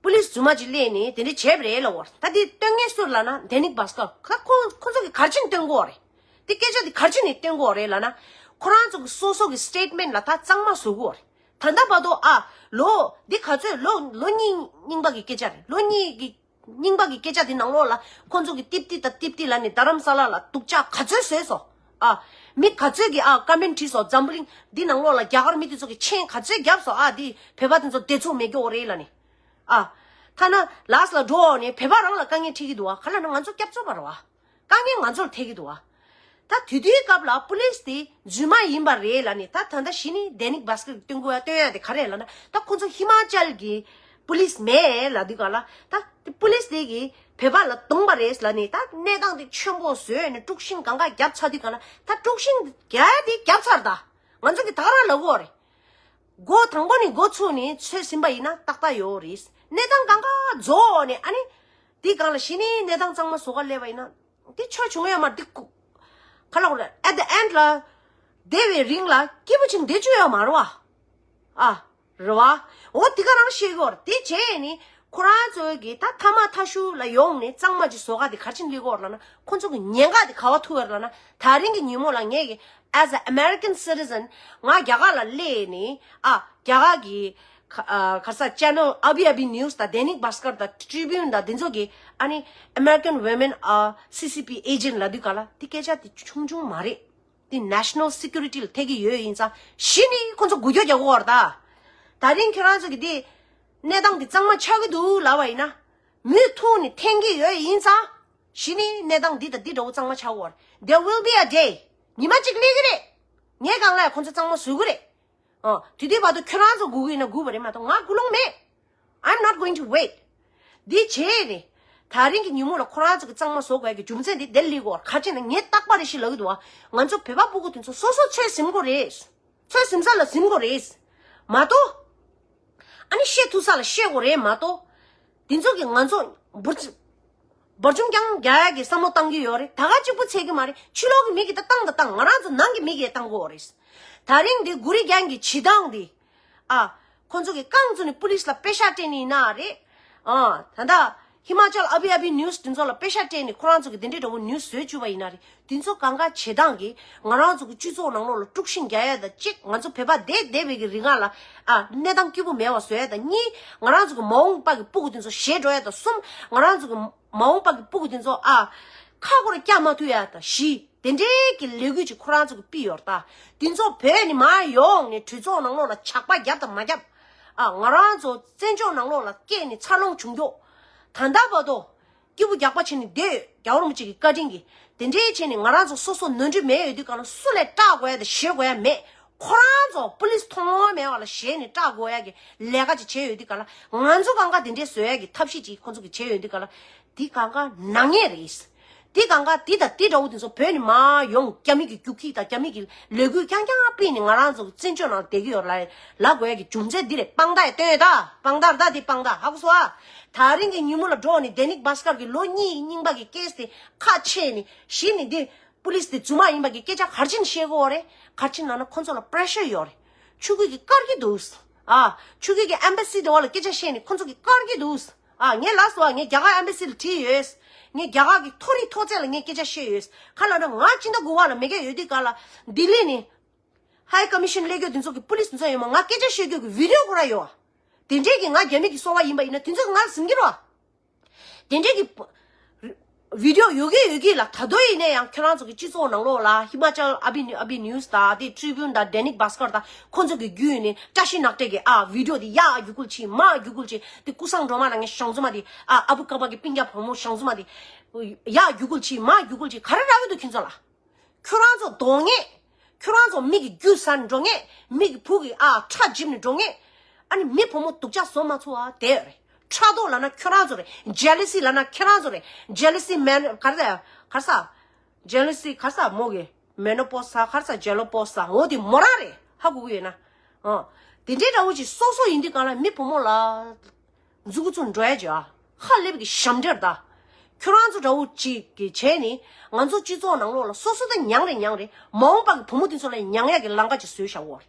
པུ་ལིས་རྫུན་མ་ཅིག་སླེབས་ནས་དེ་འདྲ་བྱས་པ་རེད་ལབ་ཡོད་རེད། ད་དེ་སྟོན་མཁན་སུ་རེད་ལབ་ན། དེ་ནིག་བྷ་སྐར། ཁ་ཁོ་ཁོ་ཚོ་གིས་ག་རེ་བྱས་ནས་སྟོན་གྱི་ཡོད་རེད། དེ་སྐད་ཆ་དེ་ག་རེ་བྱས་ནས་སྟོན་གྱི་ཡོད་རེད་ལབ་ན། ཁོ་རང་ཚོ་གི་སོ་སོ་གི་སི་ཊེཊ་མེན་ཊི་ལ་ད་གཙང་མ་བཟོ་གི་ཡོད་རེད། ད་ལྟ་བར་དུ་ཨ་ལོ་འདི་ག་ཚོད་ལོ་ལོ་གཉིས་རྙིང་པ་གི་སྐད་ཆ་རེད། ལོ་གཉིས་ཀྱི་རྙིང་པ་གི་སྐད་ཆ་དེ་ནང་ལོགས་ལ་ཁོ་ཚོ་གིས་ཏིབ་ཏི་དང་ཏིབ་ཏི་ལབ་ནས་རྡ་རམ་ས་ལ་ལ་སྡུག་ཅག་ག་ཚོད་བཟོས་སོང་། ཨ། མི་ག་ཚོད་ཀྱིས་ཨ་ཀོ་མེན་ཊི་བྲིས་སོང་། འཛམ་བུ་གླིང་འདི་ནང་ལོགས་ལ་རྒྱ་གར་མི་དེ་ཚོ་གིས་མཆན་ག་ཚོད་བརྒྱབ་སོང་། ཨ་འདི་བོད་པ་དེ་ཚོ་བདེ་ཚོར་མེད་ཀྱི་ཡོད་རེད་ལབ་ནས། ཨ། ཐ་ན་ལཱསི་ལ་འགྲོ་འོང་ནས་བོད་པ་རང་ལ་དཀའ་ངལ་འཕྲད་ཀྱི་འདུག་བ། ག་ལབ་ན་ང་ཚོ་སྐྱབས་བཅོལ་བ་རེད་བ། དཀའ་ངལ་ང་ཚོར་འཕྲད་ཀྱི་འདུག་བ། ད་དེ་དུས་སྐབས་ལ་པུ་ལིས་དེ་རྫུན་མ་ཡིན་པ་རེད་ལབ་ནས། ད་ད་ལྟ་གཞི་ནས་དེ་ནིག་བྷ་སྐར་གྱིས་སྟོན་དགོས་ཡ་སྟོན་ཡ་དེ་ག་རེ་ལབ་ན། ད་ཁོ་ཚོ་ཧི་མ་ཅལ་གྱི་པུ་ལིས་མེད་ལབ་དུས་སྒང་ལ། ད་པུ་ལིས་དེ་གིས་བོད་པ་ལ་བརྡུངས་པ་རེད་ལབ་ནས། ད་གནས་སྟངས་དེ་ཆེན་པོ་བཟོས་ནས་དཀྲུག་ཤིང་གང་ག་བརྒྱབ་ཚར་དུས་སྒང་ལ། ད་དཀྲུག་ཤིང་རྒྱག་ཡ་དེ་བརྒྱབ་ཚར། ད་ང་ཚོ་གིས་ད་ག་རང་ལབ་དགོས་རེད། འགོ་དང་པོ་ནས་འགོ་ཚུགས་ནས་ཚོད་ཟིན་པ་ཡིན་ན་ཏག་ཏག་ཡོད་རེད། གནས་སྟངས་གང་ག་རྫོགས་ནས་ཨ་ནི། དེའི་སྒང་ལ་གཞི་ནས་གནས་སྟངས་གཙང་མ་བཟོ་ག་སླེབས་པ་ཡིན་ན། དེ་ཆོ་བྱུང་ཡོད་མ་རེད། དེ་ཀུ། ག་ལབ་དགོས་རེད། at the end ལ། བསྡད་པའི་རིང་ལ་སྐྱིད་པོ་ཅིག་བསྡད་རྒྱུ་ཡོད་མ་རེད་བ། ཨ། རེད་བ། འོ་དེ་ག་རང་བཤད་ཀྱི་ཡོད་རེད། དེ་བྱས་ནས་ཁོ་རང་ཚོ་གིས་ད་མཐའ་མ་མཐའ་གཞུག་ལ་ཡོང་ནས་གཙང་མ་ཅིག་བཟོ་ག་དེ་ག་རེ་བྱས་ནས་སླེབས་ཀྱི་ཡོད་རེད་ལབ་ན། ཁོ་ཚོ་གི་ཉེན་ཁ་དེ་ག་པར་ཐུག་ཡོད་རེད་ལབ་ན། ད་རིང་གི་ཉིན་མོ་ལ་ངས་གི་as a American citizen ང་རྒྱ་གར་ལ་སླེབས་ནས། ཨ། རྒྱ་གར་གི་ཁ་ཨ་ག་རེ་ཟེར། ཆེ་ནལ་ཨ་བྷི་ཨ་བྷི་ནིའུ་སི་དང་དེ་ནིག་བྷ་སྐར་དང་ཊི་རི་བྷིའུན་དང་དེ་ཚོ་གིས་ཨ་ནི་American women are C C P agent ལབ་དུས་སྒང་ལ། དེ་སྐད་ཆ་དེ་ཆུང་ཆུང་མ་རེད། དེ་national security ལ་ཐེ་གི་ཡོད་ཡིན་ཙང་། གཞི་ནས་ཁོ་ཚོ་འགུལ་སྐྱོད་རྒྱག་གི་ཡོད་རེད་ད། ད་རིང་ཁྱོད་རང་ཚོ་གིས་དེ་གནས་སྟངས་དེ་གཙང་མ་ཆགས་ཀྱི་འདུག་ལབ་པ་ཡིན་ན། མུ་མཐུད་ནས་འཐེན་གྱི་ཡོད་ཡིན་ཙང་། གཞི་ནས་གནས་སྟངས་འདི་དང་འདི་འདྲ་བོ་གཙང་མ་ཆགས་ཀྱི་ཡོད་རེད། There will be a day. ཉི་མ་གཅིག་སླེབས་ཀྱི་རེད། ངའི་སྒང་ལ་ཡང་ཁོ་ཚོ་གཙང་མ་བཟོ་གི་རེད། ཨ། དེ་དུས་བར་དུ་ཁྱོད་རང་ཚོ་སྒུག་གི་ཡིན་ན་སྒུག་པ་རེད་མ་གཏོགས་ང་སྒུག་ལོང་མེད། I'm not going to wait. འདི་བྱས་ནས། ད་རིང་གི་ཉིན་མོ་ལ་ཁོ་རང་ཚོ་གིས་གཙང་མ་བཟོ་དགོས་ཀྱི་རྒྱུ་མཚན་འདི་དེར་སླེབས་ཀྱི་ཡོད་རེད། ག་རེ་བྱས་ན་ངས་རྟག་པར་རེ་ཞིག་ལབ་ཀྱི་འདུག་བ། ང་ཚོ་བོད་པ་ཕྲུ་གུ་དེ་ཚོ་སོ་སོ་ཚོད་ཟིན་དགོས་རེད། ཚོད་ཟིན་ས་ལ་ཟིན་དགོས་རེད། མ་གཏོགས། ཨ་ནི་བཤད་ཐུབ་ས་ལ་བཤད་དགོས་རེད་མ་གཏོགས། དེ་ཚོ་གིས་ང་ཚོ་འབུར་ཅི་འབུར་ཆུང་རྐྱང་རྒྱག་ཡག་གི་བསམ་བློ་བཏང་གི་ཡོད་རེད། ད་ག་གཅིག་པུ་ཚད་ཀྱི་མ་རེད། ཕྱི་ལོགས་ཀྱི་མི་གིས་ད་བཏང་ད་བཏང་། ང་རང་ཚོ་ནང་གི་མི་གིས་བཏང་དགོས་རེད། ད་རིང་འདི་གུ་རི་གྷན་གྱི་བྱེད་སྟངས་འདི། ཨ། ཁོང་ཚོ་གིས་རྐང་བཙུགས་ནས་པུ་ལིས་ལ་པེ་ཤག་སྤྲད་ནི་ཡིན་ན་རེད། ཨ་ད་ལྟ་ཧི་མ་ཅལ་ཨ་བི་ཨ་བི་ནིའུ་སི་དེ་ཚོ་ལ་པེ་ཤག་སྤྲད་ནས་ཁོ་རང་ཚོ་གིས་དེ་འདྲའི་འདྲ་བོ་ནིའུ་སི་བཟོས་བཅུག་པ་ཡིན་ན་རེད། དེ་ཚོ་གང་ག་བྱེད་སྟངས་ཀྱིས་ང་རང་ཚོ་གི་སྤྱི་ཚོགས་ནང་ལོགས་ལ་དཀྲུག་ཤིང་རྒྱག་ཡ་དང་གཅིག་ང་ཚོ་བོད་པ་བསྡད་བསྡད་པའི་གི་རིགས་ལ་ཨ་གནས་སྟངས་སྐྱིད་པོ་མེད་པ་བཟོ་ཡ་དང་གཉིས་ང་རང་ཚོ་གི་མ་འོངས་པ་གི་སྤུ་གུ་དེ་ཚོ་ཞེད་འགྲོ་ཡ་དང་གསུམ་ང་རང་ཚོ་གི་མ་འོངས་པ་གི་སྤུ་གུ་དེ་ཚོ་ཨ་ཁ་སྐོར་རྒྱག་མ་ཐུབ་ཡ་དང་བཞི། དེ་འདྲའི་གི་ལས་འགུལ་ཅིག་ཁོ་རང་ཚོ་གི་སྤེལ་ཡོད་རེད་ད། དེ་ཚོ་བོད་ནས་མར་ཡོང་ནས་གྲོས་ཚོགས་ནང་ལོགས་ལ་ཇག་པ་རྒྱབ་དང་མ་རྒྱབ། ཨ་ང་རང་ཚོ་བཙན་བྱོལ་ནང་ལོགས་ལ་སྐྱེས་ནས་འཚར་ལོངས་བྱུང་རྒྱུ། ད་ལྟ་བར་དུ་སྐྱིད་པོ་རྒྱག་པ་བྱས་ནས་བསྡད་ཡོད། རྒྱལ་བ་རིན་པོ་ཆེ་གི་བཀའ་དྲིན་གྱིས་དེ་འདྲའི་བྱས་ནས་ང་རང་ཚོ་སོ་སོ་ནོར་འཁྲུལ་མེད་ཡོད་དུས་གང་ལ་སུ་ལ་སྐྲག་དགོས་ཡ་དང་ཞེད་དགོས་ཡ་མེད། ཁོ་རང་ཚོ་པུ་ལིས་མཐོང་མ་མེད་པ་ལ་ཞེད་ནས་སྐྲག་དགོས་ཡ་གི་ལས་ཀ་ཅིག་བྱས་ཡོད་དུས་གང་ལ་ང་ཚོ་གང་ག་དེ་འདྲའི་བཟོ་ཡ་གི་ཐབས་ཤེས་ཅིག་ཁོ་ཚོ་གིས་བྱས་ཡོད་དུས་གང་ལ་དེ་གང་ག་ནག་ཉེས་རེད། དེ་གང་ག་དེ་དང་དེ་འདྲ་བོ་དེ་ཚོ་བོད་ནས་མར་ཡོང་རྒྱ་མི་གི་རྒྱུག་ཁྱི་དང་རྒྱ་མི་གི་ལས་འགུལ་རྐྱང་རྐྱང་སྤེལ་ནས་ང་རང་ཚོ་གི་བཙན་བྱོལ་ནང་བསྡད་ཀྱི་ཡོད་ལ་ལབ་དགོས་ཡ་གི་རྒྱུ་མཚན་འདི་རེད། དཔང་རྟགས་སྟོན་ད། དཔང་རྟགས་ད་དེ་དཔང་རྟགས་ཧ་གོ་སོང་ཨ། ད་རིང་གི་ཉིན་མོ་ལ་འགྲོ་ནས་ཌེ་ནིག་བྷ་སྐར་གི་ལོ་གཉིས་རྙིང་པ་གི་ཀེ་སི་དེ་ཁ་ཕྱེ་ནས་གཞི་ནས་འདི་པུ་ལིས་དེ་རྫུན་མ་ཡིན་པ་གི་སྐད་ཆ་ག་རེ་བྱས་ནས་བཤད་དགོས་རེད། ག་རེ་བྱས་ན་ན་ཁོ་ཚོ་ལ་པེ་རེ་ཤར་ཡོད་རེད། ཕྲུ་གུ་གི་བཀར་གྱི་འདུག་ཨ་ཕྲུ་གུ་གི་ཨེམ་བྷ་སི་དེ་བ་ལ་སྐད་ཆ་བཤད་ནས་ཁོ་ཚོ་གི་བཀར་གྱི་འདུག་ཨ་ངས་ལབ་སོང་ཨ། ངས་རྒྱ་གར་ཨེམ་བྷ་སི་ལ་དྲིས་ཡོད། ངས་རྒྱ་གར་གི་མཐོ་རིམ་ཐོག་བརྩེགས་ལ་ངས་སྐད་ཆ་བཤད་ཡོད། ག་ལབ་ན་ང་སྤྱི་ཟླ་དགུ་པ་ལ་མེ་གྷལ་ཡ་ཡོད་དུས་ག་ལ་ལྡི་ལི་ནས་ཧའི་ཀོ་མི་ཤན་སླེབས་རྒྱུ་དེ་ཚོ་གི་པུ་ལིས་དེ་ཚོ་ཡོད་མ་ང་སྐད་ཆ་བཤད་རྒྱུ་གི་བི་ཌི་ཡོ་ཁོ་རང་ཡོད་ཨ། དེ་འདྲས་ཀྱི་ང་རྒྱ་མི་གི་སོ་པ་ཡིན་པ་ཡིན་ན་དེ་ཚོ་གི་ང་ལ་ཟིན་གྱི་རེད་ཨ། དེ་འདྲས་ཀྱི་བི་ཌི་ཡོ་ཡོད་ཀྱི་ཡོད་ཀྱི་ལ་ད་དུང་ཡིན་ན་ཡང་ཁྱོད་རང་ཚོ་གི་སྤྱི་ཚོགས་ནང་ལོགས་ལ་ཧི་མ་ཅལ་ཨ་བི་ཨ་བི་ནིའུ་སི་དང་དེ་ཊི་རི་བྷིའུན་དང་ཌེ་ནིག་བྷ་སྐར་དང་ཁོ་ཚོ་གི་བརྒྱུད་ནས་བཀྲ་ཤིས་ནག་ཏྲེ་གི་ཨ་བི་ཌི་ཡོ་དེ་ཡར་རྒྱུག་ཁུལ་བྱེད་མར་རྒྱུག་ཁུལ་བྱེད་དེ་ཀུ་སང་སྒྲོལ་མ་ལ་ངས་ཞང་བཙུན་མ་དེ་ཨ་ཨ་བུ་ཀ་པ་གི་སྤུན་ཀྱག་བུ་མོ་ཞང་བཙུན་མ་དེ་ཡར་རྒྱུག་ཁུལ་བྱེད་མར་རྒྱུག་ཁུལ་བྱེད་ག་རེ་རག་གི་འདུག་ཁྱོད་ཚོ་ལ། ཁྱོད་རང་ཚོ་གདོང་ངེས། ཁྱོད་རང་ཚོ་མི་གི་རྒྱུ་ཟ་ནས་འགྲོ་ངེས། མི་གི་བུ་གི་ཨ་ཁྲག་འཇིབ་ནས་འགྲོ་ངེས། ཨ་ནི་མི་བུ་མོ་སྡུག་ཅག་བཟོ་མ་ཚུགས་ཨ་དེ་རེད། ཕྲག་དོག་ལབ་ན་ཁྱོད་རང་ཚོ་རེད། ཇེ་ལི་སི་ལབ་ན་ཁྱོད་རང་ཚོ་རེད། ཇེ་ལི་སི་མེན་ག་རེ་ཟ་ག་རེ་ཟ། ཇེ་ལི་སི་ག་རེ་ཟ་མོ་གི་མེ་ནོ་པོ་སི་ཟ་ག་རེ་ཟ་ཇེ་ལོ་པོ་སི་ཟ་འོ་དེ་མོ་རང་རེད། ཧ་གོ་གི་ཡོད་ན། ཨ། དེ་འདྲའི་འདྲ་བོ་ཅིག་སོ་སོ་ཡིན་དུས་གང་ལ་མི་བུ་མོ་ལ། མཛུ་གུ་ཚོ་འགྲོ་ཡ་ཅིག་ཨ། ཧ་ལས་པའི་གི་ཞབས་འདྲེན་ད། ཁྱོད་རང་ཚོ་འདྲ་བོ་ཅིག་གི་བྱས་ནི་ང་ཚོ་སྤྱི་ཚོགས་ནང་ལོགས་ལ་སོ་སོ་ད་མྱངས་རེད་མྱངས་རེད། མ་འོངས་པ་གི་བུ་མོ་དེ་ཚོ་ལ་མྱངས་ཡ་གི་ལམ་ཁ་ཅིག་བཟོས་བཞག་འོ།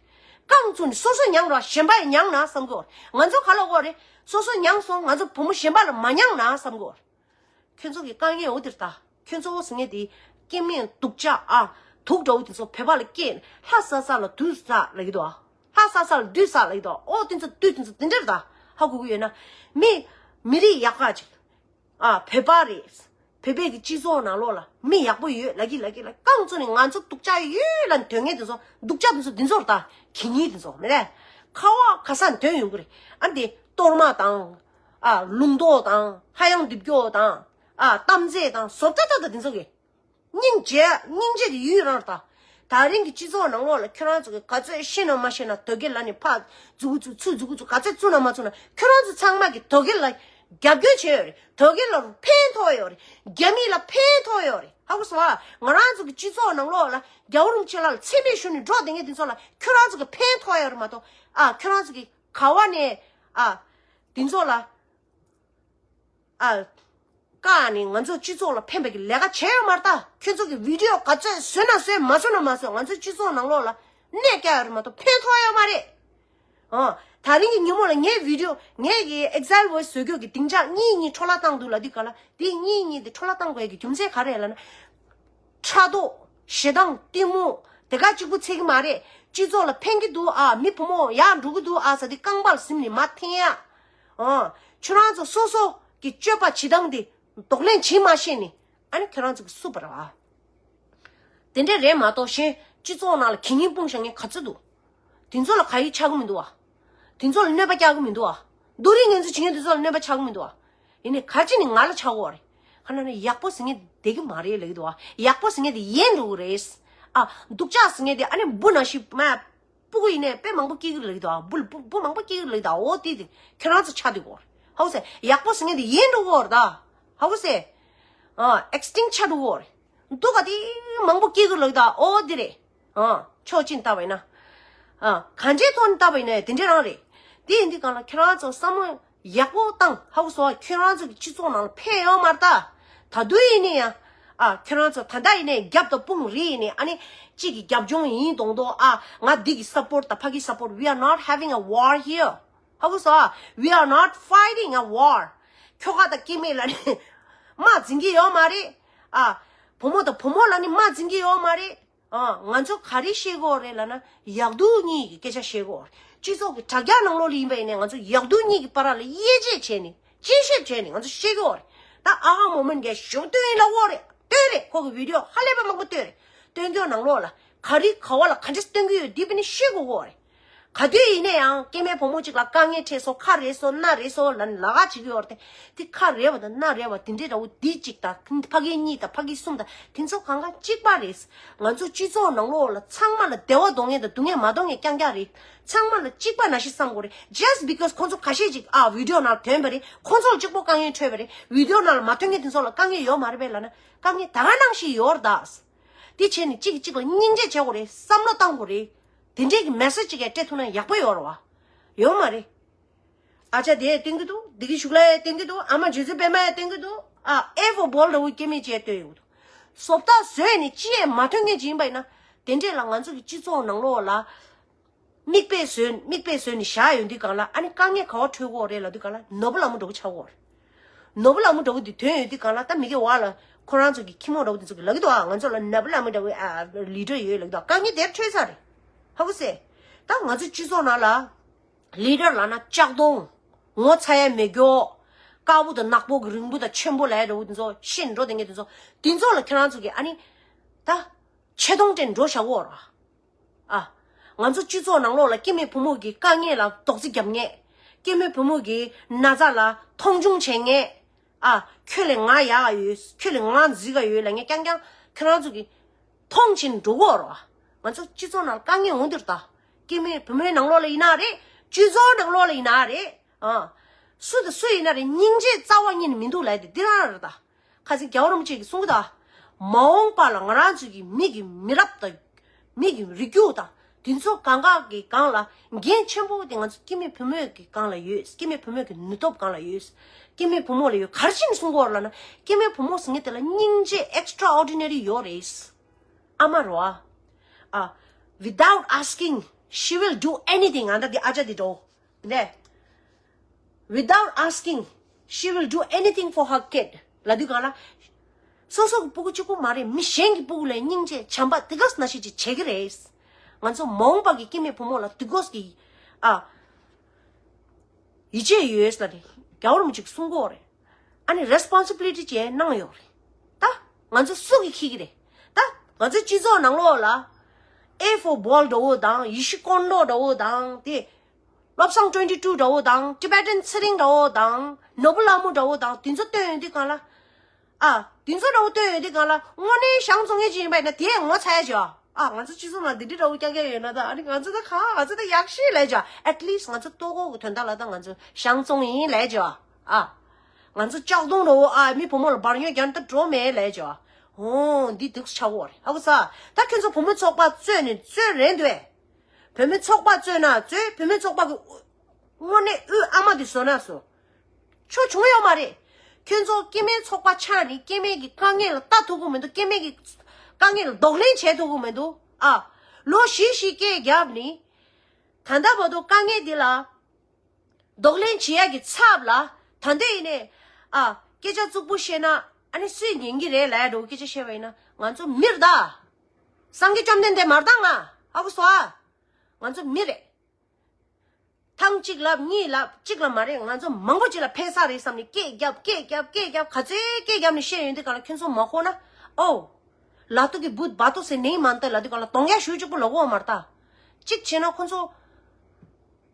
རྐང་བཙུགས་ནས་སོ་སོ་མྱངས་རོགས་གཞན་པ་ཡི་མྱངས་ན་བསམ་གི་འོ། ང་ཚོ་ག་ལ་འོ་རེད། སོ་སོ་མྱངས་སོང་ང་ཚོ་བུ་མོ་གཞན་པ་ལ་མ་མྱངས་ན་བསམ་གི་འོ། ཁྱོད་ཚོ་གི་དཀའ་ངལ་འོ་དེར་ད། ཁྱོད་ཚོ་ཟེར་མཁན་དེ་སྐྱེ་དམན་སྡུག་ཅག་ཨ། དུག་འདྲ་བོ་དེ་ཚོ་བོད་པ་ལ་སྐྱེས་ལྷ་ས་ས་ལ་དུག་ཟ་ལབ་ཀྱི་འདུག་ཨ། ལྷ་ས་ས་ལ་དུག་ཟ་ལབ་ཀྱི་འདུག་ཨ། ཨོ་དེ་ཚོ་དུག་དེ་ཚོ་དེ་འདྲར་ད་ཧ་གོ་གི་ཡོད་ན། མི་མི་རིགས་ཡག་ག་ཅིག་ཨ། བོད་པ་རེད། བོད་པའི་གི་སྤྱི་ཚོགས་ནང་ལོགས་ལ་མི་ཡག་པོ་ཡོད་ལབ་ཀྱི་ལབ་ཀྱི་ལ་རྐང་བཙུགས་ནས་ང་ཚོ་སྡུག་ཅག་ཡོད་ལབ་འདོད་མཁན་དེ་ཚོ་སྡུག་ཅག་དེ་ཚོ་དེ་ཚོར་ད་གད་སྙིགས་དེ་ཚོ་མི་རེད། ཁ་བ་ཁ་ས་འདོན་ཡོང་གི་རེད། ཨ་འདི་གཏོར་མ་དང་། ཨ་ལུང་རྟོགས་དང་ཧ་ཡང་རྡིབ་སྐྱོ་དང་། ཨ་གཏམ་ཚེ་དང་བཟོ་ལྟ་ལྟ་དང་དེ་ཚོ་གི། སྙིང་རྗེ་སྙིང་རྗེ་གི་ཡུལ་རང་ལ་ད། ད་རིང་གི་སྤྱི་ཚོགས་ནང་ལོགས་ལ་ཁྱོད་རང་ཚོ་གི་ག་ཚོད་ཤེས་ན་མ་ཤེས་ན་དོལ་རྒྱལ་ལ་ནི་ཕ་མཛུ་གུ་བཙུགས་ཚུར་མཛུ་གུ་བཙུགས་ག་ཚོད་བཙུགས་ན་མ་བཙུགས་ན་ཁྱོད་རང་ཚོ་ཚང་མ་གི་དོལ་རྒྱལ་ལ་རྒྱབ་སྐྱོར་བྱས་ཡོད་རེད། དོལ་རྒྱལ་ལ་ཕན་ཐོགས་ཡོད་རེད། རྒྱ་མི་ལ་ཕན་ཐོགས་ཡོད་རེད། ཧ་གོ་སོང་ཨ། ང་རང་ཚོ་གི་སྤྱི་ཚོགས་ནང་ལོགས་ལ་རྒྱལ་བ་རིན་པོ་ཆེ་ལ་ལ་མཚན་སྨད་ཞུ་ནས་འགྲོ་བསྡད་མཁན་དེ་ཚོ་ལ་ཁྱོད་རང་ཚོ་གི་ཕན་ཐོགས་ཡོད་རེད་མ་གཏོགས་ཨ་ཁྱོད་རང་ཚོ་གི་ག་བ་ནས་ཨ་དེ་ཚོ་ལ། ཨ། བཀག་ནས་ང་ཚོ་སྤྱི་ཚོགས་ལ་ཕན་པའི་གི་ལས་ཀ་བྱས་ཡོད་མ་རེད་ད། ཁྱོད་ཚོ་གི་བི་ཌི་ཡོ་ག་ཚོད་བཟོས་ན་བཟོས་མ་བཟོས་ན་མ་བཟོས་ང་ཚོའི་སྤྱི་ཚོགས་ནང་ལོགས་ལ་གནོད་སྐྱེལ་ཡོད་རེད་མ་གཏོགས་ཕན་ཐོགས་ཡོད་མ་རེད། ཨ། ད་རིང་གི་ཉིན་མོ་ལ་ངའི་བི་ཌི་ཡོ་ངའི་གི་ཨེག་ཛའིལ་ཝོ་ཡི་སི་བཟོ་རྒྱུ་གི་སྡིངས་ཆ་གཉིས་གཉིས་འཕྲོ་བརླག་བཏང་འདུག་ལབ་དུས་ག་ལ་དེ་གཉིས་གཉིས་དེ་འཕྲོ་བརླག་བཏང་དགོས་ཡ་གི་རྒྱུ་མཚན་ག་རེ་ལབ་ན། ཕྲག་དོག་ཞེ་སྡང་གཏི་མུག་དེ་ག་གཅིག་པུ་ཚད་ཀྱི་མ་རེད། སྤྱི་ཚོགས་ལ་ཕན་གྱི་འདུག་ཨ། མི་བུ་མོ་ཡར་འགྲོ་གི་འདུག་ཨ་ཟེར་དེ་རྐང་པར་ཟིན་ནས་མར་འཐེན་ཡ། ཨ། ཁྱོད་རང་ཚོ་སོ་སོ་གི་སྤྱོད་པ་བྱེད་སྟངས་དེ་གདོང་ལེན་བྱེད་མ་ཤེས་ནས་ཨ་ནི་ཁྱོད་རང་ཚོ་གི་སུ་པར་ཨ། དེ་འདྲས་རེད་མ་གཏོགས་གཞན་སྤྱི་ཚོགས་ནང་ལ་གད་སྙིགས་སྤུངས་བཞག་མཁན་ག་ཚོད་འདུག་དེ་ཚོ་ལ་ག་ཡི་ཆགས་ཀྱི་མི་འདུག་ཨ། དེ་ཚོ་ལ་གནོད་པ་བཀལ་གྱི་མི་འདུག་ཨ། རྡོ་རིང་ངན་ཚོ་བྱེད་མཁན་དེ་ཚོ་ལ་གནོད་པ་ཆགས་ཀྱི་མི་འདུག་ཨ། ཡིན་ནའི་ག་ཅི་ནི་ང་ལ་ཆགས་ཀྱི་ཡོད་རེད། ཁ་ན་ནི་ཡག་པོ་ཟེར་མཁན་དེ་བསྡད་ཀྱི་མ་རེད་ལབ་ཀྱི་འདུག་ཨ། ཡག་པོ་ཟེར་མཁན་དེ་ཡལ་འགྲོ་གི་རེད། ཨ། སྡུག་ཅག་ཟེར་མཁན་དེ་ཨ་ནི་འབུ་ནང་བཞིན་མ། སྤུ་གུ་ཡིན་ནའི་དཔེ་མང་པོ་སྐྱེ་གི་རེད་ལབ་ཀྱི་འདུག་ཨ། འབུ་འབུ་འབུ་མང་པོ་སྐྱེ་གི་རེད་ལབ་ཀྱི་འདུག་ཨ། འོ་དེ་དེ་ཁྱོད་རང་ཚོ་ཆགས་བསྡད་ཀྱི་ཡོད་རེད། ཧ་གོ་སོང་། ཡག་པོ་ཟེར་མཁན་དེ་ཡལ་འགྲོ་གི་ཡོད་རེད་ད། ཧ་གོ་སོང་། ཨ། ཨེག་སི་ཊིང་ཆགས་འགྲོ་གི་ཡོད་རེད། འདུག་ག་དེ་མང་པོ་སྐྱེ་གི་རེད་ལབ་ཀྱི་འདུག་ཨ། འོ་དེ་རེད། ཨ། ཕྱོགས་གཅིག་ནས་བལྟས་པ་ཡིན་ན། ཨ། གང་ཅིའི་ཐོག་ནས་བལྟས་པ་ཡིན་ན་དེ་འདྲ་རང་རེད། དེ་ཡིན་དུས་གང་ལ་ཁྱོད་རང་ཚོ་བསམ་བློ་ཡག་པོ་བཏང་། ཧ་གོ་སོང་། ཁྱོད་རང་ཚོ་གི་སྤྱི་ཚོགས་ནང་ལ་ཕན་ཡོད་མ་རེད་ད། ད་དུང་ཡིན་ནའི་ཡང་། ཨ། ཁྱོད་རང་ཚོ་ད་ལྟ་ཡིན་ནའི་རྒྱབ་དང་དཔུང་རེད་ཡིན་ནའི་ཨ་ནི་གཅིག་གི་རྒྱབ་ལྗོངས་ཡིན་མདོག་མདོག་ཨ། ང་འདི་གི་སབ་པོར་ཊི་དང་ཕ་གི་སབ་པོར་ཊི། We are not having a war here. ཧ་གོ་སོང་། We are not fighting a war. ཁྱོ་ག་དང་སྐྱེ་དམན་ལ་ནི་དམག་འཛིང་གི་ཡོད་མ་རེད། ཨ། བུ་མོ་དང་བུ་མོ་ལ་ནི་དམག་འཛིང་གི་ཡོད་མ་རེད། ཨ། ང་ཚོ་ག་རེ་བཤད་དགོས་རེད་ལབ་ན། ཡག་སྡུག་གཉིས་ཀྱི་སྐད་ཆ་བཤད་དགོས་རེད། སྤྱི་ཚོགས་ཀྱི་དྲ་རྒྱ་ནང་ལོགས་ལ་ཡིན་པ་ཡིན་ནའི་ང་ཚོ་ཡག་སྡུག་གཉིས་ཀྱི་བར་ལ་དབྱེ་འབྱེད་བྱས་ནས་དཔྱད་ཞིབ་བྱས་ནས་ང་ཚོ་བཤད་དགོས་རེད། ད་ཨ་ཧ་མོ་མན་གྱིས་ཞོ་སྟོན་ཡིན་ལབ་དགོས་རེད། སྟོན་རེད། ཁོ་གི་བི་ཌི་ཡོ་ཧ་ལས་པ་མང་པོ་སྟོན་རེད། སྟོན་རྒྱུ་ནང་ལོགས་ལ་ག་རེ་ག་བ་ལ་ག་འདྲ་སྟོན་གི་ཡོད་འདི་བི་ནི་ཤེས་དགོས་གོ་རེད། ག་དུས་ཡིན་ན་ཡང་སྐྱེ་དམན་བུ་མོ་གཅིག་ལ་དཀའ་ངལ་འཕྲད་སོང་། ཁ་རེད་སོང་། སྣ་རེད་སོང་ལབ་ནས་ལབ་ཁ་བྱེད་ཀྱི་ཡོད་རེད་དེ། དེ་ཁ་རེད་བ་དང་སྣ་རེད་བ་དེ་འདྲའི་འདྲ་བོ་འདི་གཅིག་དང་ཕ་གི་གཉིས་དང་ཕ་གི་གསུམ་དང་དེ་ཚོ་གང་ག་གཅིག་པ་རེད། ང་ཚོ་སྤྱི་ཚོགས་ནང་ལོགས་ལ་ཚང་མ་ལ་བདེ་བ་འདོད་མཁན་དང་སྡུག་བསྔལ་མ་འདོད་མཁན་རྐྱང་རྐྱང་རེད། ཚང་མ་ལ་གཅིག་པ་ནང་བཞིན་བསམ་དགོས་རེད། Just because ཁོང་ཚོ་ཁ་ཤས་ཅིག་ཨ་བི་ཌི་ཡོ་ནང་ཐོན་པ་རེད། ཁོང་ཚོ་ལ་གཅིག་པོ་དཀའ་ངལ་འཕྲད་པ་རེད། བི་ཌི་ཡོ་ནང་ལ་མ་ཐོན་མཁན་དེ་ཚོ་ལ་དཀའ་ངལ་ཡོད་མ་རེད་པས་ལབ་ན། དཀའ་ངལ་ད་ག་ནང་བཞིན་ཡོད་རེད་ད། དེ་བྱས་ནས་གཅིག་གིས་གཅིག་ལ་སྙིང་རྗེ་བྱེད་དགོས་རེད། བསམ་བློ་བཏང་དགོས་རེད། དེ་འདྲས་ཀྱི་མེ་སེ་ཇི་ཅིག་ཡང་སྤྲད་ཐུབ་ན་ཡག་པོ་ཡོད་རེད་བ། ཡོད་མ་རེད། ཨ་ཅག་དེ་ཡང་བསྟན་གྱི་འདུག་བདེ་སྐྱིད་ཕྱུག་ལགས་ཡང་བསྟན་གྱི་འདུག་ཨ་མ་རྗེ་བཙུན་པད་མ་ཡང་བསྟན་གྱི་འདུག་ཨ་ཨེ་ཕོར་བོལ་འདྲ་བོ་སྐྱེ་དམན་ཅིག་ཡང་བསྟན་ཡོང་གི་འདུག་བཟོ་ལྟ་བཟོས་ནས་ཅི་ཡང་མ་ཐོན་མཁན་ཅིག་ཡིན་པ་ཡིན་ན། དེ་འདྲས་ལ་ང་ཚོ་གི་སྤྱི་ཚོགས་ནང་ལོགས་ལ་མིག་དཔེ་བཟོས་མིག་དཔེ་བཟོས་ནས་བཞག་ཡོང་དུས་སྒང་ལ། ཨ་ནི་དཀའ་ངལ་ག་བ་འཕྲད་ཀྱི་ཡོད་རེད་ལབ་དུས་སྒང་ལ། ནོར་བུ་ལྷ་མོ་འདྲ་བོ་ཆགས་ཀྱི་ཡོད་རེད། ནོར་བུ་ལྷ་མོ་འདྲ་བོ་འདི་ཐོན་ཡོང་དུས་སྒང་ལ། ད་མི་གི་བ་ལ་ཁོ་རང་ཚོ་གི་ཁྱི་མོ་འདྲ་བོ་འདི་ཚོ་གི་ལབ་ཀྱི་འདུག་ཨ་ང་ཚོ་ལ་ནོར་བུ་ལྷ་མོ་འདྲ་བོའི་ཨ་ལི་ཌར་ཡོད་ལབ་ཀྱི་འདུག་དཀའ་ངལ་དེར་འཕྲད་ས་རེད། ཧ་གོ་སོང་། ད་ང་ཚོ་སྤྱི་ཚོགས་ནང་ལ་ལི་ཌར་ལབ་ན་ལྕགས་གདོང་། ངོ་ཚ་ཡ་མེད་རྒྱུ། དཀར་པོ་དང་ནག་པོ་གི་རིང་པོ་དང་ཆེན་པོ་ལབ་ཡ་འདྲ་བོ་འདི་ཚོ་ཤེས་འགྲོ་བསྡད་མཁན་འདི་ཚོ། འདི་ཚོ་ལ་ཁྱེད་རང་ཚོ་གི་ཨ་ནི་ད་ཆེ་མཐོང་སྤྲད་འགྲོ་བཞག་གོ་ར། ཨ། ང་ཚོ་སྤྱི་ཚོགས་ནང་ལོགས་ལ་སྐྱེ་དམན་བུ་མོ་གི་དཀའ་ངལ་ལ་རྡོག་རྫིས་རྒྱབ་མཁན། སྐྱེ་དམན་བུ་མོ་གི་ན་ཚ་ལ་མཐོང་ཆུང་བྱེད་མཁན། ཨ། ཁྱོད་ལས་ང་ཡག་ག་ཡོད། ཁྱོད་ལས་ང་འཛིང་ག་ཡོད་ལབ་མཁན་རྐྱང་རྐྱང་ཁྱོད་རང་ཚོ་གི་མཐོང་ཆེན་འགྲོ་གོ་ར། ང་ཚོ་སྤྱི་ཚོགས་ནང་ལ་དཀའ་ངལ་འོང་དུས་ད། སྐྱེ་དམན་བུ་མོའི་ནང་ལོགས་ལ་ཡིན་ན་རེད། སྤྱི་ཚོགས་ནང་ལོགས་ལ་ཡིན་ན་རེད། ཨ། སུ་དང་སུ་ཡིན་ན་རེད། སྙིང་རྗེ་རྩ་བ་ཉིད་ནས་མི་འདུག་ལབ་དེ་འདི་རང་རེད་ད། ཁ་སང་རྒྱལ་བ་རིན་པོ་ཆེ་གིས་གསུང་གི་ད། མ་འོངས་པ་ལ་ང་རང་ཚོ་གི་མི་གི་མི་རབས་དང་། མི་གི་རིགས་རྒྱུད་དང་། དེ་ཚོ་གང་ག་གི་སྒང་ལ་འགན་ཆེན་པོ་དེ་ང་ཚོ་སྐྱེ་དམན་བུ་མོའི་གི་སྒང་ལ་ཡོད། སྐྱེ་དམན་བུ་མོའི་གི་ནུས་སྟོབས་སྒང་ལ་ཡོད། སྐྱེ་དམན་བུ་མོ་ལ་ཡོད། ག་རེ་བྱས་ནས་གསུང་གི་ཡོད་རེད་ལབ་ན། སྐྱེ་དམན་བུ་མོ་ཟེར་མཁན་དེ་ལ་སྙིང་རྗེ་extraordinary་ཡོད་རེད། ཨ་མ་རོ་ཨ། ཨ། Without asking, she will do anything. ཨ་ད་དེ་ཨ་ཅག་དེ་འདྲ་བོ། ནས། Without asking, she will do anything for her kid. ལབ་དུས་སྒང་ལ། སོ་སོ་གི་སྤུ་གུ་གཅིག་པོ་མ་རེད། མི་གཞན་གྱི་སྤུ་གུ་ལ་སྙིང་རྗེ་བྱམས་པ་དེ་ག་ནང་བཞིན་ཅིག་བྱེད་ཀྱི་རེད། ང་ཚོ་མ་འོངས་པ་གི་སྐྱེ་དམན་བུ་མོ་ལ་དེ་ག་གི། ཨ། ཡིད་ཆེས་ཡོད་ལབ་ནས་རྒྱལ་བ་རིན་པོ་ཆེས་གསུང་གི་ཡོད་རེད། ཨ་ནི་responsibility་ཅིག་གནང་ཡོད་རེད། ད་ང་ཚོ་སུ་གིས་འཁྱེར་གྱི་རེད། ད་ང་ཚོ་སྤྱི་ཚོགས་ནང་ལོགས་ལ་ཨེ་ཕོར་བོལ་འདྲ་བོ་དང་ཡེ་ཤུ་ཀོན་ཌོ་འདྲ་བོ་དང་དེ། བློ་བཟང་twenty two་འདྲ་བོ་དང་ཊི་བེ་ཊན་ཚེ་རིང་འདྲ་བོ་དང་ནོར་བུ་ལྷ་མོ་འདྲ་བོ་དང་དེ་ཚོ་སྟོན་ཡོང་དུས་སྒང་ལ། ཨ། དེ་ཚོ་འདྲ་བོ་སྟོན་ཡོང་དུས་སྒང་ལ་དངོས་གནས་གཞང་བཙོང་མཁན་ཅིག་ཡིན་པ་ཡིན་ན་དེས་ངོ་ཚ་ཡ་བྱེད་ཨ། ཨ། ང་ཚོ་སྤྱི་ཚོགས་ནང་འདི་འདྲ་འདྲ་བོ་རྐྱང་རྐྱང་ཡོད་ན་ད། ཨ་ནི་ང་ཚོ་ད་ག་ང་ཚོ་ད་ཡག་ཤོས་ལབ་བྱ། At least་ང་ཚོ་ལྟོ་གོས་ཀྱི་དོན་དག་ལ་ད་ང་ཚོ་གཞང་བཙོང་ཡིན་ལབ་བྱ། ཨ། ང་ཚོ་ལྕགས་གདོང་འདྲ་བོ། ཨ། མི་བུ་མོ་ལ་འབར་ཉོ་རྒྱག་ན་ད་འགྲོ་མེད་ལབ་བྱ། ཨོ། འདི་སྡུག་ཆགས་ཀྱི་ཡོད་རེད། ཧ་གོ་སོང་། ད་ཁྱོད་ཚོ་བུ་མོ་ཚོགས་པ་རྩོད་ནས་རྩོད་རན་འདུག་ཨེ། བུད་མེད་ཚོགས་པ་རྩོད་ན་རྩོད། བུད་མེད་ཚོགས་པ་གི་དངོས་གནས་དབུས་ཨ་མ་དེ་བཟོ་ན་བཟོ། ཆོ་བྱུང་ཡོད་མ་རེད། ཁྱོད་ཚོ་སྐྱེ་དམན་ཚོགས་པ་ཆགས་ནས་སྐྱེ་དམན་གྱི་དཀའ་ངལ་ལ་ལྟ་ཐུབ་ཀྱི་མི་འདུག་སྐྱེ་དམན་གྱི་དཀའ་ངལ་ལ་གདོང་ལེན་བྱེད་ཐུབ་ཀྱི་མི་འདུག་ཨ། ལོ་བཞི་བཞི་སྐད་བརྒྱབ་ནས། ད་ལྟ་བར་དུ་དཀའ་ངལ་འདི་ལ་གདོང་ལེན་བྱེད་ཡག་གི་ཚབ་ལ། ད་ལྟ་ཡིན་ནས། ཨ། སྐད་ཆ་རྩུབ་པོ་བཤད་ན་ཨ་ནི་སུས་ཉན་གྱི་རེད་ལབ་ཡ་འདྲ་བོ་སྐད་ཆ་བཤད་པ་ཡིན་ན་ང་ཚོ་མི་རེད་ད། སངས་རྒྱས་བཅོམ་ལྡན་འདས་མ་རེད་ད་ང་། ཧ་གོ་སོང་ཨ། ང་ཚོ་མི་རེད། ཐེངས་གཅིག་ལབ་གཉིས་ལབ་གཅིག་ལ་མ་རེད། ང་ཚོ་མང་པོ་ཅིག་ལ་ཕན་ས་རེད་བསམ་ནས་སྐད་རྒྱབ་སྐད་རྒྱབ་སྐད་རྒྱབ་ག་ཚོད་སྐད་རྒྱབ་ནས་བཤད་ཡོང་དུས་སྒང་ལ་ཁྱོད་ཚོ་མ་གོ་ན། ཨོ། लातों की बुद्ध बातों से नहीं मानते ལབ་དུས་སྒང་ལ་གདོང་ཡག་ཤོས་གཅིག་པོ་ལབ་ཀྱི་ཡོད་མ་རེད་ད། གཅིག་བྱས་ན་ཁོ་ཚོ།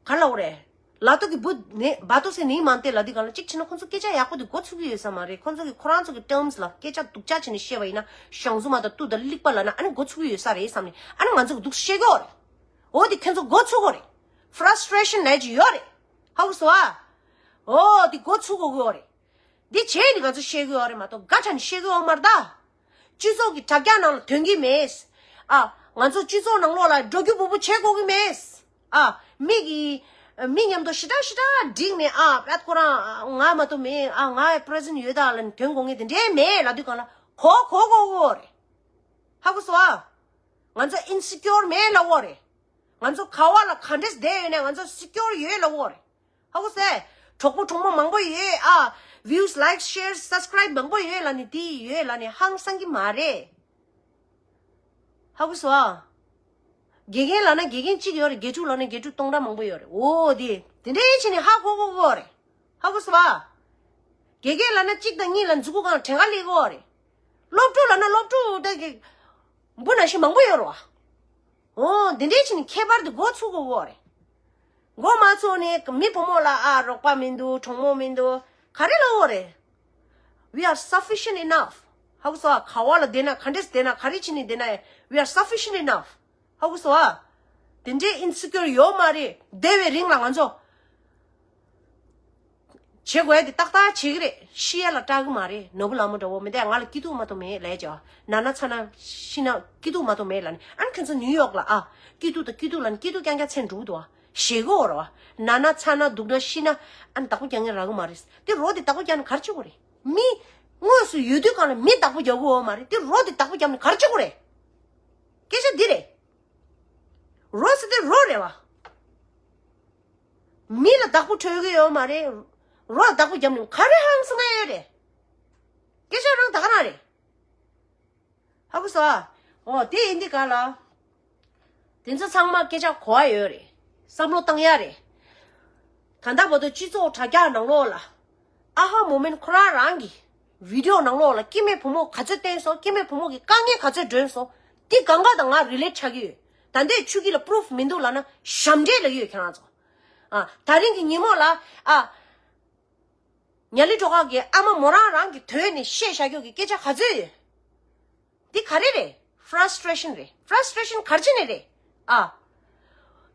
ག་ལབ་དགོས་རེད། लातों की बुद्ध ने बातों से नहीं मानते ལབ་དུས་སྒང་ལ་གཅིག་བྱས་ན་ཁོ་ཚོ་སྐད་ཆ་ཡག་པོ་དེ་གོ་ཚུགས་ཀྱི་ཡོད་ས་མ་རེད། ཁོ་ཚོ་གི་ཁོ་རང་ཚོ་གི་terms ལ་སྐད་ཆ་སྡུག་ཅག་བྱས་ནས་བཤད་པ་ཡིན་ན་ཞང་ཚུ་མ་དང་ཏུ་དང་ལིག་པ་ལབ་ན་ཨ་ནི་གོ་ཚུགས་ཀྱི་ཡོད་ས་རེད་བསམ་ནས་ཨ་ནི་ང་ཚོ་གི་འདུག་བཤད་ཀྱི་ཡོད་རེད། འོ་དེ་ཁྱོད་ཚོ་གོ་ཚུགས་ཀྱི་རེད། Frustration ལབ་ཀྱི་ཡོད་རེད། ཧ་གོ་སོང་ཨ། འོ་དེ་གོ་ཚུགས་དགོས་ཀྱི་ཡོད་རེད། འདི་བྱས་ནས་ང་ཚོ་བཤད་ཀྱི་ཡོད་རེད་མ་གཏོགས་དགའ་དྲགས་ནས་བཤད་ཀྱི་ཡོད་མ་རེད་ད། སྤྱི་ཚོགས་ཀྱི་དྲ་རྒྱ་ནང་ལ་ཐོན་གྱི་མེད། ཨ། ང་ཚོ་སྤྱི་ཚོགས་ནང་ལོགས་ལ་འགྲོ་རྒྱུ་བུ་བུ་བྱེད་དགོས་ཀྱི་མེད། ཨ། མི་གི་མི་མཉམ་དུ་ཞེ་དྲག་ཞེ་དྲག་བསྒྲིགས་ནས་ཨ་པད་ཁོ་རང་ང་མ་གཏོགས་མེད་ཨ་ང་present་ཡོད་ད་ལབ་ནས་ཐོན་དགོས་ངེས་དེ་འདྲའི་མེད་ལབ་དུས་སྒང་ལ་གོ་གོ་གོ་གོ་རེད། ཧ་གོ་སོང་ཨ། ང་ཚོ་insecure་མེད་ལབ་དགོས་རེད། ང་ཚོ་ག་བ་ལ་ག་འདྲས་བསྡད་ཡོད་ནའི་ང་ཚོ་secure་ཡོད་ལབ་དགོས་རེད། ཧ་གོ་སོང་། གྲོགས་པོ་གྲོགས་མོ་མང་པོ་ཡོད་ཨ། views, likes, shares, subscribe མང་པོ་ཡོད་ལབ་ནས་དེ་ཡོད་ལབ་ནས་ཧང་སང་གི་མ་རེད། ཧ་གོ་སོང་ཨ། དགེ་རྒན་ལབ་ན་དགེ་རྒན་གཅིག་ཡོད་རེད། དགེ་ཕྲུག་ལབ་ན་དགེ་ཕྲུག་སྟོང་ཕྲག་མང་པོ་ཡོད་རེད། འོ་དེ་དེ་འདྲའི་ཕྱིན་ནས་ཧ་གོ་གོ་གོ་རེད། ཧ་གོ་སོང་ཨ། དགེ་རྒན་ལབ་ན་གཅིག་དང་གཉིས་ལ་མཛུ་གུ་སྒང་བྲེང་ཀ་ལི་གོ་རེད། སློབ་ཕྲུག་ལབ་ན་སློབ་ཕྲུག་དེ་གི་འབུ་ན་ཤི་མང་པོ་ཡོད་རེད་བ། འོ་དེ་འདྲའི་ཕྱིན་ནས་ཁྱད་པར་དེ་མགོ་ཚུགས་གོ་གོ་རེད། མགོ་མ་ཚོས་ནས་མི་བུ་མོ་ལ་ཨ་རོགས་པ་མི་འདུག་གྲོགས་མོ་མི་འདུག་ག་རེ་ལབ་དགོས་རེད། We are sufficient enough. ཧ་གོ་སོང་ཨ། ག་བ་ལ་བསྡད་ན་ག་འདྲས་བསྡད་ན་ག་རེ་བྱས་ནས་བསྡད་ན་we are sufficient enough. ཧ་གོ་སོང་ཨ། དེ་འདྲའི་insecure ཡོད་མ་རེད། བསྡད་པའི་རིང་ལ་ང་ཚོ་བྱེད་དགོས་ཡ་དེ་ཏག་ཏག་བྱེད་ཀྱི་རེད། ཤི་ཡ་ལ་སྐྲག་གི་མ་རེད། ནོར་བུ་ལ་མོ་འདྲ་བོ་མི་བསྡད། ང་ལ་སྐྱིད་སྡུག་མ་གཏོགས་མེད་ལབ་ཀྱི་ཨ། ན་ན་ཚ་ན་ཤི་ན་སྐྱིད་སྡུག་མ་གཏོགས་མེད་ལབ་ནས། ཨ་ནི་ཁྱོད་ཚོ་ནིའུ་ཡོག་ལ་ཨ་སྐྱིད་སྡུག་དང་སྐྱིད་སྡུག་ལབ་ནས་སྐྱིད་སྡུག་རྐྱང་རྐྱང་མཚོན་འགྲོ་གི་འདུག་ཨ། ཞེད་གི་ཡོད་རེད་བ། ན་ན་ཚ་ན་སྡུག་ན་ཤི་ན་ཨ་ནི་བདག་པོ་རྒྱག་མཁན་རག་གི་མ་རེད། དེ་རོ་དེ་བདག་པོ་རྒྱབ་ནས་ག་རེ་བྱེད་དགོས་རེད། མི་དངོས་སུ་ཡོད་དུས་སྒང་ལ་མི་བདག་པོ་རྒྱག་གི་ཡོད་མ་རེད། དེ་རོ་དེ་བདག་པོ་རྒྱབ་ནས་ག་རེ་བྱེད་དགོས་རེད། སྐད་ཆ་འདི་རེད། རོ་ཟེར་དེ་རོ་རེད་བ། མི་ལ་བདག་པོ་འཕྲོད་ཀྱི་ཡོད་མ་རེད། རོ་ལ་བདག་པོ་བརྒྱབ་ནས་ག་རེ་ཧང་སང་ཡོད་རེད། སྐད་ཆ་རང་ད་ག་རང་རེད། ཧ་གོ་སོང་ཨ། འོ་དེ་ཡིན་དུས་ག་ལ། དེ་ཚོ་ཚང་མ་སྐད་ཆ་གོ་བ་ཡོད་རེད། བསམ་བློ་བཏང་ཡ་རེད། ད་ལྟ་བར་དུ་སྤྱི་ཚོགས་དྲ་རྒྱ་ནང་ལོགས་ལ། ཨ་ཧ་མོ་མེན་ཁོ་རང་རང་གི་བི་ཌི་ཡོ་ནང་ལོགས་ལ་སྐྱེ་དམན་བུ་མོ་ག་ཚོད་བསྟན་སོང་། སྐྱེ་དམན་བུ་མོ་གི་དཀའ་ངལ་ག་ཚོད་བསྒྲོན་སོང་། དེ་གང་ག་དང་ང་རི་ལེ་ཊི་ཆགས་ཀྱི་ཡོད། ད་ལྟའི་ཆུ་སྐྱིད་ལ་པུ་རུཕ་མི་འདུག་ལབ་ན་ཞབས་འདྲེན་ལབ་ཀྱི་ཡོད་ཁྱེད་རང་ཚོ། ཨ་ད་རིང་གི་ཉིན་མོ་ལ་ཨ། ཉ་ལི་སྒྲོལ་དཀར་གྱི་ཨ་མ་མོ་རང་རང་གི་དོན་ནས་བཤད་བཞག་རྒྱུ་གི་སྐད་ཆ་ག་ཚོད་ཡོད། འདི་ག་རེ་རེད། ཕ་ར་སི་ཊི་རེ་ཤན་རེད། ཕ་ར་སི་ཊི་རེ་ཤན་ག་རེ་བྱས་ནས་རེད། ཨ།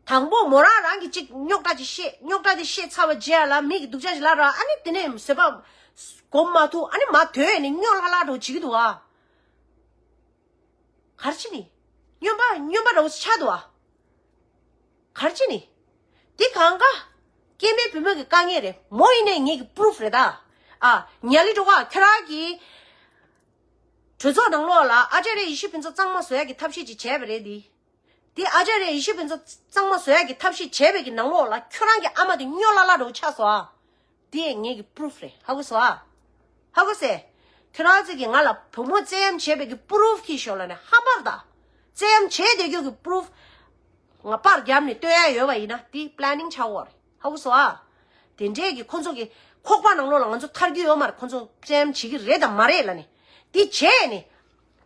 དང་པོ་མོ་རང་རང་གི་ཅིག་རྙོག་དྲ་ཅིག་བཤད། རྙོག་དྲ་དེ་བཤད་ཚར་བ་རྗེས་ལ་མི་གི་སྡུག་ཅག་ཅིག་ལབ་ར། ཨ་ནི་དེ་ནས་བཟོད་པ་སྒོམ་མ་ཐུབ། ཨ་ནི་མར་དོན་ནས་སྨྱོ་ལྷག་ལྷག་འདྲ་བོ་བྱེད་ཀྱི་འདུག་ཨ། ག་རེ་བྱས་ནས། སྨྱོན་པ་སྨྱོན་པ་འདྲ་བོ་ཆགས་འདུག་ཨ། ག་རེ་བྱས་ནས། འདི་གང་ག་སྐྱེ་དམན་བུད་མེད་ཀྱི་དཀའ་ངལ་རེད། མོ་ཡིན་ནའི་ངེད་ཀྱི་པུ་རུཕ་རེད་ད། ཨ། ཉ་ལི་སྒྲོལ་དཀར་ཁྱོད་རང་གིས་གྲོས་ཚོགས་ནང་ལོགས་ལ་ཨ་ཅཱརྱ་ཡེ་ཤེས་ཕུན་ཚོགས་གཙང་མ་བཟོ་ཡག་གི་ཐབས་ཤེས་ཅིག་བྱས་པ་རེད་འདི། འདི་ཨ་ཅཱརྱ་ཡེ་ཤེས་ཕུན་ཚོགས་གཙང་མ་བཟོ་ཡག་གི་ཐབས་ཤེས་བྱས་པའི་གི་ནང་ལོགས་ལ་ཁྱོད་རང་གི་ཨ་མ་དེ་སྨྱོ་ལྷག་ལྷག་འདྲ་བོ་ཆགས་སོང་ཨ། དེ་ངེད་ཀྱི་པུ་རུཕ་རེད། ཧ་གོ་སོང་ཨ། ཧ་གོ་སོང་། ཁྱོད་རང་ཚོ་གིས་ང་ལ་བུ་མོ་བཙན་གཡེམ་བྱས་པའི་གི་པུ་རུཕ་ཁྱེར་ཤོག་ལབ་ནས་ཧམ་པར་ད། བཙན་གཡེམ་བྱས་བསྡད་རྒྱུ་གི་པུ་རུཕ་ང་པར་བརྒྱབ་ནས་སྟོན་ཡ་ཡོད་པ་ཡིན་ན་དེ་པི་ལེ་ནིང་ཆགས་ཡོད་རེད། ཧ་གོ་སོང་ཨ། དེ་འདྲས་ཀྱི་ཁོ་ཚོ་གི་ཁོག་པ་ནང་ལོགས་ལ་ང་ཚོ་ཐར་རྒྱུ་ཡོད་མ་རེད། ཁོ་ཚོ་བཙན་གཡེམ་བྱེད་ཀྱི་རེད་དམ་མ་རེད་ལབ་ནས། དེ་བྱས་ནས་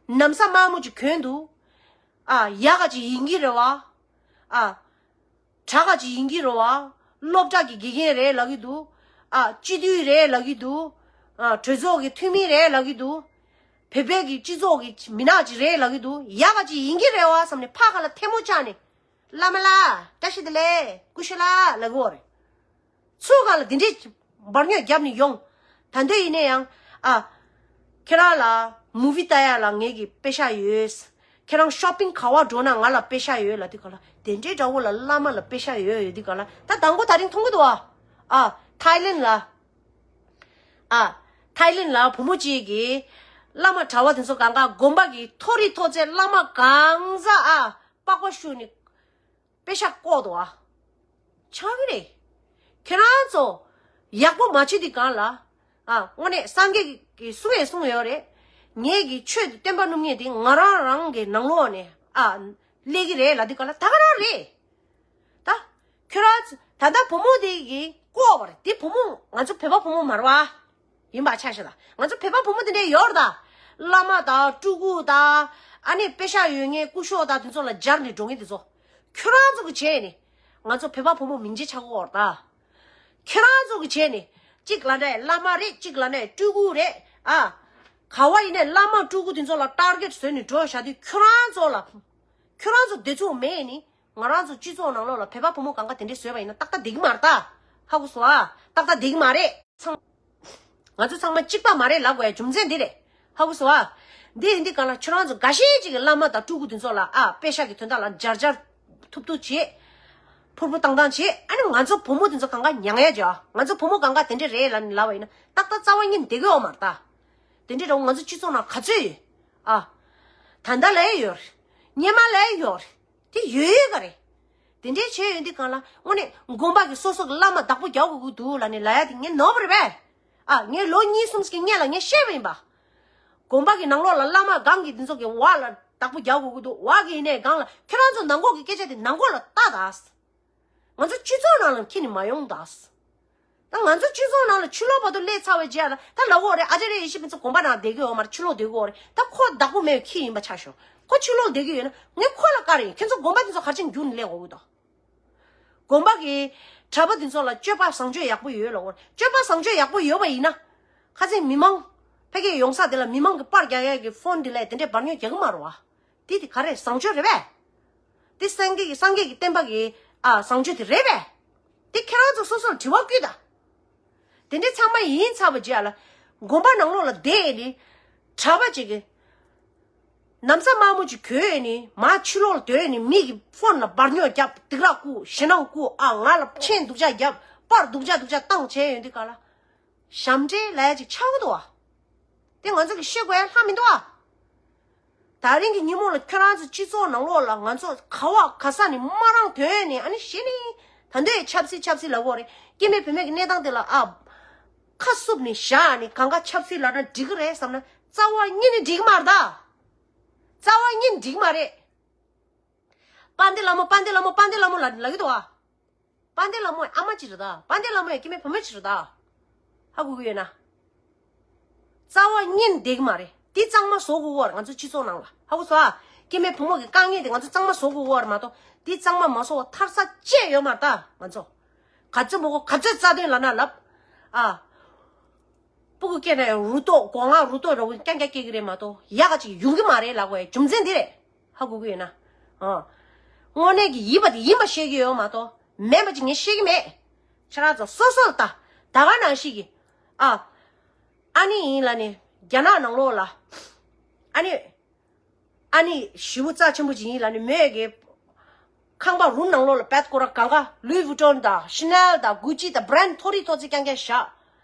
ན་བཟའ་དམར་མོ་ཅིག་གྱོན་འདུག་ཨ། ཡག་ག་ཅིག་ཡིན་གྱི་རེད་བ། ཨ། དྲག་ག་ཅིག་ཡིན་གྱི་རེད་བ། སློབ་གྲྭ་གི་དགེ་རྒན་རེད་ལབ་ཀྱི་འདུག་ཨ། སྤྱི་འཐུས་རེད་ལབ་ཀྱི་འདུག་ཨ། གྲོས་ཚོགས་ཀྱི་འཐུས་མི་རེད་ལབ་ཀྱི་འདུག་བོད་པའི་གི་སྤྱི་ཚོགས་ཀྱི་མི་སྣ་ཅིག་རེད་ལབ་ཀྱི་འདུག་ཡག་ག་ཅིག་ཡིན་གྱི་རེད་བ་བསམ་ནས་ཕར་ཁ་ལ་ཐལ་མོ་བཅག་ནས། བླ་མ་ལགས་བཀྲ་ཤིས་བདེ་ལེགས། སྐུ་ཞབས་ལགས་ལབ་ཀྱི་ཡོད་རེད། ཚུར་སྒང་ལ་འདི་འདྲའི་འབར་རྙོག་བརྒྱབ་ནས་ཡོང་། ད་འདོད་ཡིན་ན་ཡང་ཨ། ཁྱེད་རང་ལ་མུ་ཝི་ལྟ་ཡ་ལ་ངེད་ཀྱི་པེ་ཤ་ཡོད། ཁྱེད་རང་ཤོ་པིང་ག་བ་འགྲོ་ན་ང་ལ་པེ་ཤ་ཡོད་ལབ་དུས་ག་ལ། དེ་འདྲའི་འདྲ་བོ་ལ་བླ་མ་ལ་པེ་ཤ་ཡོད་ཡོད་དུས་ག་ལ། ད་དང་པོ་དེ་རིང་མཐོང་གི་འདུག་ཨ། ཨ། ཐའི་ལེན་ལ། ཨ། ཐའི་ལེན་ལ་བུ་མོ་གཅིག་གིས་བླ་མ་གྲྭ་བ་དེ་ཚོ་གང་ག་དགོན་པ་གི་མཐོ་རིས་མཐོ་ཚད་བླ་མ་གང་ཟག་ཨ། པགས་པ་བཤུས་ནས། པེ་ཤ་བཀོག་འདུག་ཨ། ཆགས་ཀྱི་རེད། ཁྱེད་རང་ཚོ་ཡག་པོ་མ་བྱེད་དུས་སྒང་ལ། ཨ། དངོས་གནས་སངས་རྒྱས་ཀྱིས་གསུང་ཡས་གསུང་ཡོད་རེད། ངེད་ཀྱི་ཆོས་དེ་སྟོན་པ་སྣུམ་ངད་དེ་ང་རང་རང་གི་ནང་ལོགས་ནས་ཨ། སླེབས་ཀྱི་རེད་ལབ་དུས་སྒང་ལ་ད་ག་རང་རེད། ད། ཁྱོད་རང་ཚོ་ད་ལྟ་བུ་མོ་དེ་གིས་བཀོག་པ་རེད། དེ་བུ་མོ་ང་ཚོ་བོད་པ་བུ་མོ་མ་རེད་བ། ཡིན་པ་ཆ་བཞག་ད། ང་ཚོ་བོད་པ་བུ་མོ་དེ་འདྲས་ཡོད་རེད་ད། བླ་མ་དང་སྤྲུལ་སྐུ་དང་། ཨ་ནི་པེ་ཤ་ཡོད་མཁན་སྐུ་ཞབས་དང་དེ་ཚོ་ལ་སྦྱར་ནས་འགྲོ་མཁན་དེ་ཚོ། ཁྱོད་རང་ཚོ་གི་བྱས་ནས་ང་ཚོ་བོད་པ་བུ་མོ་མིང་ཆད་ཆགས་ཀྱི་ཡོད་རེད་ད། ཁྱོད་རང་ཚོ་གི་བྱས་ནས་གཅིག་ལབ་ན་བླ་མ་རེད། གཅིག་ལབ་ན་སྤྲུལ་སྐུ་རེད། ཨ། ག་བ་ཡིན་ནའི་བླ་མ་སྤྲུལ་སྐུ་དེ་ཚོ་ལ་ཊར་གེཊ་བཟོས་ནས་འགྲོ་བཞག་དུས་ཁྱོད་རང་ཚོ་ལ། ཁྱོད་རང་ཚོ་དེ་ཚོ་མེད་ནི། ང་རང་ཚོ་སྤྱི་ཚོགས་ནང་ལོགས་ལ་བོད་པ་བུ་མོ་གང་ག་དེ་འདྲས་བཟོས་པ་ཡིན་ན་ཏག་ཏག་བསྡད་ཀྱི་མ་རེད་ད། ཧ་གོ་སོང་ཨ། ཏག་ཏག་བསྡད་ཀྱི་མ་རེད། ཚང་། ང་ཚོ་ཚང་མ་གཅིག་པ་མ་རེད་ལབ་དགོས་ཡ་རྒྱུ་མཚན་འདི་རེད། ཧ་གོ་སོང་ཨ། འདི་ཡིན་དུས་གང་ལ་ཁྱོད་རང་ཚོ་འགའ་ཤས་ཅིག་གིས་བླ་མ་དང་སྤྲུལ་སྐུ་དེ་ཚོ་ལ་ཨ་པེ་ཤ་གི་དོན་དག་ལ་འབྱར་འབྱར་ཐུབ་ཐུབ་བྱེད། ཕུར་ཕུར་བཏང་བཏང་བྱེད། ཨ་ནི་ང་ཚོ་བུ་མོ་དེ་ཚོ་གང་ག་མྱང་ཡ་བྱ། ང་ཚོ་བུ་མོ་གང་ག་དེ་འདྲས་རེད་ལབ་ནས་ལབ་པ་ཡིན་ན་ཏག་ཏག་རྩ་བ་ཉིད་བསྡད་ཀྱི་ཡོད་མ་རེད་ད། དེ་འདྲས་འདྲ་བོ་ང་ཚོ་སྤྱི་ཚོགས་ནང་ག་ཚོད་ཡོད། ཨ། ད་ལྟ་ལ་ཡོད་རེད། སྔོན་མ་ལ་ཡོད་རེད། དེ་ཡོད་ཡོད་ག་རེད། དེ་འདྲའི་བྱས་ཡོད་འདི་གང་ལ་དངོས་གནས་དགོན་པ་གི་སོ་སོ་གི་བླ་མ་བདག་པོ་རྒྱག་དགོས་ཀྱི་འདུག་ལབ་ནས་ལབ་ཡ་དེ་ངས་ནོར་བ་རེད་པས། ཨ་ངས་ལོ་གཉིས་གསུམ་ཞིག་གི་སྔོན་ལ་ངས་བཤད་པ་ཡིན་པ། དགོན་པ་གི་ནང་ལོགས་ལ་བླ་མ་སྒང་གི་འདི་ཚོ་གི་བ་ལ་བདག་པོ་རྒྱག་དགོས་ཀྱི་འདུག་བ་གི་ཡིན་ནའི་སྒང་ལ་ཁྱེད་རང་ཚོ་ནང་ཁོག་གི་སྐད་ཆ་དེ་ནང་ཁོག་ལ་ལྟ་ད། ང་ཚོ་སྤྱི་ཚོགས་ནང་ལ་འཁྱེར་ནས་མ་ཡོང་ད། ད་ང་ཚོ་སྤྱི་ཚོགས་ནང་ལ་ཕྱི་ལོགས་བར་དུ་སླེབས་ཚར་བའི་རྗེས་ལ་ད་ལབ་དགོས་རེད། ཨ་ཅེ་རེ་ཡེ་ཤེས་ཕུན་ཚོགས་དགོན་པ་ནང་བསྡད་ཀྱི་ཡོད་མ་རེད། ཕྱི་ལོགས་བསྡད་ཀྱི་ཡོད་རེད། ད་ཁོ་བདག་པོ་མེད་ཁྱི་ཡིན་པ་ཆ་ཤོག་ཁོ་ཕྱི་ལོགས་བསྡད་ཀྱི་ཡོད་ན་ངས་ཁོ་ལ་བཀའ་རེ་ཡིན། ཁྱེད་ཚོ་དགོན་པ་འདི་ཚོ་ག་རེ་བྱས་ནས་བསྒྱུར་ནས་སླེབས་དགོས་ཀྱི་འདུག་དགོན་པ་གི་གྲྭ་པ་འདི་ཚོ་ལ་སྤྱོད་པ་བཟང་སྤྱོད་ཡག་པོ་ཡོད་ལབ་དགོས་རེད། སྤྱོད་པ་བཟང་སྤྱོད་ཡག་པོ་ཡོད་པ་ཡིན་ན་ཁ་སང་མི་མང་ཕ་གིར་ཡོང་ས་དེ་ལ་མི་མང་གི་པར་རྒྱག་ཡག་གི་ཕོན་འདི་ལས་དེ་འདྲའི་འབར་ཉོ་རྒྱག་གི་མ་རེད་བ། དེ་དེ་ག་རེ་བཟང་སྤྱོད་རེད་པས། དེ་སངས་རྒྱས་ཀྱི་སངས་རྒྱས་ཀྱི་བསྟན་པ་གི་ཨ་བཟང་སྤྱོད་དེ་རེད་པས། དེ་ཁྱེད་རང་ཚོ་སོ་སོར་དྲི་བ་བསྐུལ་ད། དེ་འདྲའི་ཚང་མ་ཡིན་ཚར་བ་རྗེས་ལ་དགོན་པ་ནང་ལོགས་ལ་བསྡད་ནས་གྲྭ་པ་ཅིག་གིས་ན་བཟའ་དམར་མོ་ཅིག་གྱོན་ནས་མར་ཕྱི་ལོགས་ལ་སྡོད་ནས་མི་གི་ཕོན་ལ་འབར་ཉོ་རྒྱབ། སྡིགས་ར་བསྐུལ། ཞེད་སྣང་བསྐུལ། ཨ་ང་ལ་མཆན་སྡུག་ཅག་རྒྱབ། པར་སྡུག་ཅག་སྡུག་ཅག་བཏང་བྱས་ཡོད་འདི་ག་ལ། ཞབས་འདྲེན་ལབ་ཡ་ཅིག་ཆགས་ཀྱི་འདུག་བ། དེ་ང་ཚོ་གི་ཤེས་དགོས་ཡ་ལྷག་མི་འདུག་བ། ད་རིང་གི་ཉིན་མོ་ལ་ཁྱོད་རང་ཚོ་སྤྱི་ཚོགས་ནང་ལོགས་ལ་ང་ཚོ་ག་བ་ག་ས་ནས་མ་རང་དོན་ནས་ཨ་ནི་གཞི་ནས་ད་འདོད་ཆབ་སྲིད་ཆབ་སྲིད་ལབ་དགོས་རེད། སྐྱེ་དམན་བུད་མེད་ཀྱི་གནས་སྟངས་དེ་ལ་ཨ་ཁ་བསུབ་ནས་བཞག་ནས་གང་ག་ཆབ་སྲིད་ལབ་ན་འགྲིག་གི་རེད་བསམ་ན་རྩ་བ་ཉིད་ནས་འགྲིག་གི་མ་རེད་ད། རྩ་བ་ཉིད་ནས་འགྲིག་གི་མ་རེད། དཔལ་ལྡན་ལྷ་མོ། དཔལ་ལྡན་ལྷ་མོ། དཔལ་ལྡན་ལྷ་མོ་ལབ་ལབ་ཀྱི་འདུག་བ། དཔལ་ལྡན་ལྷ་མོའི་ཨ་མ་ཅིག་རེད་ད། དཔལ་ལྡན་ལྷ་མོའི་སྐྱེ་དམན་བུ་མོ་ཅིག་རེད་ད། ཧ་གོ་གི་ཡོད་ན། རྩ་བ་ཉིད་ནས་བསྡད་ཀྱི་མ་རེད། དེ་གཙང་མ་བཟོ་དགོས་ཀྱི་ཡོད་རེད་ང་ཚོ་སྤྱི་ཚོགས་ནང་ལ། ཧ་གོ་སོང་ཨ། སྐྱེ་དམན་བུ་མོ་གི་དཀའ་ངལ་དེ་ང་ཚོ་གཙང་མ་བཟོ་དགོས་ཀྱི་ཡོད་རེད་མ་གཏོགས་དེ་གཙང་མ་མ་བཟོ་བ་ཐར་ས་ཅི་ཡོད་མ་རེད་ད་ང་ཚོ། ག་ཚོད་མོ་གོ་ག་ཚོད་རྩ་དོན་ལབ་ན་ལབ། ཨ། སྤུ་གུ་སྐྱེས་ན་ཡང་རུ་ཏོག་སྒོ་ང་རུ་ཏོག་ར་བོ་རྐྱང་རྐྱང་སྐྱེ་གི་རེད་མ་གཏོགས་ཡག་ག་ཅིག་ཡོང་གི་མ་རེད་ལབ་དགོས་ཡ་རྒྱུ་མཚན་འདི་རེད། ཧ་གོ་གི་ཡོད་ན། ཨ། དངོས་གནས་ཀྱི་ཡིན་པ་དེ་ཡིན་པ་བཤད་ཀྱི་ཡོད་མ་གཏོགས་མེད་པ་ཅིག་ངས་བཤད་ཀྱི་མེད། ཁྱེད་རང་ཚོ་སོ་སོར་ལྟ། ད་ག་ནང་བཞིན་གྱི། ཨ། ཨ་ནི་ཡིན་ལབ་ནས་རྒྱ་ནག་ནང་ལོགས་ལ། ཨ་ནི། ཨ་ནི་ཞེ་པོ་རྩ་ཆེན་པོ་ཅིག་ཡིན་ལབ་ནས་མོས་ཀྱི། ཁང་པ་རུམ་ནང་ལོགས་ལ་བེད་ཀོ་ར་གང་ག་ལུའི་ཝུ་ཊོན་དང་ཤི་ནེལ་དང་གུ་ཅི་དང་བྷི་རེན་མཐོ་རིས་མཐོ་ཚད་རྐྱང་རྐྱང་བཞག་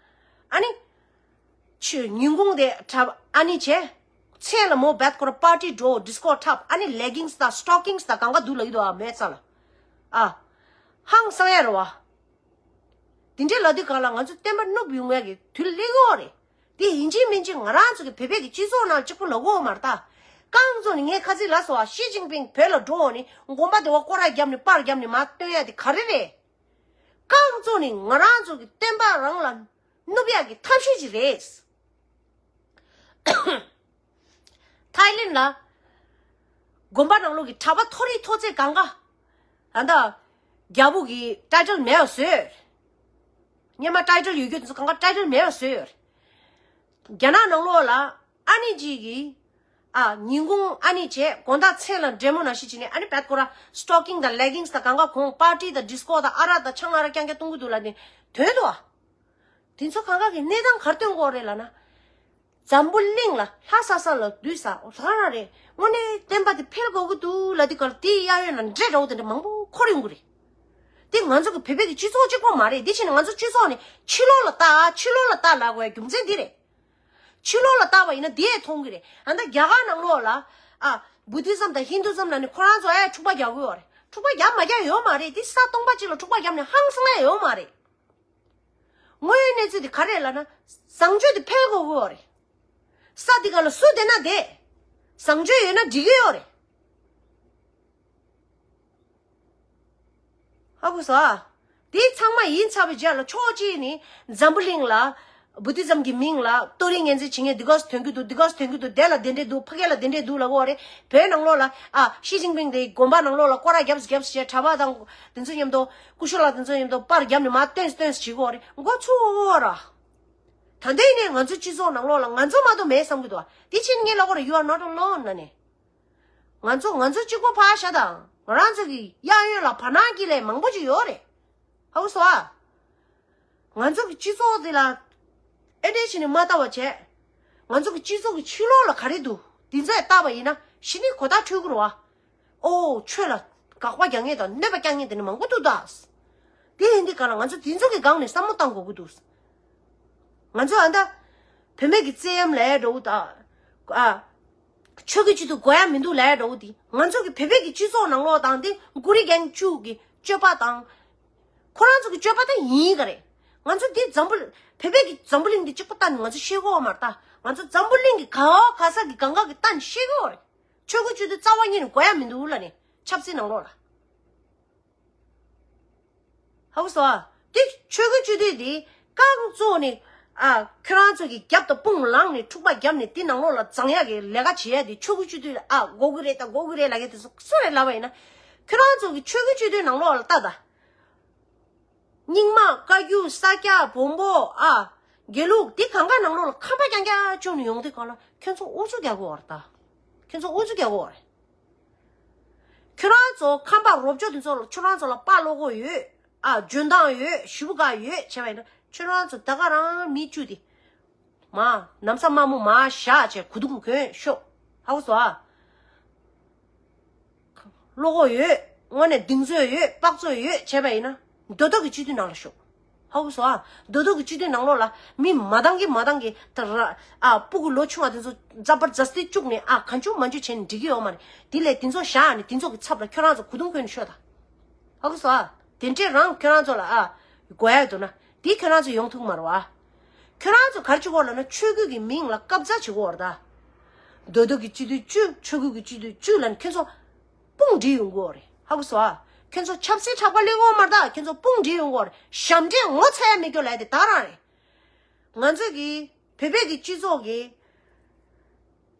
ཨ་ནི། ཆུ་ཉིན་གུང་དེ་འཁྲབ་ཨ་ནི་བྱས། མཚན་ལ་མོ་བེད་ཀོ་ར་པར་ཊི་འགྲོ་ཌི་སི་ཀོ་འཁྲབ་ཨ་ནི་ལེ་གིང་སི་དང་སི་ཊོ་ཀིང་སི་དང་གང་ག་འདུག་ལབ་ཀྱི་འདུག་ཨ་མོའི་རྩ་ལ། ཨ། ཧང་སང་ཡ་རེད་བ། དེ་འདྲའི་ལབ་དུས་གང་ལ་ང་ཚོ་བསྟན་པ་སྣུབ་ཡོང་ཡ་གི་དུས་སླེབས་ཀྱི་ཡོད་རེད། དེ་ཡིན་གཅིག་མིན་གཅིག་ང་རང་ཚོ་གི་བོད་པའི་གི་སྤྱི་ཚོགས་ནང་གཅིག་པུ་ལབ་དགོས་མ་རེད་ད། རྐང་བཙུགས་ནས་ངས་ཁ་སང་ལབ་སོང་བ། ཞི་ཅིན་ཕིང་བོད་ལ་འགྲོ་འོང་ནས་དགོན་པ་དེ་བ་སྐོར་ར་བརྒྱབ་ནས་པར་བརྒྱབ་ནས་མར་སྟོན་ཡ་དེ་ག་རེ་རེད། རྐང་བཙུགས་ནས་ང་རང་ཚོ་གི་བསྟན་པ་རང་ལ་སྣུབ་ཡ་གི་ཐབས་ཤེས་ཅིག་རེད། ཐའི་ལེན་ལ། དགོན་པ་ནང་ལོགས་ཀྱི་གྲྭ་པ་མཐོ་རིས་མཐོ་ཚད་གང་ག་ཨ་ད། རྒྱལ་པོ་གི་ཊའི་ཊལ་མེད་པ་བཟོས། སྔོན་མ་ཊའི་ཊལ་ཡོད་རྒྱུ་དེ་ཚོ་གང་ག་ཊའི་ཊལ་མེད་པ་བཟོས། རྒྱ་ནག་ནང་ལོགས་ལ་ཨ་ནི་ཅིག་གིས། ཨ་ཉིན་གུང་ཨ་ནི་བྱས་དགོང་དག་མཚན་ལ་འདྲེ་མོ་ནང་བཞིན་བྱས་ནས་ཨ་ནི་བེད་ཀོ་ར་སི་ཊོ་ཀིང་དང་ལེ་གིང་སི་དང་གང་ག་གོན་པར་ཊི་དང་ཌི་སི་ཀོ་དང་ཨ་རག་དང་ཆང་ཨ་རག་རྐྱང་རྐྱང་བཏུང་གི་འདུག་ལབ་ནས་དོན་དུ་ཨ། དེ་ཚོ་གང་ག་གི་གནས་སྟངས་ག་རེ་སྟོན་དགོས་རེད་ལབ་ན། འཛམ་བུ་གླིང་ལ་ལྷ་ས་ས་ལ་དུས་ས་ལྷ་རང་རེད། དངོས་གནས་བསྟན་པ་དེ་འཕེལ་དགོས་ཀྱི་འདུག་ལབ་དུས་སྐབས་དེའི་གཡས་གཡོན་ལ་འདྲེ་འདྲ་བོ་དེ་འདྲ་མང་པོ་འཁོར་ཡོང་གི་རེད། དེ་ང་ཚོ་གི་བོད་པའི་གི་སྤྱི་ཚོགས་གཅིག་པོ་མ་རེད། དེ་བྱས་ནས་ང་ཚོ་སྤྱི་ཚོགས་ནས་ཕྱི་ལོགས་ལ་ལྟ་ཕྱི་ལོགས་ལ་ལྟ་ལབ་དགོས་རྒྱུ་མཚན་འདི་རེད། ཕྱི་ལོགས་ལ་ལྟ་བ་ཡིན་ན་དེ་མཐོང་གི་རེད། ཨ་ད་རྒྱ་གར་ནང་ལོགས་ལ་ཨ་བུ་དྷི་ཛམ་དང་ཧིན་དུ་ཛམ་ལབ་ནས་ཁོ་རང་ཚོ་ཨེ་འཁྲུག་པ་རྒྱག་གི་ཡོད་རེད། འཁྲུག་པ་རྒྱབ་མ་རྒྱག་ཡོད་མ་རེད། དེ་ས་སྟོང་པ་གཅིག་ལ་འཁྲུག་པ་རྒྱབ་ནས་ཧང་སང་ཡ་ཡོད་མ་རེད། དངོས་ཡོད་གནས་ཚུལ་དེ་ག་རེ་ལབ་ན། བཟང་སྤྱོད་དེ་འཕེལ་དགོས་ཀྱི་ཡོད་རེད། ས་དེ་ག་ལ་སུ་བསྡད་ན་བསྡད། བཟང་སྤྱོད་ཡོད་ན་འགྲིག་གི་ཡོད་རེད། ཧ་གོ་སོང་ཨ། དེ་ཚང་མ་ཡིན་ཚར་བའི་རྗེས་ལ་ཕྱོགས་གཅིག་ནས་འཛམ་བུ་གླིང་ལ་བུ་དྷི་ཛམ་གྱི་མིང་ལ་གཏོར་རིགས་ངན་འཛིན་བྱེད་མཁན་འདི་ག་སུ་ཐོན་གྱི་འདུག་འདི་ག་སུ་ཐོན་གྱི་འདུག་དེ་ལ་དེ་འདྲས་འདུག་ཕ་གི་ལ་དེ་འདྲས་འདུག་ལབ་ཀྱི་ཡོད་རེད། བོད་ནང་ལོགས་ལ་ཨ་ཞི་ཅིན་ཕིང་དེ་དགོན་པ་ནང་ལོགས་ལ་སྐོར་ར་རྒྱབ་རྒྱབ་བྱས་གྲྭ་པ་དང་དེ་ཚོ་མཉམ་དུ་སྐུ་ཞབས་ལགས་དེ་ཚོ་མཉམ་དུ་པར་རྒྱབ་ནས་མར་སྟོན་སྟོན་བྱེད་ཀྱི་ཡོད་རེད། མགོ་ཚོས་ར། ད་ལྟའི་ནས་ང་ཚོ་སྤྱི་ཚོགས་ནང་ལོགས་ལ་ང་ཚོ་མ་གཏོགས་མེད་བསམ་གྱི་འདུག་དེ་ཕྱིན་ངས་ལབ་ཀྱི་རེད། You are not alone ན་ནས། ང་ཚོ་ང་ཚོ་གཅིག་པོ་ཕར་བཞག་དང་ང་རང་ཚོ་གི་གཡས་གཡོན་ལ་བར་སྣང་གི་ལས་མང་པོ་ཅིག་ཡོད་རེད། ཧ་གོ་སོང་ཨ། ང་ཚོ་གི་སྤྱི་ཚོགས་དེ་ལ་ཨེ་འདྲས་བྱས་ནས་མ་ལྟ་བ་བྱས། ང་ཚོ་གི་སྤྱི་ཚོགས་ཀྱི་ཕྱི་ལོགས་ལ་ག་རེ་འདུག་དེ་ཚོ་ལ་ལྟ་བ་ཡིན་ན་གཞི་ནས་གོ་བརྡ་འཕྲོད་ཀྱི་རེད་བ། ཨོ་ཆོས་ལ་དགག་པ་རྒྱག་མཁན་དང་གནོད་པ་རྒྱག་མཁན་དེ་ནི་མང་པོ་འདུག་ད། དེ་ཡིན་དུས་གང་ལ་ང་ཚོ་དེ་ཚོ་གི་སྒང་ནས་བསམ་བློ་བཏང་དགོས་ཀྱི་འདུག་ང་ཚོ་ཨ་ད། བུད་མེད་ཀྱི་བཙན་གཡེམ་ལས་འགྲོ་གི་ད། ཨ། ཆོས་ཀྱི་ཆེད་དུ་དགོས་ཡ་མི་འདུག་ལས་འགྲོ་གི་དེ་ང་ཚོ་གི་བོད་པའི་གི་སྤྱི་ཚོགས་ནང་ལོགས་དང་དེ་གུ་རི་གན་བཅུ་གི་ སྤྱོད་པ་དང་། ཁོ་རང་ཚོ་གི་སྤྱོད་པ་ད་ཡིན་ག་རེད། ང་ཚོ་འདི་འཛམ་བུ། བོད་པའི་གི་འཛམ་བུ་གླིང་འདི་གཅིག་པོ་ལྟ་ནས་ང་ཚོ་ཤེས་གོ་མ་རེད་ད། ང་ཚོ་འཛམ་བུ་གླིང་གི་ག་བ་ག་ས་གི་གང་ག་གི་ལྟ་ནས་ཤེས་གོ་རེད། ཆོས་ཀྱི་སྤྱི་འཐུས་རྩ་བ་ཉིད་ནས་དགོས་ཡ་མི་འདུག་ལ་ནི་ཆབ་སྲིད་ནང་ལོགས་ལ། ཧ་གོ་སོང་ཨ། དེ་ཆོས་ཀྱི་སྤྱི་འཐུས་དེ་རྐང་བཙུགས་ནས། ཨ། ཁྱོད་རང་ཚོ་གི་རྒྱབ་ཏུ་དཔུང་ལངས་ནས་འཁྲུག་པ་བརྒྱབ་ནས་དེ་ནང་ལོགས་ལ་བརྫང་ཡག་གི་ལས་ཀ་བྱེད་ཡ་དེ་ཆོས་ཀྱི་སྤྱི་འཐུས་ལ་ཨ་དགོས་ཀྱི་རེད་ད་དགོས་ཀྱི་རེད་ལབ་མཁན་དེ་ཚོ་སུ་རེད་ལབ་པ་ཡིན་ན། ཁྱོད་རང་ཚོ་གི་ཆོས་ཀྱི་སྤྱི་འཐུས་ནང་ལོགས་ལ་ལྟ་ད། རྙིང་མ་བཀའ་བརྒྱུད་ས་སྐྱ་བོན་པོ་ཨ། དགེ་ལུགས་འདི་གང་ག་ནང་ལོགས་ལ་ཁམས་པ་རྐྱང་རྐྱང་བཅུག་ནས་ཡོང་དུས་གང་ལ་ཁྱོད་ཚོ་ཨུ་ཚུགས་རྒྱག་དགོས་བ་རེད་ད། ཁྱོད་ཚོ་ཨུ་ཚུགས་རྒྱག་དགོས་བ་རེད། ཁྱོད་རང་ཚོ་ཁམས་པ་རོབ་ཅོ་དེ་ཚོ་ལ་ཁྱོད་རང་ཚོ་ལ་དཔའ་བློ་ཁོག་ཡོད། ཨ། འཇོན་ཐང་ཡོད། ཞེ་པོ་ག་ཡོད་བྱས་པ་ཡིན་ན་ཁྱོད་རང་ཚོ་ད་ག་རང་མི་བཅུ་དེ། མ། ནམ་ས་མ་མོ་མ་བཞག་བྱས་གུ་དུང་གོན་ཤོག་ཧ་གོ་སོང་ཨ། བློ་ཁོག་ཡོད། དངོས་གནས་གདེང་ཚོད་ཡོད་དཔག་ཚོད་ཡོད་བྱས་པ་ཡིན་ན་རྡོ་རྡོ་གི་སྤྱི་འཐུས་ནང་ལ་ཤོག་ཧ་གོ་སོང་ཨ། རྡོ་རྡོ་གི་སྤྱི་འཐུས་ནང་ལོགས་ལ་མི་མ་འདང་གི་མ་འདང་གི་ད་ར། ཨ། སྤུ་གུ་ལོ་ཆུང་བ་དེ་ཚོ་ཛ་བར་ཛ་སྟི་བཅུག་ནས་ཨ་གང་བྱུང་མ་བྱུང་བྱས་ནས་འགྲིག་གི་ཡོད་མ་རེད། དེ་ལས་དེ་ཚོ་བཞག་ནས་དེ་ཚོ་གི་ཚབ་ལ་ཁྱོད་རང་ཚོ་གུ་དུང་གོན་ནས་ཤོག་ད། ཧ་གོ་སོང་ཨ། དེ་འདྲས་རང་ཁྱོད་རང་ཚོ་ལ་ཨ། དགོས་ཡ་འདུག་ན་དེ་ཁྱོད་རང་ཚོ་ཡོང་ཐུབ་མ་རེད་བ། ཁྱོད་རང་ཚོ་ག་རེ་བྱེད་དགོས་ལབ་ན་ཆོས་བརྒྱུད་ཀྱི་མིང་ལ་སྐབས་འཛག་བྱེད་དགོས་རེད་ད། རྡོ་རྡོ་གི་སྤྱི་འཐུས་བཅུ་ཆོས་བརྒྱུད་ཀྱི་སྤྱི་འཐུས་བཅུ་ལབ་ནས་ཁྱོད་ཚོ་དཔུང་སྒྲིག་ཡོང་དགོས་རེད། ཧ་གོ་སོང་ཨ། ཁྱོད་ཚོ་ཆབ་སྲིད་ཁྲག་པ་ལེན་དགོས་མ་རེད་ད། ཁྱོད་ཚོ་དཔུང་སྒྲིག་ཡོང་དགོས་རེད། ཞབས་འདྲེན་ངོ་ཚ་ཡ་མེད་རྒྱུ་ལབ་ཡ་དེ་ད་རང་རེད། ང་ཚོ་གི་བོད་པའི་གི་སྤྱི་ཚོགས་ཀྱི་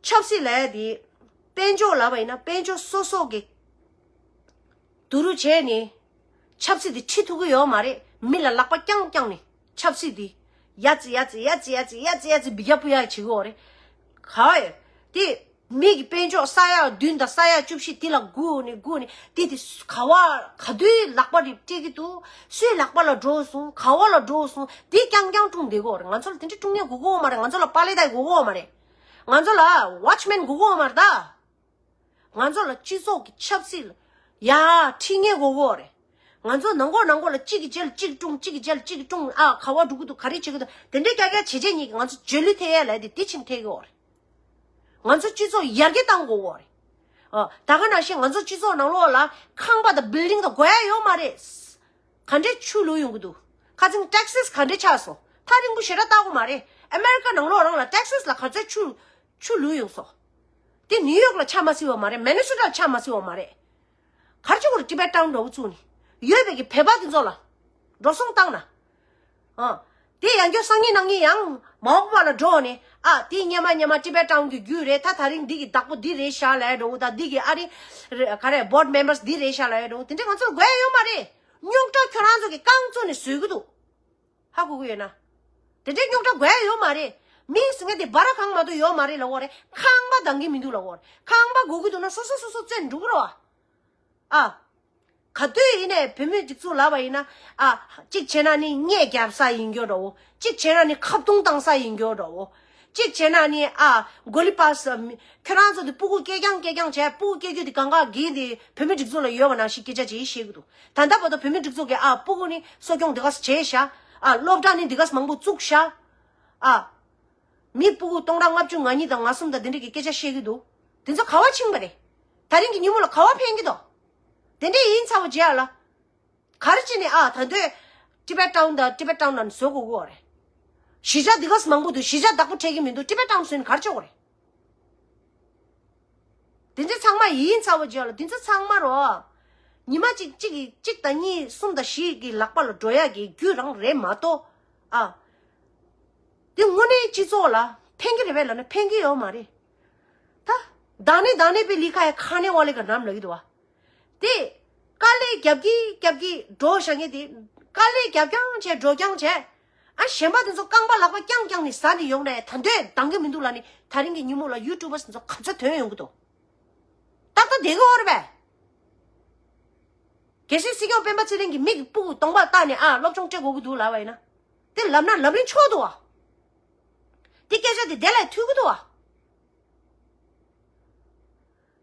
ཆབ་སྲིད་ལབ་ཡ་དེ་དཔལ་འབྱོར་ལབ་པ་ཡིན་ན་དཔལ་འབྱོར་སོ་སོ་གི་བསྡུ་རུབ་བྱས་ནས་ཆབ་སྲིད་དེ་ཁྲིད་ཐུབ་ཀྱི་ཡོད་མ་རེད། མི་ལ་ལག་པ་བརྐྱངས་བརྐྱངས་ནས་ཆབ་སྲིད་དེ་ཡ་ཙི་ཡ་ཙི་ཡ་ཙི་ཡ་ཙི་ཡ་ཙི་ཡ་ཙི་འབུད་རྒྱག་སྤུ་ཡག་བྱེད་ཀྱི་ཡོད་རེད། ག་བ་ཡོད་དེ། མི་གི་དཔལ་འབྱོར་ས་ཡ་བདུན་དང་ས་ཡ་བཅུ་བཞི་དེ་ལ་སྒུག་ནས་སྒུག་ནས་དེ་དེ་ག་བ་ག་དུས་ལག་པ་རེ་སྤྲད་ཀྱི་འདུག་སུའི་ལག་པ་ལ་འགྲོ་སོང་ག་བ་ལ་འགྲོ་སོང་དེ་རྐྱང་རྐྱང་སྲུང་བསྡད་ཀྱི་ཡོད་རེད། ང་ཚོ་ལ་དེ་འདྲ་སྲུང་མཁན་དགོས་ཀྱི་ཡོད་མ་རེད། ང་ཚོ་ལ་པཱ་ལེ་ཏའི་དགོས་ཀྱི་ཡོད་མ་རེད། ང་ཚོ་ལ་ཝ་ཆི་མེན་དགོས་ཀྱི་ཡོད་མ་རེད་ད། ང་ཚོ་ལ་སྤྱི་ཚོགས་ཀྱི་ཆབ་སྲིད་ལ་ཡ་ཁྲིད་མཁན་དགོས་ཀྱི་ཡོད་རེད། ང་ཚོ་ནང་སྒོ་ནང་སྒོ་ལ་གཅིག་གི་རྗེས་ལ་གཅིག་སྲུང་གཅིག་གི་རྗེས་ལ་གཅིག་སྲུང་ཨ་ག་བ་འགྲོ་གི་འདུག་ག་རེ་བྱེད་ཀྱི་འདུག་དེ་འདྲའི་རྐྱང་རྐྱང་བྱས་བྱས་ཉིད་ཀྱིས་ང་ཚོ་འཇོན་ལུས་ཐེབས་ཡས་ལས་དེ་དེ་ཕྱིན་ཐེབས་ཀྱི་ཡོད་རེད། ང་ཚོ་སྤྱི་ཚོགས་ཡར་རྒྱས་གཏང་དགོས་ཀྱི་ཡོད་རེད། ཨ་ད་ག་ནང་བཞིན་ང་ཚོ་སྤྱི་ཚོགས་ནང་ལོགས་ལ་ཁང་པ་དང་བིལ་ཌིང་དང་དགོས་ཡ་ཡོད་མ་རེད། ག་འདྲས་ཆུ་བླུགས་ཡོང་གི་འདུག་ཁ་སང་ཊེག་སི་ག་འདྲས་ཆགས་སོང་། ཐག་རིང་པོ་ཞེ་དྲག་ལྟ་དགོས་མ་རེད། ཨ་མེ་རི་ཀ་ནང་ལོགས་རང་ལ་ཊེག་སི་ལ་ག་ཚོད་ཆུ་ཆུ་བླུགས་ཡོང་སོང་། དེ་ནིའུ་ཡོག་ལ་ཆགས་མ་སྲིད་པ་མ་རེད། མེ་ནེ་སོ་ཊ་ལ་ཆགས་མ་སྲིད་པ་མ་རེད། ག་རེ་བྱེད་དགོས་རེད། ཊི་བེཊ་ཊའུན་འདྲ་བོ་བཙུགས་ནས་ཡོད་པའི་གི་བོད་པ་དེ་ཚོ་ལ་འགྲོ་སོང་བཏང་ན། ཨ། དེ་ཡང་བསྐྱར་སང་ཉིན་གནངས་ཉིན་ཡང་མ་འོངས་པ་ལ་འགྲོ་ནས་ཨ་དེ་སྔོན་མ་སྔོན་མ་ཊི་བེཊ་ཊའུན་གྱི་རྒྱུད་རེད། ད་ད་རིང་འདི་གི་བདག་པོ་འདི་རེད་ཤག་ལབ་ཡ་འདྲ་བོ་དང་འདི་གི་ཨ་རི་ག་རེ་བོར་ཌི་མེམ་བར་སི་འདི་རེད་ཤག་ལབ་ཡ་འདྲ་བོ་དེ་འདྲས་ང་ཚོར་དགོས་ཡ་ཡོད་མ་རེད། རྙོག་དྲ་ཁྱོད་རང་ཚོ་གི་རྐང་བཙུགས་ནས་བཟོས་ཀྱི་འདུག་ཧ་གོ་གི་ཡོད་ན། དེ་འདྲའི་རྙོག་དྲ་དགོས་ཡ་ཡོད་མ་རེད། མི་ཟེར་མཁན་དེ་སྦ་ར་གང་མ་གཏོགས་ཡོད་མ་རེད་ལབ་ཀྱི་ཡོད་རེད། ཁང་པ་འདང་གི་མི་འདུག་ལབ་ཀྱི་ཡོད་རེད། ཁང་པ་དགོས་ཀྱི་འདུག་ན་སོ་སོ་སོ་སོ་བཙལ་འགྲོ་གི་རེད་བ། ཨ། ག་དུས་ཡིན་ནའི་བོད་མིའི་སྒྲིག་འཛུགས་ལབ་པ་ཡིན་ན། ཨ། གཅིག་བྱས་ན་ནི་གཉེན་རྒྱབ་ས་ཡིན་རྒྱུ་འདྲ་བོ། གཅིག་བྱས་ན་ནི་ཁ་བརྡུང་བཏང་ས་ཡིན་རྒྱུ་འདྲ་བོ། གཅིག་བྱས་ན་ནི་ཨ། མགོ་ལི་པ་ས་མི་ཁྱོད་རང་ཚོ་དེ་སྤུ་གུ་སྐྱེ་རྐྱང་སྐྱེ་རྐྱང་བྱས། སྤུ་གུ་སྐྱེ་རྒྱུ་དེ་གང་ག་གི་དེ་བོད་མིའི་སྒྲིག་འཛུགས་ལ་ཡོད་པ་ནང་བཞིན་སྐད་ཆ་ཅིག་བཤད་ཀྱི་འདུག་ད་ལྟ་བར་དུ་བོད་མིའི་སྒྲིག་འཛུགས་ཀྱིས་ཨ་སྤུ་གུ་ནི་གསོ་སྐྱོང་དེ་ག་ས་བྱས་ཤག་ཨ་སློབ་གྲྭ་ནི་དེ་ག་ས་མང་པོ་བཙུགས་ཤག་ཨ། མི་སྤུ་གུ་སྟོང་ཕྲག་ལྔ་བཅུ་ང་གཉིས་དང་ང་གསུམ་དང་དེ་འདྲ་གི་སྐད་ཆ་བཤད་ཀྱི་འདུག་དེ་ཚོ་ག་བ་ཕྱིན་པ་རེད། ད་རིང་གི་ཉིན་མོ་ལ་ག་བ་ཕན་གྱི་འདུག་དེ་འདྲ་ཡིན་ཚར་བ་རྗེས་ལ། ག་རེ་བྱས་ནས་ཨ་ད་དུང་ཊི་བེཊ་ཊའུན་དང་ཊི་བེཊ་ཊའུན་ལབ་ནས་བཟོ་དགོས་ཀྱི་ཡོད་རེད། གཞིས་ཆགས་འདི་ག་ས་མང་པོ་འདུག་གཞིས་ཆགས་བདག་པོ་འཕྲད་ཀྱི་མི་འདུག་ཊི་བེཊ་ཊའུན་བཟོས་ནས་ག་རེ་བྱེད་དགོས་རེད། དེ་ཚོ་ཚང་མ་ཡིན་ཚར་བ་རྗེས་ལ་དེ་ཚོ་ཚང་མ་རོ། ཉི་མ་གཅིག་གཅིག་གིས་གཅིག་དང་གཉིས་གསུམ་དང་བཞི་གི་ལག་པ་ལ་འགྲོ་ཡག་གི་རྒྱུ་རང་རེད་མ་གཏོགས། ཨ། དེ་དངོས་གནས་སྤྱི་ཚོགས་ལ་ཕན་གྱི་རེད་པས་ལབ་ན་ཕན་གྱི་ཡོད་མ་རེད། ད། བདག་ནི་བདག་ནི་པའི་ལི་ཁ་ཡ་ཁ་ནས་ཝ་ལེ་ག་ནམ་ལབ་ཀྱི་འདུག་བ། དེ། དཀའ་ལས་རྒྱབ་ཀྱི་རྒྱབ་ཀྱི་འགྲོ་བཞག་མཁན་དེ། དཀའ་ལས་རྒྱབ་རྐྱང་བྱས་འགྲོ་རྐྱང་བྱས། ཨ་གཞན་པ་དེ་ཚོ་རྐང་པ་ལག་པ་རྐྱང་རྐྱང་ནས་ཟ་ནས་ཡོང་ནས་ད་འདོད་འདང་གི་མི་འདུག་ལབ་ནས་ད་རིང་གི་ཉིན་མོ་ལ་ཡུ་ཊུབ་པར་སི་དེ་ཚོ་ག་ཚོད་ཐོན་ཡོང་གི་འདུག་ཏག་ཏག་བསྡད་ཀྱི་ཡོད་རེད་པས། གལ་སྲིད་སྲིད་སྐྱོང་སྤེན་པ་ཚེ་རིང་གིས་མི་གི་སྤུ་གུ་གདོང་པ་བལྟས་ནས་ཨ་སློབ་སྦྱོང་སྤྲད་དགོས་ཀྱི་འདུག་ལབ་པ་ཡིན་ན། དེ་ལབ་ན་ལམ་རིམ་ཆོག་འདུག་བ། དེ་སྐད་ཆ་དེ་དེ་ལ་ཐུག་གི་འདུག་བ།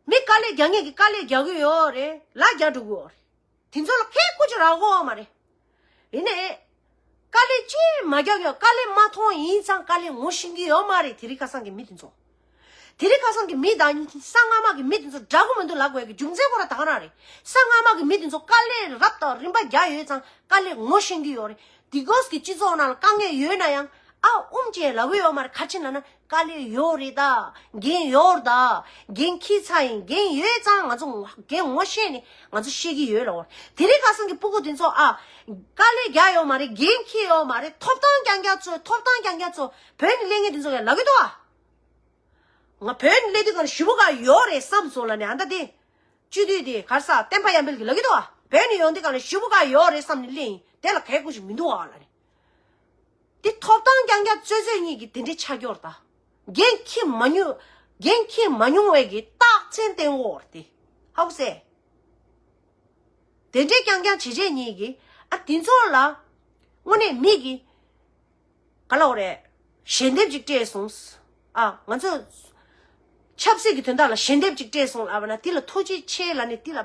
མི་དཀའ་ལས་རྒྱག་མཁན་གྱིས་དཀའ་ལས་རྒྱག་གི་ཡོད་རེད། ལ་རྒྱག་འགྲོ་གི་ཡོད་རེད། དེ་ཚོ་ལ་ཁས་ཁུར་ཅིག་རག་གོ་མ་རེད། ཡིན་ནའི། དཀའ་ལས་ཅིག་མ་རྒྱག་ཡོད། དཀའ་ལས་མ་མཐོང་ཡིན་ཙང་དཀའ་ལས་ངོ་ཤེས་ཀྱི་ཡོད་མ་རེད། དེ་རིང་ཁ་སང་གི་མི་དེ་ཚོ། དེ་རིང་ཁ་སང་གི་མི་དང་གསང་སྔ་མ་གི་མི་དེ་ཚོ་འདྲ་གི་མི་འདུག་ལབ་དགོས་ཀྱི་རྒྱུ་མཚན་ཁོ་རང་ད་ག་རང་རེད། གསང་སྔ་མ་གི་མི་དེ་ཚོ་དཀའ་ལས་རབ་དང་རིམ་པ་རྒྱག་ཡོད་ཙང་དཀའ་ལས་ངོ་ཤེས་ཀྱི་ཡོད་རེད། དེ་གོས་ཀྱི་སྤྱི་ཚོགས་ནང་ལ་དཀའ་ངལ་ཡོད་ན་ཡང་ཨ་ཨུམ་ཅེས་ལབ་གི་ཡོད་མ་རེད། ག་རེ་བྱས་ན་ན་དཀའ་ལས་ཡོད་རེད་ད། འགན་ཡོད་རེད་ད། འགན་འཁྱེར་ཚར་ཡིན། འགན་ཡོད་ཙང་ང་ཚོ་འགན་ངོ་ཤེས་ནས་ང་ཚོ་ཤེས་ཀྱི་ཡོད་ལབ། དེ་རིང་ཁ་སང་གི་སྤུ་གུ་དེ་ཚོ་ཨ་དཀའ་ལས་རྒྱག་ཡོད་མ་རེད། འགན་འཁྱེར་ཡོད་མ་རེད། ཐོབ་ཐང་རྐྱང་རྐྱང་ཚོ་ཐོབ་ཐང་རྐྱང་རྐྱང་ཚོ་བོད་ནས་སླེབས་མཁན་དེ་ཚོ་ཡང་ལབ་གི་འདུག་ཨ། ང་བོད་ནས་སླེབས་དུས་གང་ཞུ་བ་ག་ཡོད་རེད་བསམ་སོང་ལབ་ནས་ཨ་ད་དེ། སྤྱི་འཐུས་དེ་ག་རེ་ཟེར་བསྟན་པ་ཡར་འཕེལ་གྱི་ལབ་ཀྱི་འདུག་ཨ། བོད་ནས་ཡོང་དུས་གང་ཞུ་བ་ག་ཡོད་རེད་བསམ་ནས་སླེབས་ཡིན། དེ་ལ་གལ་དགོས་ཞིག་མི་འདུག་ཨ་ལབ་ནས། དེ་ཐོབ་ཐང་རྐྱང་རྐྱང་རྩོད་རྩོད་གཉིས་ཀྱི་དེ་འདྲའི་ཆགས་ཀྱི་ཡོད་རེད་ད། འགན་འཁྱེར་མ་མྱོང་། འགན་འཁྱེར་མ་མྱོང་བའི་གི་རྟགས་མཚན་བསྟན་དགོས་རེད་དེ། ཧ་གོ་སོང་། དེ་འདྲའི་རྐྱང་རྐྱང་བྱེད་བྱེད་གཉིས་ཀྱི་ཨ་དེ་ཚོ་ལ་དངོས་གནས་མི་གི་ག་ལབ་དགོས་རེད། ཞལ་འདེབས་ཅིག་སྤྲད་སོང་། ཨ་ང་ཚོ་ཆབ་སྲིད་ཀྱི་དོན་དག་ལ་ཞལ་འདེབས་ཅིག་སྤྲད་སོང་ལབ་ན་དེ་ལ་ཐུགས་རྗེ་ཆེ་ལབ་ནས་དེ་ལ་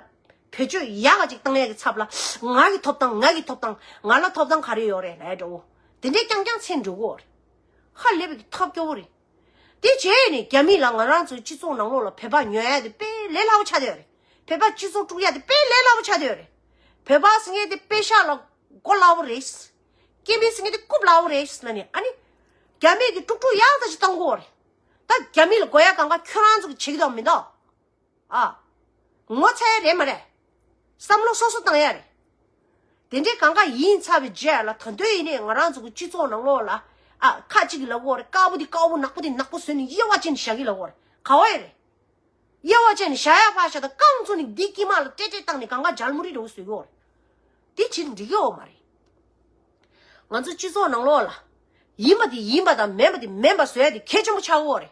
བེད་སྤྱོད་ཡག་ག་ཅིག་བཏང་ཡག་གི་ཚབ་ལ་ང་གི་ཐོབ་ཐང་། ང་གི་ཐོབ་ཐང་། ང་ལ་ཐོབ་ཐང་ག་རེ་ཡོད་རེད་ལབ་འདྲ་བོ། དེ་འདྲའི་རྐྱང་རྐྱང་མཚན་འགྲོ་གི་ཡོད་རེད། ཧ་ལས་པའི་ཐབས་སྐྱོ་བོ་རེད། དེ་བྱས་ནས་རྒྱ་མི་ལ་ང་རང་ཚོའི་སྤྱི་ཚོགས་ནང་ལོགས་ལ་བོད་པ་ཉོ་ཡ་དེ་དཔེ་ལས་སླ་པོ་ཆགས་བསྡད་ཡོད་རེད། བོད་པ་སྤྱི་ཚོགས་དཀྲུག་ཡ་དེ་དཔེ་ལས་སླ་པོ་ཆགས་བསྡད་ཡོད་རེད། བོད་པ་ཟེར་མཁན་དེ་དཔེ་ཤག་ལ་མགོ་སླ་པོ་རེད། སྐྱེ་དམན་ཟེར་མཁན་དེ་རྐུབ་སླ་པོ་རེད་ལབ་ནས་ཨ་ནི། རྒྱ་མི་གི་དཀྲུག་དཀྲུག་ཡག་ཙམ་ཞིག་བཏང་དགོས་རེད། ད་རྒྱ་མི་ལ་དགོས་ཡ་གང་ག་ཁྱོད་རང་ཚོ་གི་བྱེད་ཀྱི་འདུག་མི་འདུག་ཨ། ངོ་ཚ་ཡ་རེད་མ་རེད། བསམ་བློ་སོ་སོ་བཏང་ཡ་རེད། དེ་འདྲའི་གང་ག་ཡིན་ཚར་བའི་རྗེས་ལ་ད་དུང་ཡིན་ནའི་ང་རང་ཚོ་གི་སྤྱི་ཚོགས་ནང་ལོགས་ལ་ཨ་ཁ་ཅིག་གི་ལབ་དགོས་རེད། དཀར་པོ་དེ་དཀར་པོ་ནག་པོ་དེ་ནག་པོ་བཟོས་ནས་དབྱེ་བ་ཕྱེ་ནས་བཞག་གི་ལབ་དགོས་རེད། ག་བ་ཡ་རེད། དབྱེ་བ་ཕྱེ་ནས་བཞག་ཡ་ཕར་བཞག་ད་རྐང་བཙུགས་ནས་འདི་དཀྱིལ་མ་ལ་ཏྲེ་ཏྲེ་བཏང་ནས་གང་ག་ཇལ་མུ་རི་འདྲ་བོ་བཟོས་ཀྱི་ཡོད་རེད། དེ་བྱེད་འགྲིག་གི་ཡོད་མ་རེད། ང་ཚོ་སྤྱི་ཚོགས་ནང་ལོགས་ལ་ཡིན་པ་དེ་ཡིན་པ་དང་མིན་པ་དེ་མིན་པ་བཟོ་ཡ་དེ་གལ་ཆེན་པོ་ཆགས་ཀྱི་ཡོད་རེད།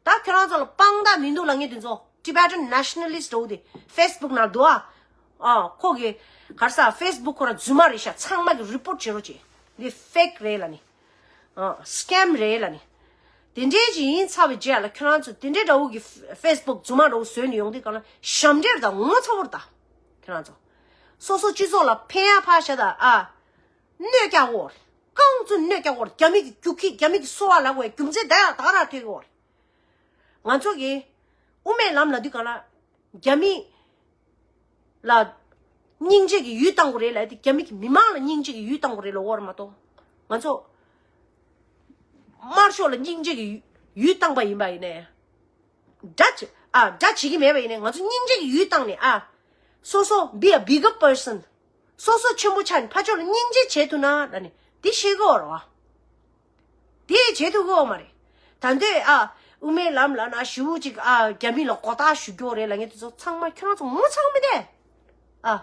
ད་ཁྱོད་རང་ཚོ་ལ་དཔང་རྟགས་མི་འདུག་ལབ་མཁན་དེ་ཚོ་Tibetan Nationalist་འདྲ་བོ་དེ་Facebook་ནང་འདུག་ཨ། ཨ་ཁོ་གི་ག་རེ་ཟེར་Facebook་ཁོ་རང་རྫུན་མ་རེད་ཤག་ཚང་མ་གི་report་བྱེད་རོགས་བྱེད། འདི་fake་རེད་ལབ་ནི། ཨ་scam་རེད་ལབ་ནི། དེ་འདྲའི་ཅིག་ཡིན་ཚར་བའི་རྗེས་ལ་ཁྱོད་རང་ཚོ་དེ་འདྲའི་འདྲ་བོ་གི་Facebook་རྫུན་མ་འདྲ་བོ་བཟོས་ནས་ཡོང་དུས་གང་ལ་ཞབས་འདྲེན་དང་ངོ་ཚ་བོར་ད། ཁྱོད་རང་ཚོ་སོ་སོ་སྤྱི་ཚོགས་ལ་ཕན་ཡ་ཕར་བཞག་ད་ཨ། གནོད་རྒྱག་གོ། རྐང་བཙུགས་གནོད་རྒྱག་གོ། རྒྱ་མི་གི་རྒྱུག་ཁྱི་རྒྱ་མི་གི་སོ་བ་ལབ་དགོས་རྒྱུ་མཚན་ད་ཡང་ད་ག་རང་ཐོས་གོ། ང་ཚོ་གི་དབུ་མའི་ལམ་ལབ་དུས་གང་ལ་རྒྱ་མི་ལ་སྙིང་རྗེ་གི་ཡུལ་བཏང་དགོས་རེད་ལབ་དེ་རྒྱ་མི་གི་མི་མང་ལ་སྙིང་རྗེ་གི་ཡུལ་བཏང་དགོས་རེད་ལབ་དགོས་རེད་མ་གཏོགས་ང་ཚོ་དམར་ཤོག་ལ་སྙིང་རྗེ་གི་ཡུལ་བཏང་པ་ཡིན་པ་ཡིན་ནའི། དགྲ་བྱེད་ཨ་དགྲ་བྱེད་ཀྱི་མེད་པ་ཡིན་ནའི་ང་ཚོ་སྙིང་རྗེ་གི་ཡུལ་བཏང་ནས་ཨ། སོ་སོ་be a bigger person། སོ་སོ་ཆེན་པོ་ཆགས་ནས་ཕར་ཕྱོགས་ལ་སྙིང་རྗེ་བྱེད་ཐུབ་ན་ལབ་ནས་འདི་ཤེས་དགོས་རེད་བ། དེ་བྱེད་ཐུབ་ཀྱི་ཡོད་མ་རེད། ད་འདོད་ཨ། དབུ་མའི་ལམ་ལབ་ན་ཞེ་པོ་ཅིག་ཨ་རྒྱ་མི་ལ་མགོ་ཐག་གཞུ་རྒྱུ་རེད་ལབ་མཁན་དེ་ཚོ་ཚང་མ་ཁྱོད་རང་ཚོ་ངོ་ཚ་གི་མི་འདུག་ཨ།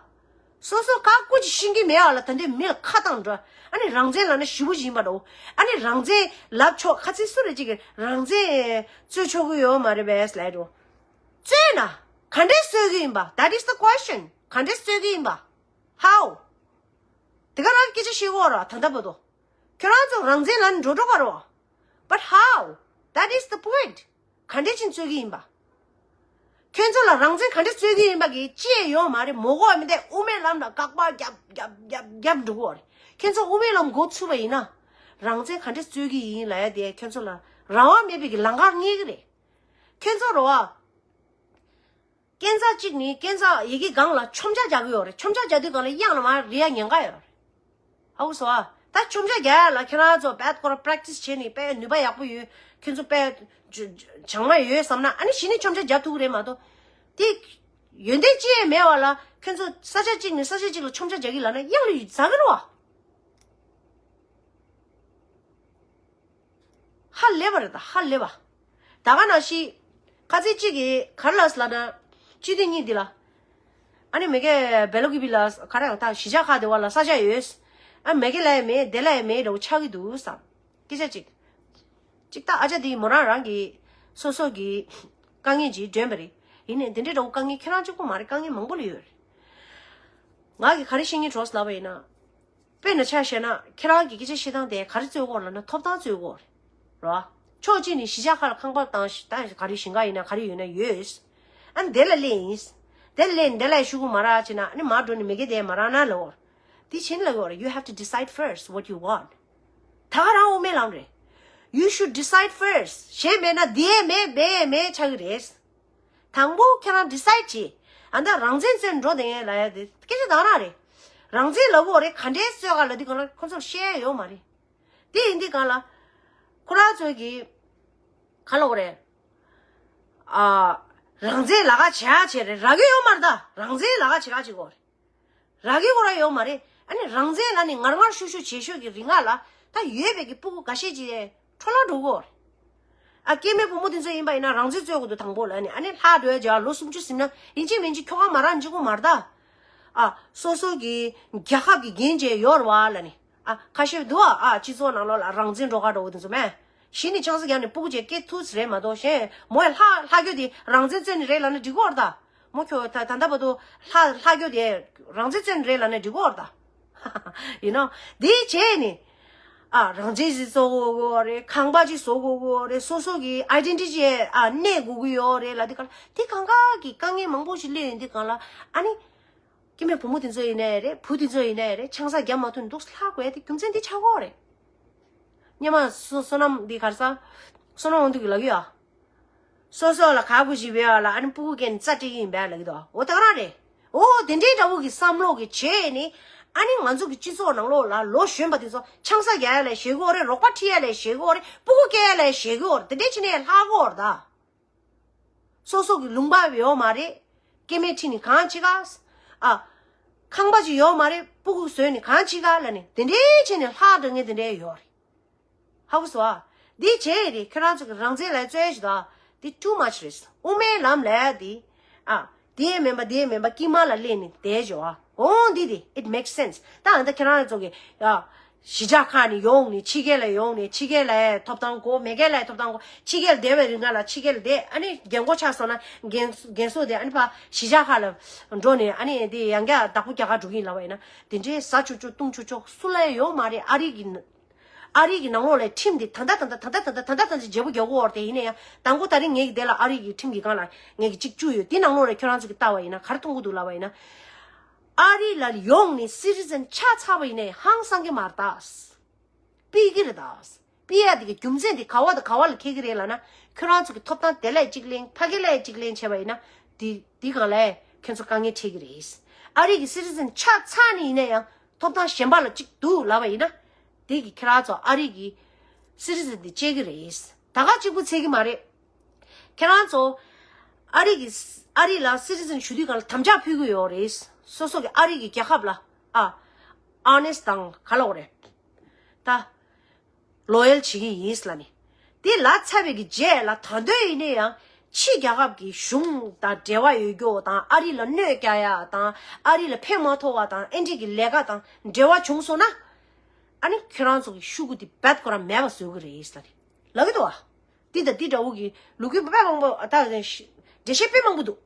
སོ་སོ་ཁ་སྐུ་ཅིག་ཤེས་ཀྱི་མེད་པ་ལ་ད་འདོད་མི་ལ་ཁ་བཏང་འགྲོ། ཨ་ནི་རང་བཙན་ལབ་ན་ཞེ་པོ་ཅིག་ཡིན་པ་འདྲ་བོ། ཨ་ནི་རང་བཙན་ལབ་ཆོག་ཁ་ཚིག་སུ་རེད་ཅིག་གིས་རང་བཙན་རྩོད་ཆོག་གི་ཡོད་མ་རེད་པས་ལབ་འགྲོ། རྩོད་ན། ག་འདྲས་རྩོད་ཀྱི་ཡིན་པ། That is the question. ག་འདྲས་རྩོད་ཀྱི་ཡིན་པ། How? དེ་ག་རང་སྐད་ཆ་བཤད་ཀྱི་ཡོད་རེད་བ་ད་ལྟ་བར་དུ། ཁྱོད་རང་ཚོ་རང་བཙན་ལབ་ནས་འགྲོ་འགྲོ་ག་རེད་བ། But how? That is the point. ག་འདྲས་ཅིག་རྩོད་ཀྱི་ཡིན་པ། ཁྱོད་ཚོ་ལ་རང་བཙན་ག་འདྲས་རྩོད་ཀྱི་ཡིན་པ་གི་ཅི་ཡང་ཡོད་མ་རེད། མོ་གོ་བ་མི་འདས་དབུ་མའི་ལམ་ལ་དགག་པ་རྒྱབ་རྒྱབ་རྒྱབ་རྒྱབ་འགྲོ་གི་ཡོད་རེད། ཁྱོད་ཚོ་དབུ་མའི་ལམ་འགོ་ཚུགས་པ་ཡིན་ན། རང་བཙན་ག་འདྲས་རྩོད་ཀྱི་ཡིན་ལབ་ཡ་དེ་ཁྱོད་ཚོ་ལ་རང་དབང་མེད་པའི་གི་ལམ་ཁ་རྙེད་ཀྱི་རེད། ཁྱོད་ཚོ་རེད་བ། སྐས་འཛེག་གཅིག་ནི་སྐས་འཛེག་ཡི་གེ་སྒང་ལ་མཆོང་བརྒྱབ་རྒྱག་གི་ཡོད་རེད། མཆོང་བརྒྱབ་རྒྱག་དུས་སྒང་ལ་གཡང་ལ་མར་རེག་ཡ་ཉེན་ཁ་ཡོད་རེད། ཧ་གོ་སོང་ཨ། ད་མཆོང་བརྒྱབ་རྒྱག་ཡ་ལ་ཁྱེད་རང་ཚོ་དཔེ་ཁོ་རང་པེ་རེག་ཊི་སི་བྱས་ནས་དཔེ་ནུས་པ་ཡག་པོ་ཡོད། ཁྱེད་ཚོ་དཔེ་བྱང་མ་ཡོད་བསམ་ན་ཨ་ནི་གཞི་ནས་མཆོང་བརྒྱབ་རྒྱག་ཐུབ་ཀྱི་རེད་མ་གཏོགས། དེ་ཡོན་ཏན་ཅི་ཡང་མེད་པ་ལ་ཁྱེད་ཚོ་ས་ཆ་གཅིག་ནས་ས་ཆ་གཅིག་ལ་མཆོང་བརྒྱབ་རྒྱག་གི་ལབ་ན་གཡང་ལ་ཟ་གི་རེད་བ། ཧ་ལས་པ་རེད་ད་ཧ་ལས་པ། ད་ག་ནང་བཞིན། ཁ་ཚིག་གཅིག་གིས་ག་རེ་ལབ་ཟེར་ལབ་ན། སྤྱི་འཐུས་གཉིས་འདི་ལ། ཨ་ནི་མི་གེ་བེ་ལོ་ཀི་བི་ལ་ག་རེ་ཡང་ད་གཞིས་ཆགས་ཁག་དེ་བ་ལ་ས་ཆ་ཡོད། ཨ་མི་གེ་ལ་ཡང་མེད་དེ་ལ་ཡང་མེད་འདྲ་བོ་ཆགས་ཀྱི་འདུག་བསམ། སྐད་ཆ་གཅིག་གཅིག་ད་ཨ་ཅག་འདི་མོ་རང་རང་གི་སོ་སོ་གི་དཀའ་ངལ་ཅིག་འདོན་པ་རེད། ཡིན་ནའི་འདི་འདྲའི་འདྲ་བོ་དཀའ་ངལ་ཁྱེད་རང་གཅིག་པོ་མ་རེད། དཀའ་ངལ་མང་པོ་ལ་ཡོད་རེད། ང་གི་ག་རེ་བཤད་སྙིང་བྲོ་ཟེར་ལབ་པ་ཡིན་ན། དཔེར་ན་ཆ་བཞག་ན་ཁྱེད་རང་གི་སྐད་ཆ་བཤད་སྟངས་དེ་ག་རེ་རྩོད་དགོས་ལབ་ན་ཐོབ་ཐང་རྩོད་དགོས་རེད། རོ། ཕྱོགས་གཅིག་ནས་གཞིས་ཆགས་ཁག་ལ་ཁང་པ་དང་ད་ག་རེ་ཞིང་ཁ་ཡིན་ན་ག་རེ་ཡོད་ན་ཡོད། ཨ་ནི་དེ་ལ་སླེབས་ཡིན། དེ་ལ་སླེབས་ནས་དེ་ལ་ཤོག་གུ་མ་རག་བྱས་ན་ཨ་ནི་མར་འགྲོ་ནས་མི་གེ་དེ་མ་རག་ན་ལབ་དགོས་རེད། དེ་བྱས་ན་ལབ་དགོས་རེད། You have to decide first what you want. ད་ག་རང་དབུ་མའི་ལམ་རེད། You should decide first. གཞན་མེད་ན་དེ་མེད་མེད་མེད་ཆགས་ཀྱི་རེད། དང་པོ་ཁྱེད་རང་decide་བྱེད། ཨ་ད་རང་བཙན་བཙོན་འགྲོ་དེ་ལ་ཡ་དེ་སྐད་ཆ་དག་རང་རེད། རང་བཙན་ལབ་དགོས་རེད། ག་འདྲའི་བཙོན་ཁང་ལ་དེ་གང་ལ་ཁོ་ཚོར་བཤད་ཡ་ཡོད་མ་རེད། དེ་ཡིན་དུས་གང་ལ། ཁོ་རང་ཚོས་ཀྱི་ག་ལབ་དགོས་རེད། ཨ། རང་བཙན་ལ་ཁ་བྱེད་ཡ་བྱེད་རེད། རག་གི་ཡོད་མ་རེད་ད། རང་བཙན་ལ་ཁ་བྱེད་ཁ་བྱེད་དགོས་རེད། རག་གི་ཁོ་རང་ཡོད་མ་རེད། ཨ་ནི་རང་བཙན་ལ་ནི་ངར་ངར་ཤུགས་ཤུགས་བྱེད་ཤོག་གི་རིང་ལ་ད་ཡོད་པའི་གི་སྤུ་གུ་འགའ་ཤས་ཀྱི་འཕྲོ་བརླག་འགྲོ་གི་ཡོད་རེད། ཨ་སྐྱེ་དམན་བུ་མོ་དེ་ཚོ་ཡིན་པ་ཡིན་ན་རང་བཙན་རྩོད་དགོས་འདུག་དང་པོ་ལ་ནི་ཨ་ནི་ལྷག་འགྲོ་ཡ་ལོ་སུམ་ཅུ་ཟིན་ན་ཡིན་གཅིག་མིན་གཅིག་ཁྱོ་ག་མ་རག་འཇིག་གོ་མ་རེད་ད། ཨ་སོ་སོ་གི་རྒྱལ་ཁབ་ཀྱི་འགན་བྱས་ཡོད་རེད་བ་ལ་ནི། ཨ་ཁ་ཤས་འདུག་ཨ། ཨ་སྤྱི་ཚོགས་ནང་ལོགས་ལ་རང་བཙན་འགྲོ་ག་འགྲོ་བོ་དེ་ཚོ་མེད། གཞི་ནས་ཆང་ས་རྒྱབ་ནས་སྤུ་གུ་བྱས་སྐད་ཐུག་རེད་མ་གཏོགས་གཞན་མོ་ཡ་ལྷག་ལྷག་རྒྱུ་དེ་རང་བཙན་རྩོད་ནི་རེད་ལབ་ན་འགྲིག་གི་ཡོད་རེད་ད། མོ་ཁྱོད་ད་ད་ལྟ་བར་དུ་ལྷག་ལྷག་རྒྱུ་དེ་རང་བཙན་རྩོད་ནི་རེད་ལབ་ན་འགྲིག་གི་ཡོད་རེད་ད། ཡིན་ནོ། དེ་བྱས་ནས་ཨ་རང་བཙན་སྤྱི་ཚོགས་དགོས་རེད། ཁང་པ་ཅིག་བཟོ་དགོས་ཀྱི་ཡོད་རེད། སོ་སོ་གི་ཨའི་ཌེན་ཊི་ཊི་ཨ་གནས་དགོས་ཀྱི་ཡོད་རེད་ལབ་དུས་གང་ལ་དེ་གང་ག་གི་དཀའ་ངལ་མང་པོ་ཞིག་སླེབས་ཡོང་དུས་གང་ལ་ཨ་ནི། སྐྱེ་དམན་བུ་མོ་དེ་ཚོ་ཡིན་ནའི་རེད། བུ་དེ་ཚོ་ཡིན་ནའི་རེད། ཆང་ས་རྒྱབ་མ་ཐུབ་ནས་འདུག་ལྷག་དགོས་ཡ་དེ་རྒྱུ་མཚན་འདི་ཆགས་ཀྱི་ཡོད་རེད། སྔོན་མ་བསོད་བསོད་ནམས་འདི་ག་རེ་ཟ། བསོད་ནམས་དབང་འདུས་ཀྱིས་ལབ་ཀྱི་ཡོད། སོ་སོ་ལ་ག་དགོས་ཞིག་བེ་བ་ལ་ཨ་ནི་སྤུ་གུ་སྐྱེས་ནས་རྩ་སྤྲད་ཀྱི་ཡིན་པས་ལབ་ཀྱི་འདུག་འོ་ད་ག་རང་རེད། འོ་དེ་འདྲའི་འདྲ་བོ་གི་བསམ་བློ་གི་བྱས་ནས་ཨ་ནི་ང་ཚོ་གི་སྤྱི་ཚོགས་ནང་ལོགས་ལ་ལོ་གཞོན་པ་དེ་ཚོ་ཆང་ས་རྒྱག་ཡ་ལ་ཞེད་ཀྱི་ཡོད་རེད། རོགས་པ་ཁྲིད་ཡ་ལ་ཞེད་ཀྱི་ཡོད་རེད། སྤུ་གུ་སྐྱེ་ཡ་ལ་ཞེད་ཀྱི་ཡོད་རེད། དེ་འདྲའི་བྱས་ནས་ལྷག་གི་ཡོད་རེད་ད། སོ་སོ་གི་ལུང་པ་ཡོད་མ་རེད། སྐྱེ་དམན་ཁྲིད་ནས་གང་བྱེད་ག་ཨ། ཁང་པ་ཅིག་ཡོད་མ་རེད། སྤུ་གུ་བཟོས་ནས་གང་བྱེད་ག་ལབ་ནས་དེ་འདྲའི་བྱས་ནས་ལྷག་འགྲོ་མཁན་དེ་འདྲའི་ཡོད་རེད། ཧ་གོ་སོང་ཨ། འདི་བྱས་རེད། ཁྱོད་རང་ཚོ་གི་རང་བཙན་ལ་རྩོད་ཡ་ཞིག་དང་འདི་too much རེད། དབུ་མའི་ལམ་ལ་འདི་ཨ། འདི་ཡས་མིན་པ་འདི་ཡས་མིན་པ་དཀྱིལ་མ་ལ་སླེབས་ནས་བསྡད་ཡོད་ཨ། འོང་འདི་དེ་it makes sense། ད་ཨ་ད་ཁྱེད་རང་ཚོ་གི་ཡ། གཞིས་ཆགས་ཁག་ནས་ཡོང་ནས་ཕྱི་རྒྱལ་ལ་ཡོང་ནས་ཕྱི་རྒྱལ་ལ་ཐོབ་ཐང་དགོས། མེས་རྒྱལ་ལ་ཐོབ་ཐང་དགོས། ཕྱི་རྒྱལ་བསྡད་པའི་རིང་ལ་ཕྱི་རྒྱལ་བསྡད། ཨ་ནི་རྒན་གོག་ཆགས་སོང་ན་རྒན་རྒན་གསོ་དེ་ཨ་ནི་ཕ་གཞིས་ཆགས་ཁག་ལ་འགྲོ་ནས་ཨ་ནི་དེ་ཡང་བསྐྱར་བདག་པོ་རྒྱག་ག་འགྲོ་གི་ཡིན་ལབ་པ་ཡིན་ན་དེ་འདྲའི་ཟ་ཆོག་ཆོག་བཏུང་ཆོག་ཆོག་སུ་ལ་ཡང་ཡོད་མ་རེད། ཨ་རི་གི་ཨ་རི་གི་ནང་ལོགས་ལ་ཁྲིམས་དེ་ད་ལྟ་ད་ལྟ་ད་ལྟ་ད་ལྟ་ད་ལྟ་ད་ལྟ་བརྗེ་པོ་རྒྱག་གི་ཡོད་རེད། དེ་ཡིན་ན་ཡང་དང་པོ་ད་རིང་ངེད་ཀྱི་དེ་ལ་ཨ་རི་གི་ཁྲིམས་ཀྱི་སྒང་ལ་ངེད་ཀྱི་གཅིག་བཅུག་ཡོད། དེ་ནང་ལོགས་ལ་ཁྱོད་རང་ཚོ་གི་ལྟ་བ་ཡིན་ན་ག་རེ་མཐོང་གི་འདུག་ལབ་པ་ཡིན་ན། ཨ་རི་ལ་ཡོང་ནས་སི་ཊི་ཛན་ཆགས་ཚར་བ་ཡིན་ནའི་ཧང་སང་གི་མ་རེད་ད། ཕུད་ཀྱི་རེད་ད། ཕུད་ཡ་དེ་གི་རྒྱུ་མཚན་དེ་ག་བ་དང་ག་བ་ལ་འཁེལ་གི་རེད་ལབ་ན། ཁྱོད་རང་ཚོ་གི་ཐོབ་ཐང་དེ་ལས་གཅིག་ལེན་ཕ་གི་ལས་གཅིག་ལེན་བྱས་པ་ཡིན་ན་དེ་དེ་གང་ལས་ཁྱོད་ཚོ་དཀའ་ངལ་འཕྲད་ཀྱི་རེད། ཨ་རི་གི་སི་ཊི་ཛན་ཆགས་ཚར་ནས་ཡིན་ན་ཡང་ཐོབ་ཐང་གཞན་པ་ལ་གཅིག་འདུག་ལབ་པ་ཡིན་ན། དེ་གི་ཁྱེད་རང་ཚོ་ཨ་རི་གི་སི་ཊི་ཛན་དེ་སྤྱད་ཀྱི་རེད། ད་ག་གཅིག་པུ་ཚད་ཀྱི་མ་རེད། ཁྱེད་རང་ཚོ་ཨ་རི་གི་ཨ་རི་ལ་སི་ཊི་ཛན་ཞུ་དུས་གང་ལ་དམ་བཅའ་ཕུལ་གྱི་ཡོད་རེད། སོ་སོ་གི་ཨ་རི་གི་རྒྱལ་ཁབ་ལ་ཨ་ཨོ་ནེ་སི་ཊི་དང་ག་ལབ་དགོས་རེད། ད་ལོ་ཡལ་བྱེད་ཀྱི་ཡིན་ལབ་ནས། དེ་ལབ་ཚར་བའི་གི་རྗེས་ལ་ད་དུང་ཡིན་ན་ཡང་ཕྱི་རྒྱལ་ཁབ་ཀྱི་གཞུང་དང་འབྲེལ་བ་ཡོད་རྒྱུ་དང་ཨ་རི་ལ་གནོད་རྒྱག་ཡ་དང་ཨ་རི་ལ་ཕན་མ་ཐོགས་པ་དང་ཨེ་འདྲི་གི་ལས་ཀ་དང་འབྲེལ་བ་བྱུང་སོང་ན། ཨ་ནི་ཁྱོད་རང་ཚོ་གི་ཤུ་གུ་དེ་རྦད་ཁོ་རང་མེད་པ་བཟོ་གི་རེད་ལབ་ནས་ལབ་ཀྱི་འདུག་བ། འདི་དང་འདི་འདྲ་བོ་གི་ལོ་རྒྱུས་དཔེ་མང་པོ་ད་འགྲེལ་བཤད་དཔེ་མང་པོ་འདུག་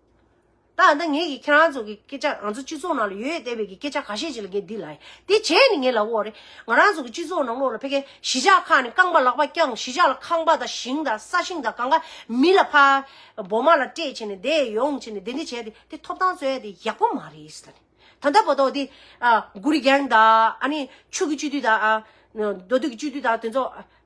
ད་ད་ངས་ཀྱི་ཁྱེད་རང་ཚོ་གི་སྐད་ཆ་ང་ཚོ་སྤྱི་ཚོགས་ནང་ལ་ཡོད་བསྡད་པའི་གི་སྐད་ཆ་ཁ་ཤས་ཅིག་ལ་ངས་འདི་ལབ་ཡིན། དེ་བྱས་ནས་ངས་ལབ་ཡོད་རེད། ང་རང་ཚོ་གི་སྤྱི་ཚོགས་ནང་ལོགས་ལ་ཕ་གི་གཞིས་ཆགས་ཁག་ནས་རྐང་པ་ལག་པ་བརྐྱངས་གཞིས་ཆགས་ལ་ཁང་པ་དང་ཞིང་དང་ས་ཞིང་དང་གང་ག་མི་ལ་ཕར་འབོ་མ་ལ་སྤྲད་བྱས་ནས་བསྡད་ཡོང་བྱས་ནས་དེ་འདྲ་བྱས་ཏེ་དེ་ཐོབ་ཐང་རྩོད་ཡ་དེ་ཡག་པོ་མ་རེད་ཟེར་ནས། ད་ལྟ་བར་དུ་དེ་ཨ་གུ་རི་གེང་དང་ཨ་ནི་ཆུ་གི་སྤྱི་འཐུས་དང་ཨ་མདོ་སྟོད་ཀྱི་སྤྱི་འཐུས་དང་དེ་ཚོ་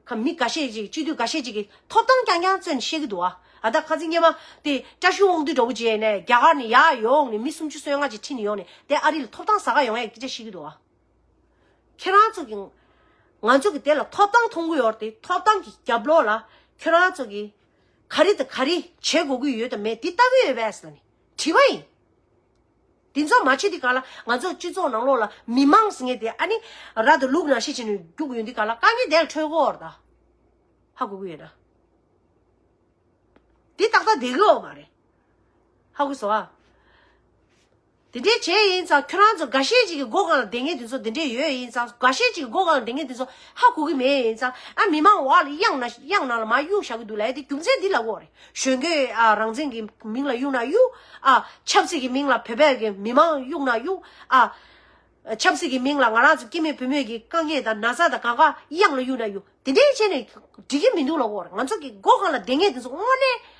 ཁ་མི་འགའ་ཤས་ཅིག་སྤྱི་འཐུས་འགའ་ཤས་ཅིག་གིས་ཐོབ་ཐང་རྐྱང་རྐྱང་རྩོད་ནས་བཤད་ཀྱི་འདུག་ཨ། ཨ་ད་ཁ་སང་སྔོན་མ་དེ་བཀྲ་ཤིས་དབང་འདུས་འདྲ་བོ་བྱས་ནས་རྒྱ་གར་ནས་ཡར་ཡོང་ནས་མི་སུམ་ཅུ་སོ་ལྔ་ཅིག་ཁྲིད་ནས་ཡོང་ནས་དེ་ཨ་རི་ལ་ཐོབ་ཐང་ཟ་ག་ཡོང་ཡ་སྐད་ཆ་བཤད་ཀྱི་འདུག་ཨ། ཁྱེད་རང་ཚོ་གི་ང་ཚོ་གི་དེ་ལ་ཐོབ་ཐང་མཐོང་གི་ཡོད་རེད་དེ། ཐོབ་ཐང་གི་རྒྱབ་ལོགས་ལ་ཁྱེད་རང་ཚོ་གི་ག་རེ་དང་ག་རེ་བྱེད་དགོས་ཀྱི་ཡོད་དམ་མེད་དེ་ལྟ་གི་ཡོད་པས་ཟེར་ནས་དྲི་བ་ཡིན། དེ་ཚོ་མ་བྱེད་དུས་ག་ལ་ང་ཚོ་སྤྱི་ཚོགས་ནང་ལོགས་ལ་མི་མང་ཟེར་མཁན་དེ་ཨ་ནི་ར་དང་ལུག་ནང་བཞིན་བྱས་ནས་རྒྱུག་ཡོང་དུས་ག་ལ་དཀའ་ངལ་དེ་ལ་འཕྲད་ཀྱི་ཡོད་རེད་ད། ཧ་གོ་གི་ཡོད་ན། འདི་ཏག་ཏག་བསྡད་ཀྱི་ཡོད་མ་རེད། ཧ་གོ་སོང་ཨ། དེ་འདྲའི་བྱས་ཡིན་ཙང་ཁྱོད་རང་ཚོ་འགའ་ཤས་ཅིག་གི་སྒོ་སྒང་ལ་བསྡད་མཁན་དེ་ཚོ་དེ་འདྲའི་ཡོད་ཡིན་ཙང་འགའ་ཤས་ཅིག་གི་སྒོ་སྒང་ལ་བསྡད་མཁན་དེ་ཚོ་ཧ་གོ་གི་མེད་ཡིན་ཙང་ཨ་མི་མང་འོག་ལ་གཡང་ན་གཡང་ནང་ལ་མར་གཡུག་བཞག་གི་འདུག་ལབ་ཡ་དེ་རྒྱུ་མཚན་འདི་ལབ་ཀྱི་ཡོད་རེད། གཞོན་སྐྱེས་ཨ་རང་བཙན་གྱི་མིང་ལ་གཡུག་ན་གཡུག་ཨ། ཆབ་སྲིད་ཀྱི་མིང་ལ་བོད་པའི་གི་མི་མང་གཡུག་ན་གཡུག་ཨ། ཆབ་སྲིད་ཀྱི་མིང་ལ་ང་རང་ཚོ་སྐྱེ་དམན་བུད་མེད་ཀྱི་དཀའ་ངལ་དང་ན་ཚ་དང་གང་ག་གཡང་ལ་གཡུག་ན་གཡུག་དེ་འདྲའི་བྱས་ནས་འགྲིག་གི་མི་འདུག་ལབ་ཀྱི་ཡོད་རེད། ང་ཚོ་གི་སྒོ་སྒང་ལ་བསྡད་མཁན་དེ་ཚོ་དངོས་གནས་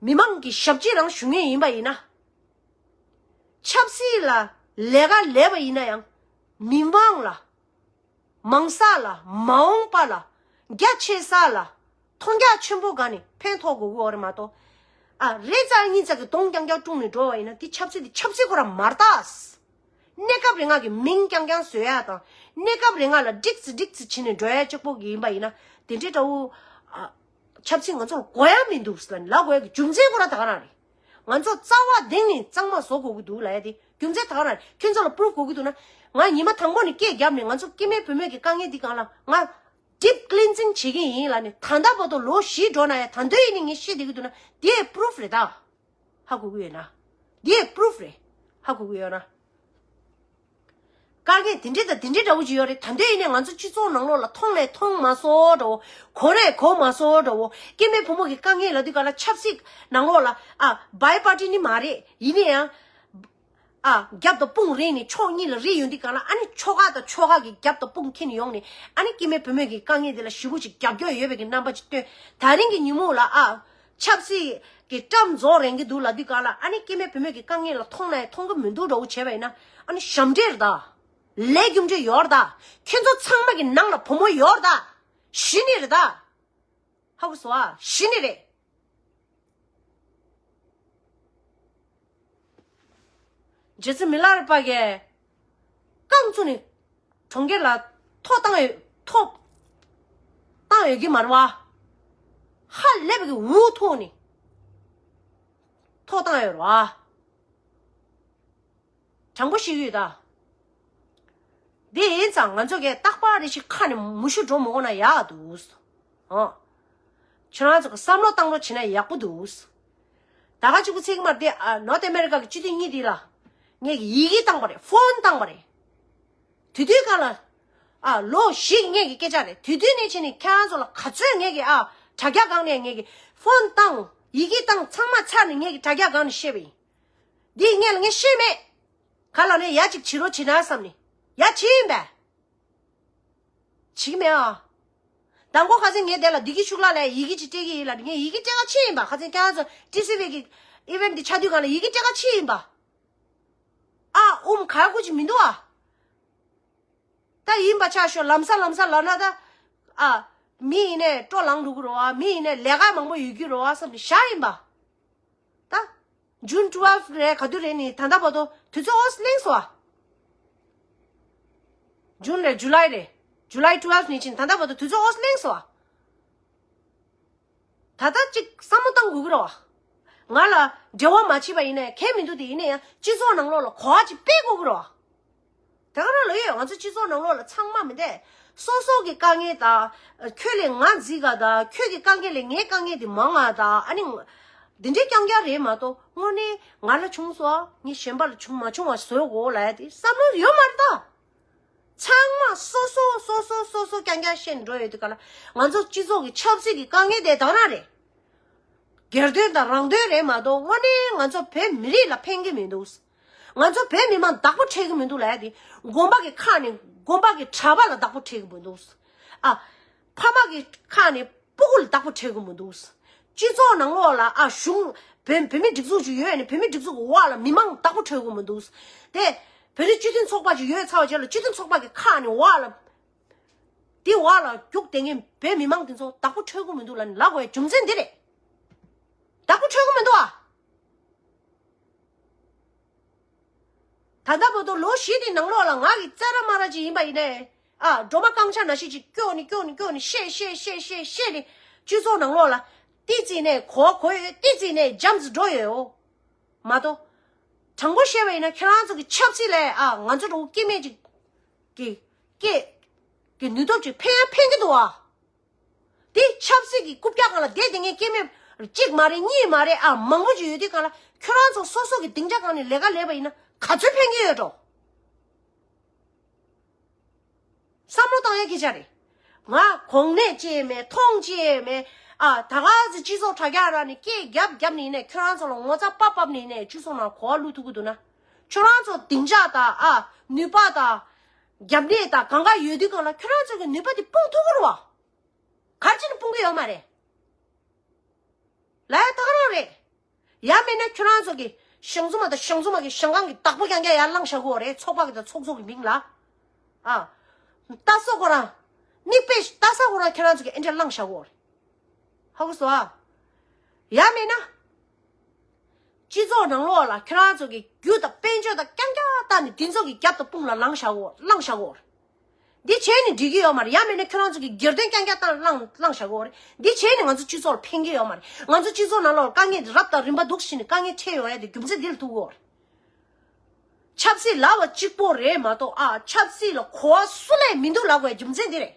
མི་མང་གི་ཞབས་ཕྱི་རང་ཞུ་མཁན་ཡིན་པ་ཡིན་ན། ཆབ་སྲིད་ལ་ལས་ཀ་ལས་པ་ཡིན་ན་ཡང་མི་མང་ལ། མང་ས་ལ་མ་འོངས་པ་ལ་ རྒྱ་ཆེ་ས་ལ་མཐོང་རྒྱ་ཆེན་པོ་ག་ནས་ཕན་ཐོགས་དགོས་ཀྱི་ཡོད་རེད་མ་གཏོགས། ཨ་རེ་ཙག་གཉིས་ཙག་གི་གདོང་རྐྱང་རྐྱང་བཀྲུངས་ནས་འགྲོ་བ་ཡིན་ན་དེ་ཆབ་སྲིད་དེ་ཆབ་སྲིད་ཁོ་རང་མ་རེད་ད། གནས་སྐབས་རེ་ང་གི་མིང་རྐྱང་རྐྱང་བཟོ་ཡ་དང་། གནས་སྐབས་རེ་ང་ལ་འགྲིག་ཙི་འགྲིག་ཙི་བྱས་ནས་འགྲོ་ཡ་གཅིག་པོ་གི་ཡིན་པ་ཡིན་ན། དེ་འདྲའི་འདྲ་བོ། ཨ། ཆབ་སྲིད་ང་ཚོར་དགོས་ཡ་མི་འདུག་ཟེར་ལབ་ནས་ལབ་དགོས་ཡ་གི་རྒྱུ་མཚན་ཁོ་རང་ད་ག་རང་རེད། ང་ཚོ་རྩ་བ་གདེང་ནས་གཙང་མ་བཟོ་དགོས་ཀྱི་འདུག་ལབ་ཡ་དེ་རྒྱུ་མཚན་ད་ག་རང་རེད། ཁྱོད་ཚོ་ལ་པུ་རུབ་དགོས་ཀྱི་འདུག་ན། ང་ཉི་མ་དང་པོ་ནས་སྐད་བརྒྱབ་ནས་ང་ཚོ་སྐྱེ་དམན་བུད་མེད་ཀྱི་དཀའ་ངལ་འདི་སྒང་ལ་ང་ཌིབ་ཀི་ལིན་སིང་བྱེད་ཀྱི་ཡིན་ལབ་ནས། ད་ལྟ་བར་དུ་ལོ་བཞི་འགྲོ་ན་ཡང་ད་དུང་ཡིན་ནས་ངས་བཤད་བསྡད་ཀྱི་འདུག་ན། དེ་པུ་རུབ་རེད་ད། ཧ་གོ་གི་ཡོད་ན། འདི་པུ་རུབ་རེད། ཧ་གོ་གི་ཡོད་ན། དཀའ་ངལ་དེ་འདྲ་དང་དེ་འདྲ་འདྲ་བོ་ཅིག་ཡོད་རེད། ད་དུང་ཡིན་ནའི་ང་ཚོ་སྤྱི་ཚོགས་ནང་ལོགས་ལ་མཐོང་ནའི་མཐོང་མ་སོང་འདྲ་བོ། གོ་ནའི་གོ་མ་སོང་འདྲ་བོ། སྐྱེ་དམན་བུ་མོ་གི་དཀའ་ངལ་ལབ་དུས་ག་ལ་ཆབ་སྲིད་ནང་ལོགས་ལ་ཨ་བའི་པར་ཊི་ནི་མ་རེད། ཡིན་ན་ཡང་ཨ་རྒྱབ་དང་དཔུང་རེག་ནས་ཕྱོགས་གཉིས་ལ་རེག་ཡོང་དུས་ག་ལ། ཨ་ནི་ཕྱོགས་ཁག་དང་ཕྱོགས་ཁག་གི་རྒྱབ་དང་དཔུང་འཁྱེར་ནས་ཡོང་ནས། ཨ་ནི་སྐྱེ་དམན་བུད་མེད་ཀྱི་དཀའ་ངལ་དེ་ལ་ཞེ་པོ་ཅིག་རྒྱབ་སྐྱོར་ཡོད་པའི་གི་རྣམ་པ་ཅིག་སྟོན། ད་རིང་གི་ཉིན་མོ་ལ་ཨ། ཆབ་སྲིད་ཀྱི་བཀྲམ་རྫོགས་རན་གྱི་འདུག་ལབ་དུས་ག་ལ། ཨ་ནི་སྐྱེ་དམན་བུད་མེད་ཀྱི་དཀའ་ངལ་ལ་མཐོང་ནའི་མཐོང་གི་མི་འདུག་འདྲ་བོ་བྱས་པ་ཡིན་ན། ཨ་ནི་ཞབས་འདྲེན་རེད་ད། ལས་རྒྱུ་འབྲས་ཡོད་རེད་ད། ཁྱོད་ཚོ་ཚང་མ་གི་ནང་ལ་བུ་མོ་ཡོད་རེད་ད། གཞི་ནས་རེད་ད། ཧ་གོ་སོང་ཨ། གཞི་ནས་རེད། རྗེ་བཙུན་མི་ལ་རས་པ་གིས་རྐང་བཙུགས་ནས་གྲོང་ཁྱེར་ལ་ཐོ་བཏང་ཡོད། ཐོ་བཏང་ཡོད་ཀྱི་མ་རེད་བ། ཧ་ལས་པའི་གི་འུ་ཐུག་ནས་ཐོ་བཏང་ཡོད་རེད་བ། དྲང་པོ་ཞིག་ཡོད་ད། དེ་ཡིན་ཙང་ང་ཚོ་གས་རྟག་པར་རེ་ཞིག་ཁ་ནས་མུ་ཤུ་འགྲོ་མི་དགོས་ན་ཡག་འདུག་ཨོ། ཁྱེད་རང་ཚོ་གི་བསམ་བློ་བཏང་རོགས་བྱེད་ན་ཡག་པོ་འདུག་ད་ག་གཅིག་པུ་ཚིག་མར་དེ་ཨ་ནོར་ཐི་ཨ་མེ་རི་ཀ་གི་སྤྱི་འཐུས་གཉིས་དེ་ལ་ངས་ཀྱི་ཡི་གེ་བཏང་པ་རེད། ཕོན་བཏང་པ་རེད། དེ་དུས་ག་ལ་ཨ་ལོ་བཞི་གི་ངས་ཀྱི་སྐད་ཆ་རེད། དེ་དུས་ནས་བྱས་ནས་ཁྱེད་རང་ཚོ་ལ་ག་ཚོད་ངས་ཀྱི་ཨ་དྲ་རྒྱ་སྒང་ནས་ངས་ཀྱི་ཕོན་བཏང་། ཡི་གེ་བཏང་། ཚང་མ་ཚར་ནས་ངས་ཀྱི་དྲ་རྒྱ་སྒང་ནས་བཤད་པ་ཡིན། འདི་ངས་ལ་ངས་ཤེས་མེད། ག་ལ་ནས་ཡ་གཅིག་བྱེད་རོགས་བྱེད་ན་བསམ་ནས་ཡ་བྱེད་ཡིན་པས། བྱེད་ཀྱི་མེད་ཨ། དང་པོ་ཁ་སང་ངས་དེ་ལ་བདེ་སྐྱིད་ཤུགས་ལགས་ལ་ཡི་གེ་ཅིག་སྤྲད་ཀྱི་ཡིན་ལ། ངས་ཡི་གེ་སྤྲད་ག་ཕྱིན་ཡིན་པ། ཁ་སང་ཁྱེད་རང་ཚོ་ཊི་སི་ཝི་གི་ཨི་ཝེན་ཊི་འདི་ཆགས་དུས་ག་ལ་ཡི་གེ་སྤྲད་ག་ཕྱིན་ཡིན་པ། ཨ་ཨུམ་ག་ཡ་གུ་ཅིག་མི་འདུག་ཨ། ད་ཡིན་པ་ཆ་ཤོག་ལམ་སང་ལམ་སང་ལབ་ན་ད། ཨ། མི་ཡིན་ནས་སྤྲོ་ལངས་འགྲོ་གི་རེད་བ། མི་ཡིན་ནས་ལས་ཀ་མང་པོ་ཡོད་ཀྱི་རེད་བ་བསམ་ནས་བཞག་ཡིན་པ། ད། ཇུན་ཊུ་ཝེལ་ཕུ་རེད། ག་དུས་རེད་ནི་ད་ལྟ་བར་དུ་དུས་ཚོད་ཨོ་གླེང་སོང་བ། ཇུན་རེད། ཇུ་ལའི་རེད། ཇུ་ལའི་ཊུ་ཝེལ་ཕུ་ནས་ཕྱིན་ད་ལྟ་བར་དུ་དུས་ཚོད་ཨོ་གླེང་སོང་བ། ད་ལྟ་གཅིག་བསམ་བློ་བཏང་དགོས་ཀྱི་རེད་བ། ང་ལ་འབྲེལ་བ་མ་བྱས་པ་ཡིན་ནའི་ཁྱད་མི་འདུག་དེ་ཡིན་ན་ཡང་སྤྱི་ཚོགས་ནང་ལོགས་ལ་གོ་བ་ཅིག་སྤེལ་དགོས་ཀྱི་རེད་བ། དེ་ག་རང་ལོས་ཡོད། ང་ཚོ་སྤྱི་ཚོགས་ནང་ལོགས་ལ་ཚང་མ་མི་འདས། སོ་སོ་གི་དཀའ་ངལ་དང་། ཁྱོད་ལས་ང་འཛི་ག་དང་། ཁྱོད་ཀྱི་དཀའ་ངལ་ལས་ངའི་དཀའ་ངལ་དེ་མང་ང་དང་། ཨ་ནི། འདི་འདྲའི་རྐྱང་རྐྱང་རེད་མ་གཏོགས་དངོས་གནས་ང་ལ་བྱུང་སོང་། ངས་གཞན་པ་ལ་བྱུང་མ་བྱུང་བ་བཟོ་དགོས་ལབ་ཡ་དེ་བསམ་བློ་ཡོད་མ་རེད་ད། ཚང་མ་སོ་སོ་སོ་སོ་སོ་སོ་རྐྱང་རྐྱང་བཤད་ནས་འགྲོ་ཡོད་དུས་ག་ལ། ང་ཚོ་སྤྱི་ཚོགས་ཀྱི་ཆབ་སྲིད་ཀྱི་དཀའ་ངལ་དེ་དག་རང་རེད། སྒེར་དོན་དང་རང་དོན་རེད་མ་གཏོགས་དངོས་གནས་ང་ཚོ་བོད་མི་རིགས་ལ་ཕན་གྱི་མི་འདུག་ང་ཚོ་བོད་མི་མང་བདག་པོ་ཁྲེལ་གྱི་མི་འདུག་ལབ་ཡ་དེ། དགོན་པ་གི་ཁ་ནས་དགོན་པ་གི་གྲྭ་པ་ལ་བདག་པོ་ཁྲེལ་གྱི་མི་འདུག་ཨ། ཕ་མ་གི་ཁ་ནས་སྤུ་གུ་ལ་བདག་པོ་ཁྲེལ་གྱི་མི་འདུག་སྤྱི་ཚོགས་ནང་ལོགས་ལ་ཨ་གཞུང་བོད་བོད་མི་སྒྲིག་འཛུགས་ཅིག་ཡོད་ནས་བོད་མི་སྒྲིག་འཛུགས་ཀྱི་འོག་ལ་མི་མང་བདག་པོ་ཁྲེལ་གྱི་མི་འདུག་དེ་བོད་རིགས་སྤྱི་མཐུན་ཚོགས་པ་ཅིག་ཡོད་ཚར་བ་རྗེས་ལ་སྤྱི་མཐུན་ཚོགས་པ་གི་ཁ་ནས་འོག་ལ། དེ་འོག་ལ་རྒྱུགས་དེ་ངས་བོད་མི་མང་དེ་ཚོ་བདག་པོ་ཁྲེལ་གྱི་མི་འདུག་ལབ་ནས་ལབ་དགོས་ཡ་རྒྱུ་མཚན་འདི་རེད། བདག་པོ་ཁྲེལ་གྱི་མི་འདུག་ཨ། ད་ལྟ་བར་དུ་ལོ་བཞི་དེའི་ནང་ལོགས་ལ་ང་གི་རྩ་ར་མ་ར་ཅིག་ཡིན་པ་ཡིན་ནའི། ཨ། སྒྲོལ་མ་རྐང་ཆག་ནང་བཞིན་ཅིག་སྐྱོག་ནི་སྐྱོག་ནི་སྐྱོག་ནི་བཤད་བཤད་བཤད་བཤད་བཤད་ནི་སྤྱི་ཚོགས་ནང་ལོགས་ལ་ཏི་ཙི་ནས་གོ་གོ་ཡོད། ཏི་ཙི་ནས་འཇམ་ཙི་འགྲོ་ཡོད་འོ། མ་གཏོགས། དྲང་པོ་བཤད་པ་ཡིན་ན་ཁྱེད་རང་ཚོ་གི་ཆབ་སྲིད་ལས་ཨ་ང་ཚོ་འགྲོ་སྐྱེ་དམན་ཅིག་གི་སྐད་ཀྱི་ནུས་སྟོབས་ཅིག་ཕན་ཡང་ཕན་གྱི་འདུག་ཨ། དེ་ཆབ་སྲིད་ཀྱི་རྐུབ་བཀྱག་སྒང་ལ་བསྡད་དེ་ངས་སྐྱེ་དམན་གཅིག་མ་རེད་གཉིས་མ་རེད་ཨ་མང་པོ་ཅིག་ཡོད་དུས་སྒང་ལ་ཁྱོད་རང་ཚོ་སོ་སོ་གི་སྡིངས་ཆ་སྒང་ནས་ལས་ཀ་ལས་པ་ཡིན་ན་ག་ཚོད་ཕན་གྱི་ཡོད་འགྲོ། བསམ་བློ་བཏང་ཡ་སྐད་ཆ་རེད། ང་གོང་ནས་བྱས་མེད་མཐོང་བྱས་མེད་ཨ། ད་ག་ཚོད་སྤྱི་ཚོགས་དྲ་རྒྱ་ར་ནས་སྐད་རྒྱབ་རྒྱབ་ནས་ཡིན་ནས་ཁྱོད་རང་ཚོ་ལ་ངོ་ཚ་པབ་པབ་ནས་ཡིན་ནས་སྤྱི་ཚོགས་ནང་གོ་བ་བླུག་ཐུབ་ཀྱི་འདུག་ན། ཁྱོད་རང་ཚོ་སྡིངས་ཆ་དང་ཨ་ནུས་པ་དང་རྒྱབ་གནས་དང་གང་ག་ཡོད་དུས་སྒང་ལ་ཁྱོད་རང་ཚོ་གི་ནུས་པ་དེ་སྤུངས་ཐུབ་ཀྱི་རེད་བ། ག་རེ་བྱས་ནས་སྤུངས་ཀྱི་ཡོད་མ་རེད། ལབ་ཡ་ད་ག་རང་རེད། ཡང་མིན་ན་ཁྱོད་རང་ཚོ་གི་ཞང་བཙུན་མ་དང་ཞང་བཙུན་མ་གི་ཞང་ཁང་གི་བདག་པོ་རྐྱང་རྐྱང་ཡར་བླངས་བཞག་གི་ཡོད་རེད། ཚོགས་པ་གི་དང་ཚོགས་གཙོ་གི་མིང་ལ། ཨ། ད་སོ་ཁོ་རང་། མིག་དཔེ་ལྟ་ས་ཁོ་རང་ཁྱེད་རང་ཚོ་གི་ཨེ་འདྲ་བླངས་བཞག་གོ་རེད། ཧ་གོ་སོང་ཨ། ཡང་མིན་ན། སྤྱི་ཚོགས་ནང་ལོགས་ལ་ཁྱེད་རང་ཚོ་གི་རྒྱུ་དང་དཔལ་འབྱོར་དང་རྐྱང་རྐྱང་བཏང་ནས་འདི་ཚོ་གི་རྒྱབ་དང་དཔུང་ལ་ལངས་བཞག་གོ་བླངས་བཞག་གོ་རེད། འདི་བྱས་ནས་འགྲིག་གི་ཡོད་མ་རེད། ཡང་མིན་ན་ཁྱེད་རང་ཚོ་གི་སྒེར་དོན་རྐྱང་རྐྱང་བཏང་བླངས་བླངས་བཞག་གོ་རེད། འདི་བྱས་ནས་ང་ཚོ་སྤྱི་ཚོགས་ལ་ཕན་གི་ཡོད་མ་རེད། ང་ཚོ་སྤྱི་ཚོགས་ནང་ལོགས་དཀའ་ངལ་རབ་དང་རིམ་པ་འདུག་ཕྱིན་ནས་དཀའ་ངལ་འཕྲད་ཡོང་ཡ་དེ་རྒྱུ་མཚན་འདི་ལ་ཐུག་གོ་རེད། ཆབ་སྲིད་ལབ་པ་གཅིག་པོ་རེད་མ་གཏོགས་ཨ་ཆབ་སྲིད་ལ་གོ་བ་སུ་ལས་མི་འདུག་ལབ་དགོས་རྒྱུ་མཚན་འདི་རེད།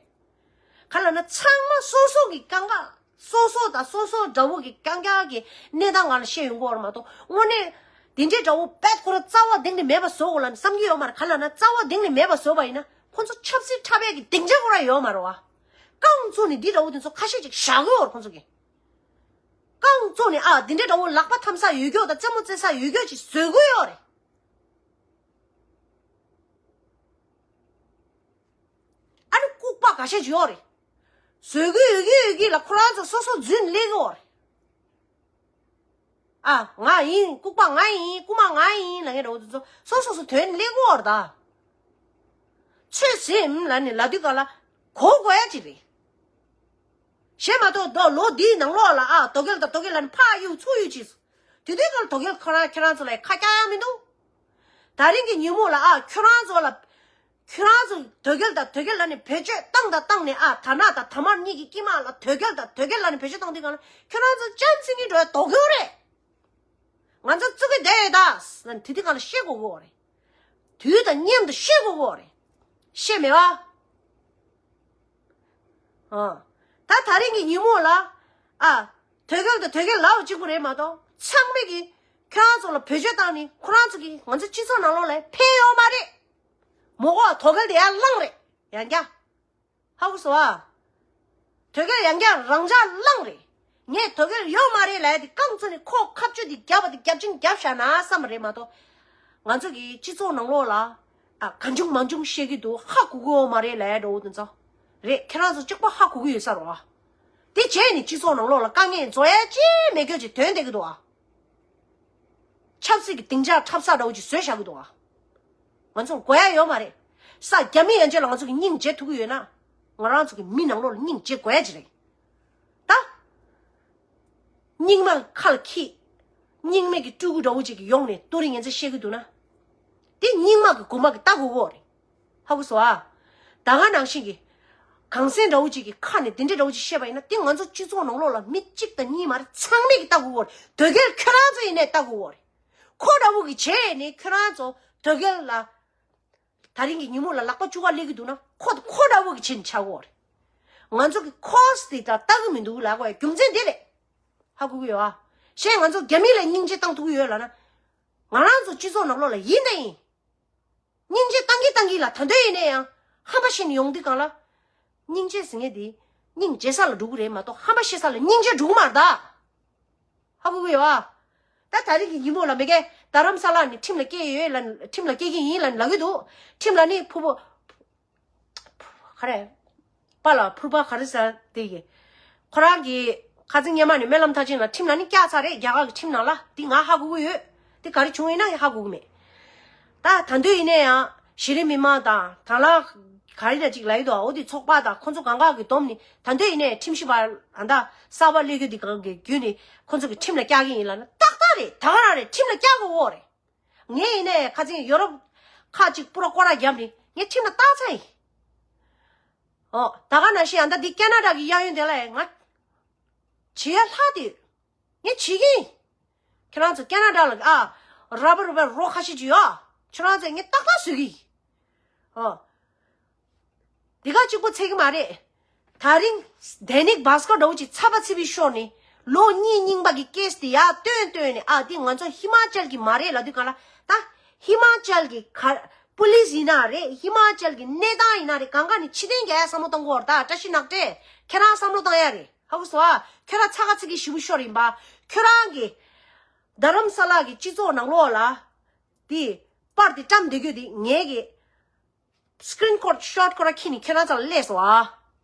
ག་ལབ་ན་ཚང་མ་སོ་སོ་གི་རྐྱང་རྐྱང་སོ་སོ་དང་སོ་སོ་འདྲ་བོ་གི་རྐྱང་རྐྱང་གི་གནས་སྟངས་ང་ལ་བཤད་ཡོང་གི་ཡོད་རེད་མ་གཏོགས་དངོས་གནས་དེ་འདྲའི་འདྲ་བོ་དཔེ་ཁོ་རང་རྩ་བ་གཏན་ནས་མེད་པ་བཟོ་དགོས་ལབ་ནས་བསམ་གྱི་ཡོད་མ་རེད། ག་ལབ་ན་རྩ་བ་གཏན་ནས་མེད་པ་བཟོས་པ་ཡིན་ན་ཁོ་ཚོ་ཆབ་སྲིད་འཁྲབ་ཡས་ཀྱི་སྡིངས་ཆ་ཁོ་རང་ཡོད་མ་རེད་བ། རྐང་བཙུགས་ནས་འདི་འདྲ་བོ་དེ་ཚོ་ཁ་ཤས་ཅིག་བཞག་གི་ཡོད་རེད་ཁོ་ཚོ་གི། རྐང་བཙུགས་ནས་ཨ་འདི་འདྲའི་འདྲ་བོ་ལག་པ་འཐམ་ས་ཡོད་རྒྱུ་དང་རྩེད་མོ་རྩེ་ས་ཡོད་རྒྱུ་ཅིག་བཟོ་གི་ཡོད་རེད། ཨ་ནི་ལྐུགས་པ་འགའ་ཤས་ཅིག་ཡོད་རེད། བཟོ་གི་ཡོད་ཀྱི་ཡོད་ཀྱི་ལ་ཁོ་རང་ཚོ་སོ་སོ་འཛུལ་ནས་སླེབས་ཀྱི་ཡོད་རེད། ཨ་ང་ཡིན་ལྐུགས་པ་ང་ཡིན་རྐུན་མ་ང་ཡིན་ལབ་མཁན་འདྲ་བོ་དེ་ཚོ་སོ་སོ་སོ་དོན་སླེབས་ཀྱི་ཡོད་རེད་ད། ཆོས་ཟེར་ལབ་ནས་ལབ་དུས་ག་ལ་གོ་དགོས་ཡ་ཅིག་རེད། གཞན་མ་གཏོགས་ད་ལོ་འདིའི་ནང་ལོགས་ལ་ཨ་དོ་གལ་དང་དོ་གལ་ལ་ནི་ཕར་གཡུག་ཚུར་གཡུག་བྱས་སོང་། དེ་དུས་ཀ་ལ་དོ་གལ་ཁོ་རང་ཁྱེད་རང་ཚོ་ལ་ཁ་རྒྱག་ཡ་མི་འདུག་ད་རིང་གི་ཉིན་མོ་ལ་ཨ་ཁྱོད་རང་ཚོ་ལ་ཁྱོད་རང་ཚོ་དོ་གལ་དང་དོ་གལ་ལ་ནི་བེད་སྤྱོད་བཏང་དང་བཏང་ནས་ཨ་དར་ནག་དང་དར་དམར་གཉིས་ཀྱི་དཀྱིལ་མ་ལ་དོ་གལ་དང་དོ་གལ་ལ་ནི་བེད་སྤྱོད་བཏང་དུས་ཀ་ལ་ཁྱོད་རང་ཚོ་ལྕམ་སྲིད་ཀྱི་འགྲོ་ཡ་དོ་གལ་རེད། ང་ཚོ་བཙུགས་ཀྱི་བསྡད་ཡོད་ད་ཟེར་ནས་དེ་དུས་ཀ་ལ་བཤད་དགོས་ཀྱི་རེད། དུས་དང་མཉམ་དུ་བཤད་དགོས་ཀྱི་རེད། བཤད་མེད་པ། ཨ། ད་ད་རིང་གི་ཉིན་མོ་ལ། ཨ། དོ་གལ་དང་དོ་གལ་ལབ་པ་གཅིག་པུ་རེད་མ་གཏོགས་ཚང་མས་ཀྱི་ཁྱོད་རང་ཚོ་ལ་བེད་སྤྱོད་བཏང་ནས་ཁོ་རང་ཚོ་གིས་ང་ཚོ་སྤྱི་ཚོགས་ནང་ལོགས་ལ་ཕན་ཡོད་མ་རེད། མོ་གོ་དོ་གལ་དེ་ཡར་བསླངས་རེད་ཡང་བསྐྱར། ཧ་གོ་སོང་ཨ། དོ་གལ་ཡང་བསྐྱར་རང་འཇགས་བསླངས་རེད། ངས་དོ་གལ་ཡོད་མ་རེད་ལབ་ཡ་དེ་རྐང་བཙུགས་ནས་ཁོ་ཁ་གཅོད་དེ་རྒྱབ་པ་དེ་རྒྱབ་ཆེན་རྒྱབ་བཞག་ན་བསམ་པ་རེད་མ་གཏོགས། ང་ཚོ་གི་སྤྱི་ཚོགས་ནང་ལོགས་ལ། ཨ་གང་བྱུང་མང་བྱུང་བཤད་ཀྱི་འདུག་ཧ་གོ་གི་ཡོད་མ་རེད་ལབ་ཡ་འདྲ་བོ་དེ་ཚོ། རེད་ཁྱེད་རང་ཚོ་གཅིག་པ་ཧ་གོ་གི་ཡོད་ས་རེད་བ། དེ་བྱས་ནས་སྤྱི་ཚོགས་ནང་ལོགས་ལ་དཀའ་ངལ་བཟོ་ཡ་ཅི་མེད་རྒྱུ་ཅིག་ཐོན་བསྡད་ཀྱི་འདུག་ཨ། ཆབ་སྲིད་ཀྱི་སྡིངས་ཆ་འཁྲབ་ས་འདྲ་བོ་ཅིག་བཟོས་བཞག་གི་འདུག་ཨ། ང་ཚོར་དགོས་ཡ་ཡོད་མ་རེད། ས་རྒྱ་མི་ཡན་ཆད་ལ་ང་ཚོ་གི་སྙིང་རྗེ་ཐུབ་ཀྱི་ཡོད་ན། ང་རང་ཚོ་གི་མི་ནང་ལོགས་ལ་སྙིང་རྗེ་དགོས་ཡ་ཅིག་རེད། ད། སྙིང་མ་ཁ་ལ་འཁྱེར། སྙིང་མེད་ཀྱི་སྤྲུལ་སྐུ་འདྲ་བོ་ཅིག་གི་ཡོང་ནས་ཏུ་རིང་ངན་ཚེ་བཤད་ཀྱི་འདུག་ན། དེ་སྙིང་མ་གི་དགོན་པ་གི་ལྟ་དགོས་གོ་རེད། ཧ་གོ་སོང་ཨ། ད་ག་ནང་བཞིན་གྱི། གངས་སེང་འདྲ་བོ་ཅིག་གི་ཁ་ནས་དེ་འདྲ་འདྲ་བོ་ཅིག་བཤད་པ་ཡིན་ན་དེ་ང་ཚོ་སྤྱི་ཚོགས་ནང་ལོགས་ལ་མི་གཅིག་དང་གཉིས་མ་རེད་ཚང་མས་ཀྱི་ལྟ་དགོས་གོ་རེད་དོ་གལ་ཁྱོད་རང་ཚོ་ཡིན་ནས་ལྟ་དགོས་གོ་རེད། ཁོ་འདྲ་བོ་གི་བྱས་ནས་ཁྱོད་རང་ཚོ་དོ་གལ་ལ། ད་རིང་གི་ཉིན་མོ་ལ་ལག་པ་བཅུག་ག་སླེབས་ཀྱི་འདུག་ན་ཁོ་ཁོ་འདྲ་བོ་གི་བྱས་ནས་ཆགས་གོ་རེད། ང་ཚོ་གི་ཁོ་སི་དེ་ད་ལྟ་གི་མི་འདུག་ལབ་དགོས་རྒྱུ་མཚན་དེ་རེད། ཧ་གོ་གི་ཡོད་ཨ། གཞན་ང་ཚོ་རྒྱ་མི་ལ་སྙིང་རྗེ་བཏང་ཐུབ་ཀྱི་ཡོད་ལབ་ན། ང་རང་ཚོ་སྤྱི་ཚོགས་ནང་ལོགས་ལ་ཡིན་དང་ཡིན། སྙིང་རྗེ་བཏང་གི་བཏང་གི་ལ་ད་འདོད་ཡིན་ནའི་ཡང་ཧམ་པ་བཤད་ནས་ཡོང་དུས་གང་ལ། སྙིང་རྗེ་ཟེར་མཁན་དེ་སྙིང་རྗེ་ས་ལ་འགྲོ་གི་རེད་མ་གཏོགས་ཧམ་པ་བཤད་ས་ལ་སྙིང་རྗེ་འགྲོ་གི་མ་རེད་ད། ཧ་གོ་གི་ཡོད་ཨ། ད་ད་རིང་གི་ཉིན་མོ་ལ་མི་རྒན་རྡ་རམ་ས་ལ་ནས་ཁྲིམས་ལ་སྐྱེལ་ཡོད་ལ་ཁྲིམས་ལ་སྐྱེལ་གི་ཡིན་ལ་ལབ་གི་འདུག་ཁྲིམས་ལ་ནི་ཕུ་བོ། ག་རེ། པཱ་ལགས་ཕུར་པ་ག་རེ་ཟེར་དེ་གི། ཁོ་རང་གི་ཁ་སང་སྔོན་མ་ནས་སྨོན་ལམ་མཐར་ཕྱིན་ལ་ཁྲིམས་ལ་ནི་བཀྱག་ཚར་རེད་རྒྱ་གར་གི་ཁྲིམས་ནང་ལ་དེ་ང་ཧ་གོ་གི་ཡོད། དེ་ག་རེ་བྱུང་ཡིན་ན་ཧ་གོ་གི་མེད། ད་ད་འདོད་ཡིན་ནའི་ཡང་གཞི་རིམ་མི་མང་དང་དང་བླངས་ག་རེ་ལ་ཅིག་ལབ་ཡི་འདུག་འོ་དེ་ཚོགས་པ་དང་ཁོ་ཚོ་གང་ག་གི་བསྡོམས་ནི་ད་འདོད་ཡིན་ནའི་ཁྲིམས་ཞིབ་པ་ཨ་ད་གསར་པ་སླེབས་རྒྱུ་དེ་གང་གི་བརྒྱུད་ནི་ཁོ་ཚོ་གི་ཁྲིམས་ལ་བཀྱག་གི་ཡིན་ལབ་ན་ཏག་ཏག་རེད། ད་ག་རང་རེད། ཁྲིམས་ལ་བཀྱག་དགོས་འོ་རེད། ངས་ཡིན་ནའི་ཁ་སང་ཡོ་རོབ་ཁག་ཅིག་པུ་ར་སྐོར་ར་བརྒྱབ་ནི་ངས་ཁྲིམས་ལ་བཏང་ཚར་ཡིན། ཨོ། ད་ག་ནང་བཞིན་ཨ་ད་འདི་ཀེ་ན་ཌ་གི་གཡས་གཡོན་དེ་ལ་ང་བྱེད་ཡ་ལྷག་དེ་ཡོད། ངས་བྱེད་ཀྱི་ཡིན། ཁྱེད་རང་ཚོ་ཀེ་ན་ཌ་ལ་ཨ་ར་བར་བར་རོ་ཁ་ཤས་ཅིག་ཡོད། ཁྱེད་རང་ཚོས་ངས་ཏག་ཏག་བཟོ་གི་ཡིན། ཨོ། འདི་ག་གཅིག་པོ་ཚད་ཀྱི་མ་རེད། ད་རིང་དེ་ནིག་བྷ་སྐར་འདྲ་བོ་ཅིག་ཚ་བ་ཚ་བའི་ཤོག་ནས་ལོ་གཉིས་རྙིང་པ་གི་ཀེ་སི་དེ་ཡར་བཏོན་བཏོན་ནས་ཨ་འདི་ང་ཚོ་ཧི་མ་ཅལ་གི་མ་རེད་ལབ་དུས་གང་ལ་ད་ཧི་མ་ཅལ་གི་ག་པུ་ལིས་ཡིན་ན་རེད། ཧི་མ་ཅལ་གི་གནས་སྟངས་ཡིན་ན་རེད། གང་ག་ནས་ཕྱི་ཐེངས་རྒྱག་ཡ་བསམ་བློ་གཏོང་གི་ཡོད་རེད། ད་བཀྲ་ཤིས་ནག་ཏྲེ་ཁྱེད་རང་བསམ་བློ་བཏང་ཡ་རེད། ཧ་གོ་སོང་ཨ། ཁྱོད་རང་ཚ་ག་ཚ་གི་ཞི་བོ་ཤོར་ཡིན་པ། ཁྱོད་རང་གི་རྡ་རམ་ས་ལ་གི་སྤྱི་ཚོགས་ནང་ལོགས་ལ་དེ་པར་དེ་བཀྲམ་བསྡད་རྒྱུ་དེ་ངས་གི་སི་ཀི་རིན་ཤོཊ་ཁོ་ར་ཁྱེར་ནས་ཁྱོད་རང་ཚོ་ལ་སླེབས་སོང་ཨ།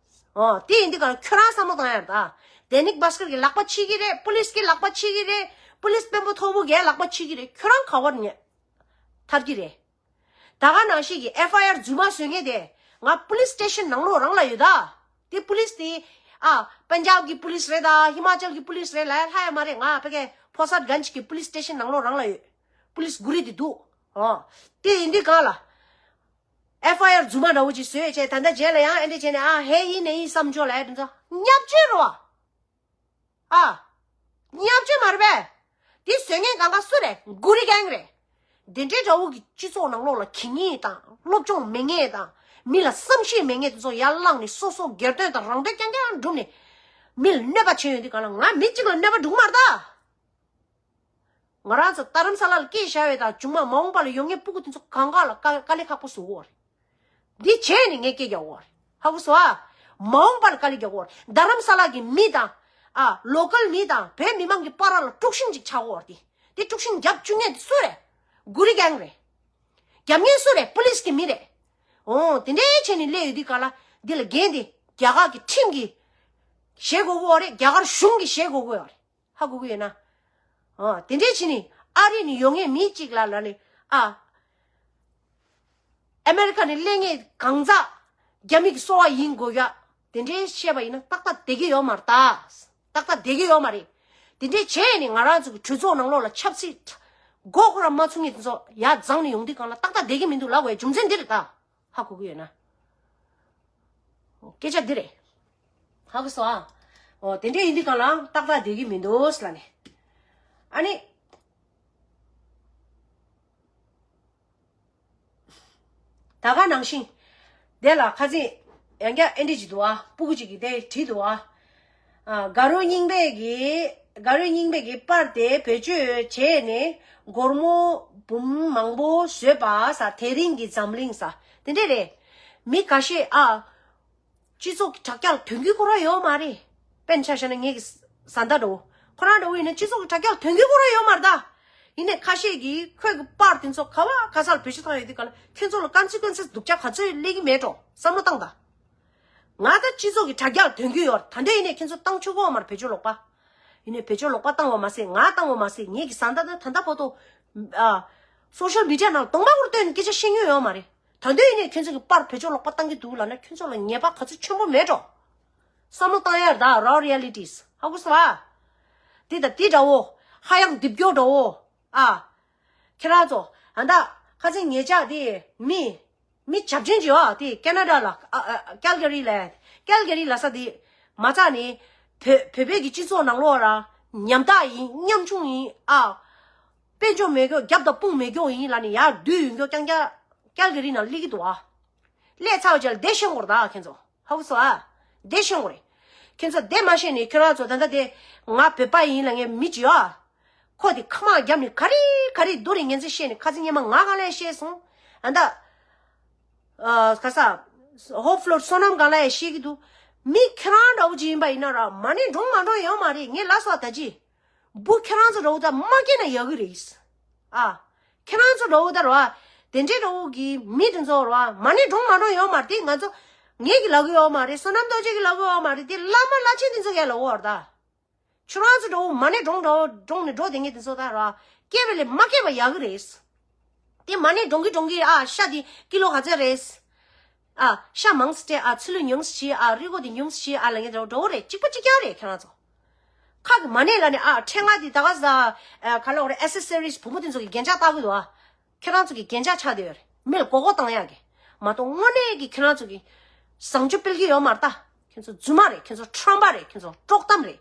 ཨོ་དེ་ཡིན་དུས་ག་ལ་ཁྱོད་རང་བསམ་བློ་བཏང་ཡ་རེད་ད། དེ་ནིག་བྷ་སྐར་གི་ལག་པ་ཕྱིས་ཀྱི་རེད། པུ་ལིས་ཀྱི་ལག་པ་ཕྱིས་ཀྱི་རེད། པུ་ལིས་དཔོན་པོ་མཐོ་པོ་གའི་ལག་པ་ཕྱིས་ཀྱི་རེད། ཁྱོད་རང་ག་བར་ཉེ་ཐར་གྱི་རེད། ད་ག་ནང་བཞིན་གྱི་ཨེཕ་ཨའི་ཨར་རྫུན་མ་བཟོས་མཁན་དེ་ང་པུ་ལིས་སི་ཊེ་ཤན་ནང་ལོགས་རང་ལ་ཡོད་ད། དེ་པུ་ལིས་དེ་ཨ་པན་ཇབ་གི་པུ་ལིས་རེད་ད། ཧི་མ་ཅལ་གི་པུ་ལིས་རེད་ལབ་ཡ་ལྷག་ཡ་མ་རེད། ང་ཕ་གི་ཕོ་སར་གན་ཇི་གི་པུ་ལིས་སི་ཊེ་ཤན་ནང་ལོགས་རང་ལ་ཡོད། པུ་ལིས་གུ་རི་དེ་འདུག་ཨོ། དེ་ཡིན་དུས་གང་ལ་ཨེཕ་ཨའི་ཨར་རྫུན་མ་འདྲ་བོ་ཅིག་བཟོས་བྱས། ད་ལྟ་རྗེས་ལ་ཡང་ཨེ་འདྲ་བྱས་ནས་ཨ་ཧེ་ཡིན་ནས་ཡིན་བསམ་ཆོག་ལབ་ཡ་དེ་ཚོ་བརྙས་བཅོས་རེད་བ། ཨ། བརྙས་བཅོས་མ་རེད་པས། དེ་བཟོ་མཁན་གང་ག་སུ་རེད། གུ་རི་གེང་རེད། དེ་འདྲའི་འདྲ་བོ་གི་སྤྱི་ཚོགས་ནང་ལོགས་ལ་གི་ངེས་དང་སློབ་སྦྱོང་མེད་མཁན་དང་མི་ལ་བསམ་ཤེས་མེད་མཁན་དེ་ཚོ་ཡར་བླངས་ནས་སོ་སོ་སྒེར་དོན་དང་རང་དོན་རྐྱང་རྐྱང་བསྒྲུབས་ནས་མི་ལ་གནོད་པ་བྱས་ཡོང་དུས་གང་ལ་ང་མི་གཅིག་ལ་གནོད་པ་འགྲོ་གི་མ་རེད་ད། ང་རང་ཚོ་རྡ་རམ་ས་ལ་ལ་སྐྱེས་བཞག་པའི་དང་བྱུང་མ་མ་འོངས་པ་ལ་ཡོང་མཁན་སྤུ་གུ་དེ་ཚོ་གང་ག་ལ་དཀའ་དཀའ་ལས་ཁག་པོ་བཟོ་གི་ཡོད་རེད། འདི་བྱས་ནས་ངས་སྐད་རྒྱག་གི་ཡོད་རེད། ཧ་གོ་སོང་ཨ། མ་འོངས་པ་ལ་དཀའ་ལས་རྒྱག་གི་ཡོད་རེད། རྡ་རམ་ས་ལ་གི་མི་དང་། ཨ། ལོ་ཀལ་མི་དང་བོད་མི་མང་གི་བར་ལ་དཀྲུག་ཤིང་ཅིག་ཆགས་ཀྱི་ཡོད་རེད་དེ། དེ་དཀྲུག་ཤིང་རྒྱབ་བཅུག་མཁན་དེ་སུ་རེད། གུ་རི་གེང་རེད། རྒྱབ་མཁན་སུ་རེད། པུ་ལིས་ཀྱི་མི་རེད། འོ་དེ་འདྲའི་བྱས་ནས་སླེབས་ཡོད་དུས་ག་ལ་འདི་ལ་འགན་དེ་རྒྱ་གར་གྱི་ཁྲིམས་ཀྱིས་བཞེས་དགོས་ཀྱི་ཡོད་རེད། རྒྱ་གར་གཞུང་གིས་བཞེས་དགོས་ཀྱི་ཡོད་རེད། ཧ་གོ་གི་ཡོད་ན། ཨ། དེ་འདྲའི་ཕྱིན་ནི་ཨ་རི་ནས་ཡོང་མཁན་མི་གཅིག་ལ་ལ་ནི་ཨ། ཨ་མེ་རི་ཁ་ནས་སླེབས་མཁན་གང་ཟག་རྒྱ་མི་གི་སོ་བ་ཡིན་དགོས་ཡ། དེ་འདྲའི་བཤད་པ་ཡིན་ན་ཏག་ཏག་བསྡད་ཀྱི་ཡོད་མ་རེད་ད། ཏག་ཏག་བསྡད་ཀྱི་ཡོད་མ་རེད། དེ་འདྲའི་བྱས་ནས་ང་རང་ཚོ་གི་གྲོས་ཚོགས་ནང་ལོགས་ལ་ཆབ་སྲིད་མགོ་ཁོ་རང་མ་ཚུགས་མཁན་དེ་ཚོ་ཡར་འཛེགས་ནས་ཡོང་དུས་གང་ལ་ཏག་ཏག་བསྡད་ཀྱི་མི་འདུག་ལབ་དགོས་རྒྱུ་མཚན་འདི་རེད་ད། ཧ་གོ་གི་ཡོད་ན། སྐད་ཆ་འདི་རེད། ཧ་གོ་སོང་ཨ། འོ་དེ་འདྲ་ཡིན་དུས་གང་ལ་ཏག་ཏག་བསྡད་ཀྱི་མི་འདུག་ལབ་ནས། ཨ་ནི། ད་ག་ནང་བཞིན། དེ་ལ་ཁ་སང་ཡང་བསྐྱར་ཨེ་འདྲ་ཅིག་འདུག་ཨ། སྤུ་གུ་ཅིག་གིས་དེ་བྲིས་འདུག་ཨ། ཨ། དགའ་རོགས་རྙིང་པས་ཀྱི། དགའ་རོགས་རྙིང་པས་ཀྱི་པར་དེ་བེད་སྤྱོད་བྱས་ནས་སྒོར་མོ་འབུམ་མང་པོ་བཟོས་པ་ས། དེ་རིང་གི་འཛམ་གླིང་ས། དེ་འདྲ་རེད། མི་ཁ་ཤས་ཨ། སྤྱི་ཚོགས་ཀྱི་དྲ་རྒྱར་ཐོན་རྒྱུ་ཁོ་རང་ཡོད་མ་རེད། དཔེར་ན་ཆ་བཞག་ན་ངེད་ཀྱི་བཟའ་ཟླ་འདྲ་བོ། ཁོ་རང་འདྲ་བོ་ཡིན་ན་སྤྱི་ཚོགས་ཀྱི་དྲ་རྒྱར་ཐོན་རྒྱུ་ཁོ་རང་ཡོད་མ་རེད་ད། ཡིན་ནའི་ཁ་ཤས་ཀྱིས་ཁོས་ཀྱི་པར་དེ་ཚོ་ག་བ་ག་ས་ལ་བེད་སྤྱོད་བཏང་ཡོད་དུས་ག་ལ་ཁྱོད་ཚོ་ལ་ཀོན་སི་ཀུན་སི་སྡུག་ཅག་ག་ཚོད་སླེབས་ཀྱི་མེད་འགྲོ། བསམ་བློ་བཏང་ད། ང་ད་སྤྱི་ཚོགས་ཀྱི་དྲ་རྒྱར་ཐོན་རྒྱུ་ཡོད་རེད། ད་འདོད་ཡིན་ནའི་ཁྱོད་ཚོ་བཏང་ཆོག་གི་ཡོད་མ་རེད། བེད་སྤྱོད་ལོག་པ། ཡིན་ནའི་བེད་སྤྱོད་ལོག་པ་བཏང་བ་མ་ཟད། ང་བཏང་བ་མ་ཟད། ངེད་ཀྱི་བཟའ་ཟླ་དང་ད་ལྟ་བར་དུ། ཨ། སོ་ཤལ་མི་ཌི་ཡ་ནང་གདོང་པ་བོར་བཏོན་ནས་སྐད་ཆ་བཤད་མྱོང་ཡོད་མ་རེད། ད་དུང་ཡིན་ནའི་ཁྱོད་ཚོ་གི་པར་བེད་སྤྱོད་ལོག་པ་བཏང་གི་འདུག་ལབ་ན་ཁྱོད་ཚོ་ལ་ཉེས་པ་ག་ཚོད་ཆེན་པོ་མེད་འགྲོ། བསམ་བློ་བཏང་ཡ་རེད་ད། རོ་རི་ཡ་ལི་ཊིས། ཧ་གོ་སོང་ཨ། དེ་དང་དེ་འདྲ་བོ། ཧ་ཡང་རྡིབ་སྐྱོ་འདྲ་བོ། ཨ། ཁྱེད་རང་ཚོ། ཨ་ད། ཁ་སང་ཉེ་ཆར་དེ་མི། མི་བྱབ་ཆེན་ཅིག་ཡོད་དེ་ཀེ་ན་ཌ་ལ། ཨ། ཨ། ཀལ་ག་རི་ལ། ཀལ་ག་རི་ལ་ས་དེ་མ་རྩ་ནས་བོད་བོད་པའི་གི་སྤྱི་ཚོགས་ནང་ལོགས་ར་ཉམ་ཐག་ཡིན། ཉམ་ཆུང་ཡིན། ཨ། དཔལ་འབྱོར་མེད་མཁན། རྒྱབ་དང་དཔུང་མེད་མཁན་ཡིན་ལབ་ནས་ཡར་བསྡུས་ཡོང་མཁན་རྐྱང་རྐྱང་ཀལ་ག་རི་ནང་སླེབས་ཀྱི་འདུག་ཨ། སླེབས་ཚར་བ་ཅིག་ལ་བསྡད་ཤེས་དགོས་རེད་ད་ཁྱེད་ཚོ། ཧ་གོ་སོང་ཨ། བསྡད་ཤེས་དགོས་རེད། ཁྱེད་ཚོ་བསྡད་མ་ཤེས་ནས་ཁྱེད་རང་ཚོ་ད་ལྟ་དེ་ང་བོད་པ་ཡིན་ལབ་མཁན་མི་ཅིག་ཡོད་ཨ། ཁོ་དེ་ཁ་མ་བརྒྱབ་ནས་ག་རེ་ག་རེ་བསྡུ་རེ་ངན་ཚིག་བཤད་ནས། ཁ་སང་ཉི་མ་ང་གང་ལ་བཤད་སོང་། ཨ་ད། ཨ། ག་ས། ཧོབ་ཕློར་བསོད་ནམས་གང་ལ་ཡང་བཤད་ཀྱི་འདུག་མི་ཁྱེད་རང་འདྲ་བོ་ཅིག་ཡིན་པ་ཡིན་ན་ར་མ་ཎི་བགྲང་མ་བགྲང་ཡོད་མ་རེད། ངས་ལབ་སོང་ད་ཅི། འབུ་ཁྱེད་རང་ཚོ་འདྲ་བོ་ད་མ་སྐྱེས་ན་ཡག་གི་རེད། ཨ། ཁྱེད་རང་ཚོ་འདྲ་བོ་ད་ར་བ། དེ་འདྲའི་འདྲ་བོ་གི་མི་དེ་ཚོ་ར་བ་མ་ཎི་བགྲང་མ་བགྲང་ཡོད་མ་རེད། དེ་ང་ཚོ། ངས་ཀྱི་ལབ་གི་ཡོད་མ་རེད། བསོད་ནམས་རྡོ་རྗེ་གིས་ལབ་གི་ཡོད་མ་རེད། དེ་བླ་མ་བླ་ཆེན་དེ་ཚོ་གིས་ལབ་གི་ཡོད་རེད་ད། ཁྱོད་རང་ཚོ་འདྲ་བོ་མ་ཎི་བགྲང་འདྲ་བོ་བགྲང་ནས་འགྲོ་བསྡད་མཁན་དེ་ཚོ་ད་ར་བ། སྐྱེས་པ་ལས་མ་སྐྱེས་པ་ཡག་གི་རེད། དེ་མ་ཎི་བགྲང་གི་བགྲང་གི། ཨ། ཤ་དེ་ཀི་ལོ་ག་ཚོད་རེད། ཨ། ཤ་མང་སེ་སྤྲད། ཨ། ཚི་ལུ་ཉུང་སེ་བྱས། ཨ། རིལ་བུ་དེ་ཉུང་སེ་བྱས། ཨ། ལབ་མཁན་འདྲ་བོ་འདྲ་བོ་རེད། གཅིག་པ་གཅིག་རྐྱང་རེད་ཁྱེད་རང་ཚོ། ཁ་གི་མ་ཎི་ལབ་ནས། ཨ། ཕྲེང་བ་དེ་ད་ག་ཟ། ཨ། ག་ལབ་དགོས་རེད། ཨེ་སེ་སོ་རིས་བུ་མོ་དེ་ཚོ་གི་རྒྱན་ཆ་བཏགས་གི་འདུག་ཨ། ཁྱེད་རང་ཚོ་གི་རྒྱན་ཆ་ཆགས་བསྡད་ཡོད་རེད། མི་ལ་མགོ་སྐོར་བཏང་ཡག་གི། མ་གཏོགས་དངོས་གནས་ཀྱི་ཁྱེད་རང་ཚོ་གི་བཟང་སྤྱོད་སྤེལ་གྱི་ཡོད་མ་རེད་ད། ཁྱེད་ཚོ་རྫུན་མ་རེད། ཁྱེད་ཚོ་ཁྲམ་པ་རེད། ཁྱེད་ཚོ་དཀྲོག་གཏམ་རེད།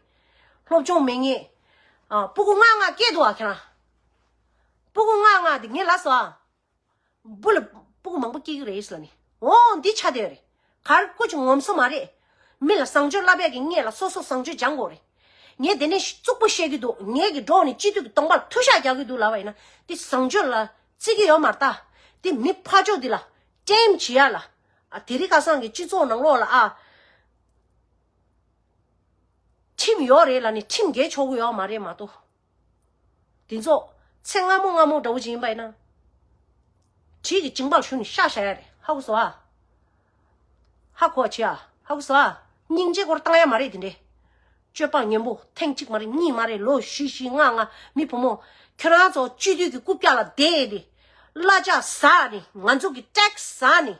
སློབ་སྦྱོང་མེད་མཁན། ཨ། སྤུ་གུ་ལྔ་ལྔ་སྐྱེས་འདུག་ཨ་ཁྱེད་རང་། སྤུ་གུ་ལྔ་ལྔ་དེ་ངས་ལབ་སོང་ཨ། འབུ་ལ་སྤུ་གུ་མང་པོ་སྐྱེ་གི་རེད་ཟེར་ལབ་ནས། འོ་འདི་ཆགས་བསྡད་ཡོད་རེད། གར་ཀུ་ཅི་ངོམ་སོ་མ་རེད། མི་ལ་བཟང་སྤྱོད་བསླབ་ཡག་གི་སྔོན་ལ་སོ་སོ་བཟང་སྤྱོད་སྦྱང་དགོས་རེད། ངས་དེ་ནས་རྩུབ་པོ་བཤད་ཀྱི་འདུག་ངས་ཀྱི་འགྲོགས་ནས་སྤྱི་འཐུས་ཀྱི་གདོང་པར་ཐུག་ཤག་རྒྱག་གི་འདུག་ལབ་པ་ཡིན་ན། དེ་བཟང་སྤྱོད་ལ་བརྩི་གི་ཡོད་མ་རེད་ད། དེ་མི་ཕར་ཕྱོགས་འདི་ལ་ཊེམ་བྱེད་ཡག་ལ། ཨ། དེ་རིང་ཁ་སང་གི་སྤྱི་ཚོགས་ནང་ལོགས་ལ། ཨ། ཁྲིམས་ཡོད་རེད་ལབ་ནས་ཁྲིམས་འགེལ་ཆོག་གི་ཡོད་མ་རེད་མ་གཏོགས། དེ་ཚོ་ཚེ་སྔ་མོ་སྔ་མོ་འདྲ་བོ་ཅིག་ཡིན་པ་ཡིན་ན། གྲི་གི་འཇིང་པར་ཞུ་ནས་ཤ་བཞག་ཡ་རེད། ཧ་གོ་སོང་ཨ། ཧ་གོ་བ་བྱེད་ཨ། ཧ་གོ་སོང་ཨ། སྙིང་རྗེ་སྐོར་བཏང་ཡ་མ་རེད་དེ་འདྲས། སྤྱོད་པ་ངན་པོ་ཐེངས་གཅིག་མ་རེད། གཉིས་མ་རེད། ལོ་བཞི་བཞི་ལྔ་ལྔ་མི་བུ་མོ་ཁྱོད་རང་ཚོ་སྤྱི་འཐུས་ཀྱི་རྐུབ་བཀྱག་ལ་བསྡད་དེ། གླ་ཆ་ཟ་ནས། ང་ཚོ་གི་ཊེག་སི་ཟ་ནས་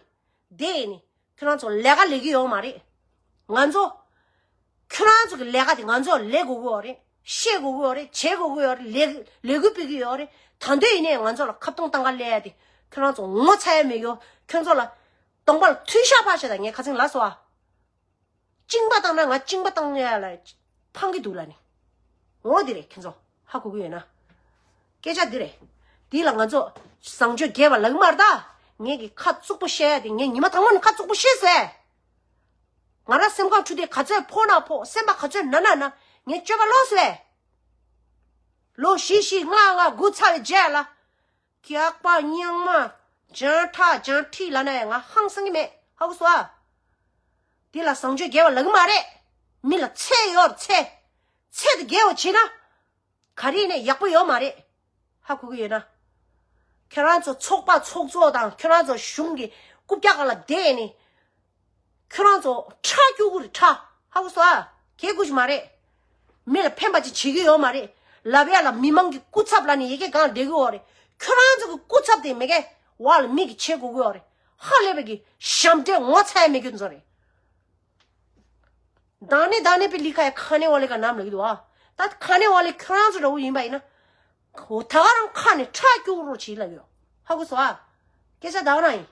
བསྡད་ནས། ཁྱོད་རང་ཚོ་ལས་ཀ་ལས་ཀྱི་ཡོད་མ་རེད། ང་ཚོ་ཁྱོད་རང་ཚོ་གི་ལས་ཀ་དེ་ང་ཚོ་ལས་དགོས་ཀྱི་ཡོད་རེད། ཤེས་དགོས་ཀྱི་ཡོད་རེད། བྱེད་དགོས་ཀྱི་ཡོད་རེད། ལས་ལས་འགུལ་སྤེལ་གྱི་ཡོད་རེད། ད་འདོད་ཡིན་ནའི་ང་ཚོ་ལ་ཁ་བརྡུང་བཏང་ག་སླེབས་ཡ་དེ་ཁྱོད་རང་ཚོ་ངོ་ཚ་ཡ་མེད་ཀྱི་ཡོད། ཁྱོད་ཚོ་ལ་གདོང་པ་ལ་མཐུན་ཤག་ཕག་ཤག་དང་ངས་ཁ་ཚིག་ལབ་སོང་ཨ། གཅིན་པ་བཏང་ན་ང་གཅིན་པ་བཏང་ཡ་ལ་ཕངས་ཀྱི་འདུག་ལབ་ནི། འོ་དེ་རེད། ཁྱེད་ཚོ་ཧ་གོ་གི་ཡོད་ན། སྐད་ཆ་འདི་རེད། འདི་ལ་ང་ཚོ་བཟང་སྤྱོད་རྒྱས་པ་ལབ་ཀྱི་མ་རེད་ད། ངས་ཀྱི་ཁ་བཙུགས་པོ་བཤད་ཡ་དེ་ངས་ཉི་མ་དང་པོ་ནས་ཁ་བཙུགས་པོ་བཤད་ཟེར། ང་རང་སེམས་ཁམས་འཁྲུག་དེ་ག་ཚོད་ཕོག་ན་ཕོག། སེམས་པ་ག་ཚོད་ན་ན་ན། ངས་སྤྱོད་པ་ལོག་ཟེར། ལོ་བཞི་བཞི་ལྔ་ལྔ་སྒུག་ཚར་བའི་རྗེས་ལ། སྐྱག་པ་རྙིང་མ། བྱང་ཁྲ་བྱང་ཁྲི་ལབ་ན་ཡང་ང་ཧང་སང་གི་མེད། ཧ་གོ་སོང་ཨ། འདི་ལ་བཟང་སྤྱོད་རྒྱས་པ་ལབ་ཀྱི་མ་རེད། མི་ལ་ཚད་ཡོད་རེད་ཚད། ཚད་དེ་རྒྱས་པ་བྱས་ན། ག་རེ་ནས་ཡག་པོ་ཡོད་མ་རེད། ཧ་གོ་གི་ཡོད་ན། ཁྱོད་རང་ཚོ་ཚོགས་པ་ཚོགས་གཙོ་དང་ཁྱོད་རང་ཚོ་གཞུང་གི་རྐུབ་བཀྱག་སྒང་ལ་བསྡད་ནས། ཁྱོད་རང་ཚོ་ཁྲག་སྐྱུག་གི་རེད་ཁྲག། ཧ་གོ་སོང་ཨ། གལ་དགོས་ཀྱི་མ་རེད། མི་ལ་ཕན་པ་ཅིག་བྱེད་ཀྱི་ཡོད་མ་རེད། ལབ་ཡ་ལ་མི་མང་གི་སྐུ་ཚབ་ལབ་ནས་ཡ་གི་སྒང་ལ་བསྡད་ཀྱི་ཡོད་རེད། ཁྱོད་རང་ཚོ་གི་སྐུ་ཚབ་དེ་མ་གི་འོག་ལ་མི་གིས་བྱེད་དགོས་ཀྱི་ཡོད་རེད། ཧ་ལས་པའི་གི་ཞབས་འདྲེན་ངོ་ཚ་ཡ་མེད་རྒྱུ་ཚོ་རེད། दाने दाने पे लिखा है खाने वाले का नाम लिख दो ཨ། ད་खाने वाले ཁྱོད་རང་ཚོ་འདྲ་བོ་ཡིན་པ་ཡིན་ན། ཁོ་ད་ག་རང་ཁ་ནས་ཁྲག་སྐྱུག་རོགས་བྱེད་ལབ་ཡོད། ཧ་གོ་སོང་ཨ། སྐད་ཆ་ད་ག་རང་ཡིན།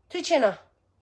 ཐུགས་རྗེ་ཆེ་གནང་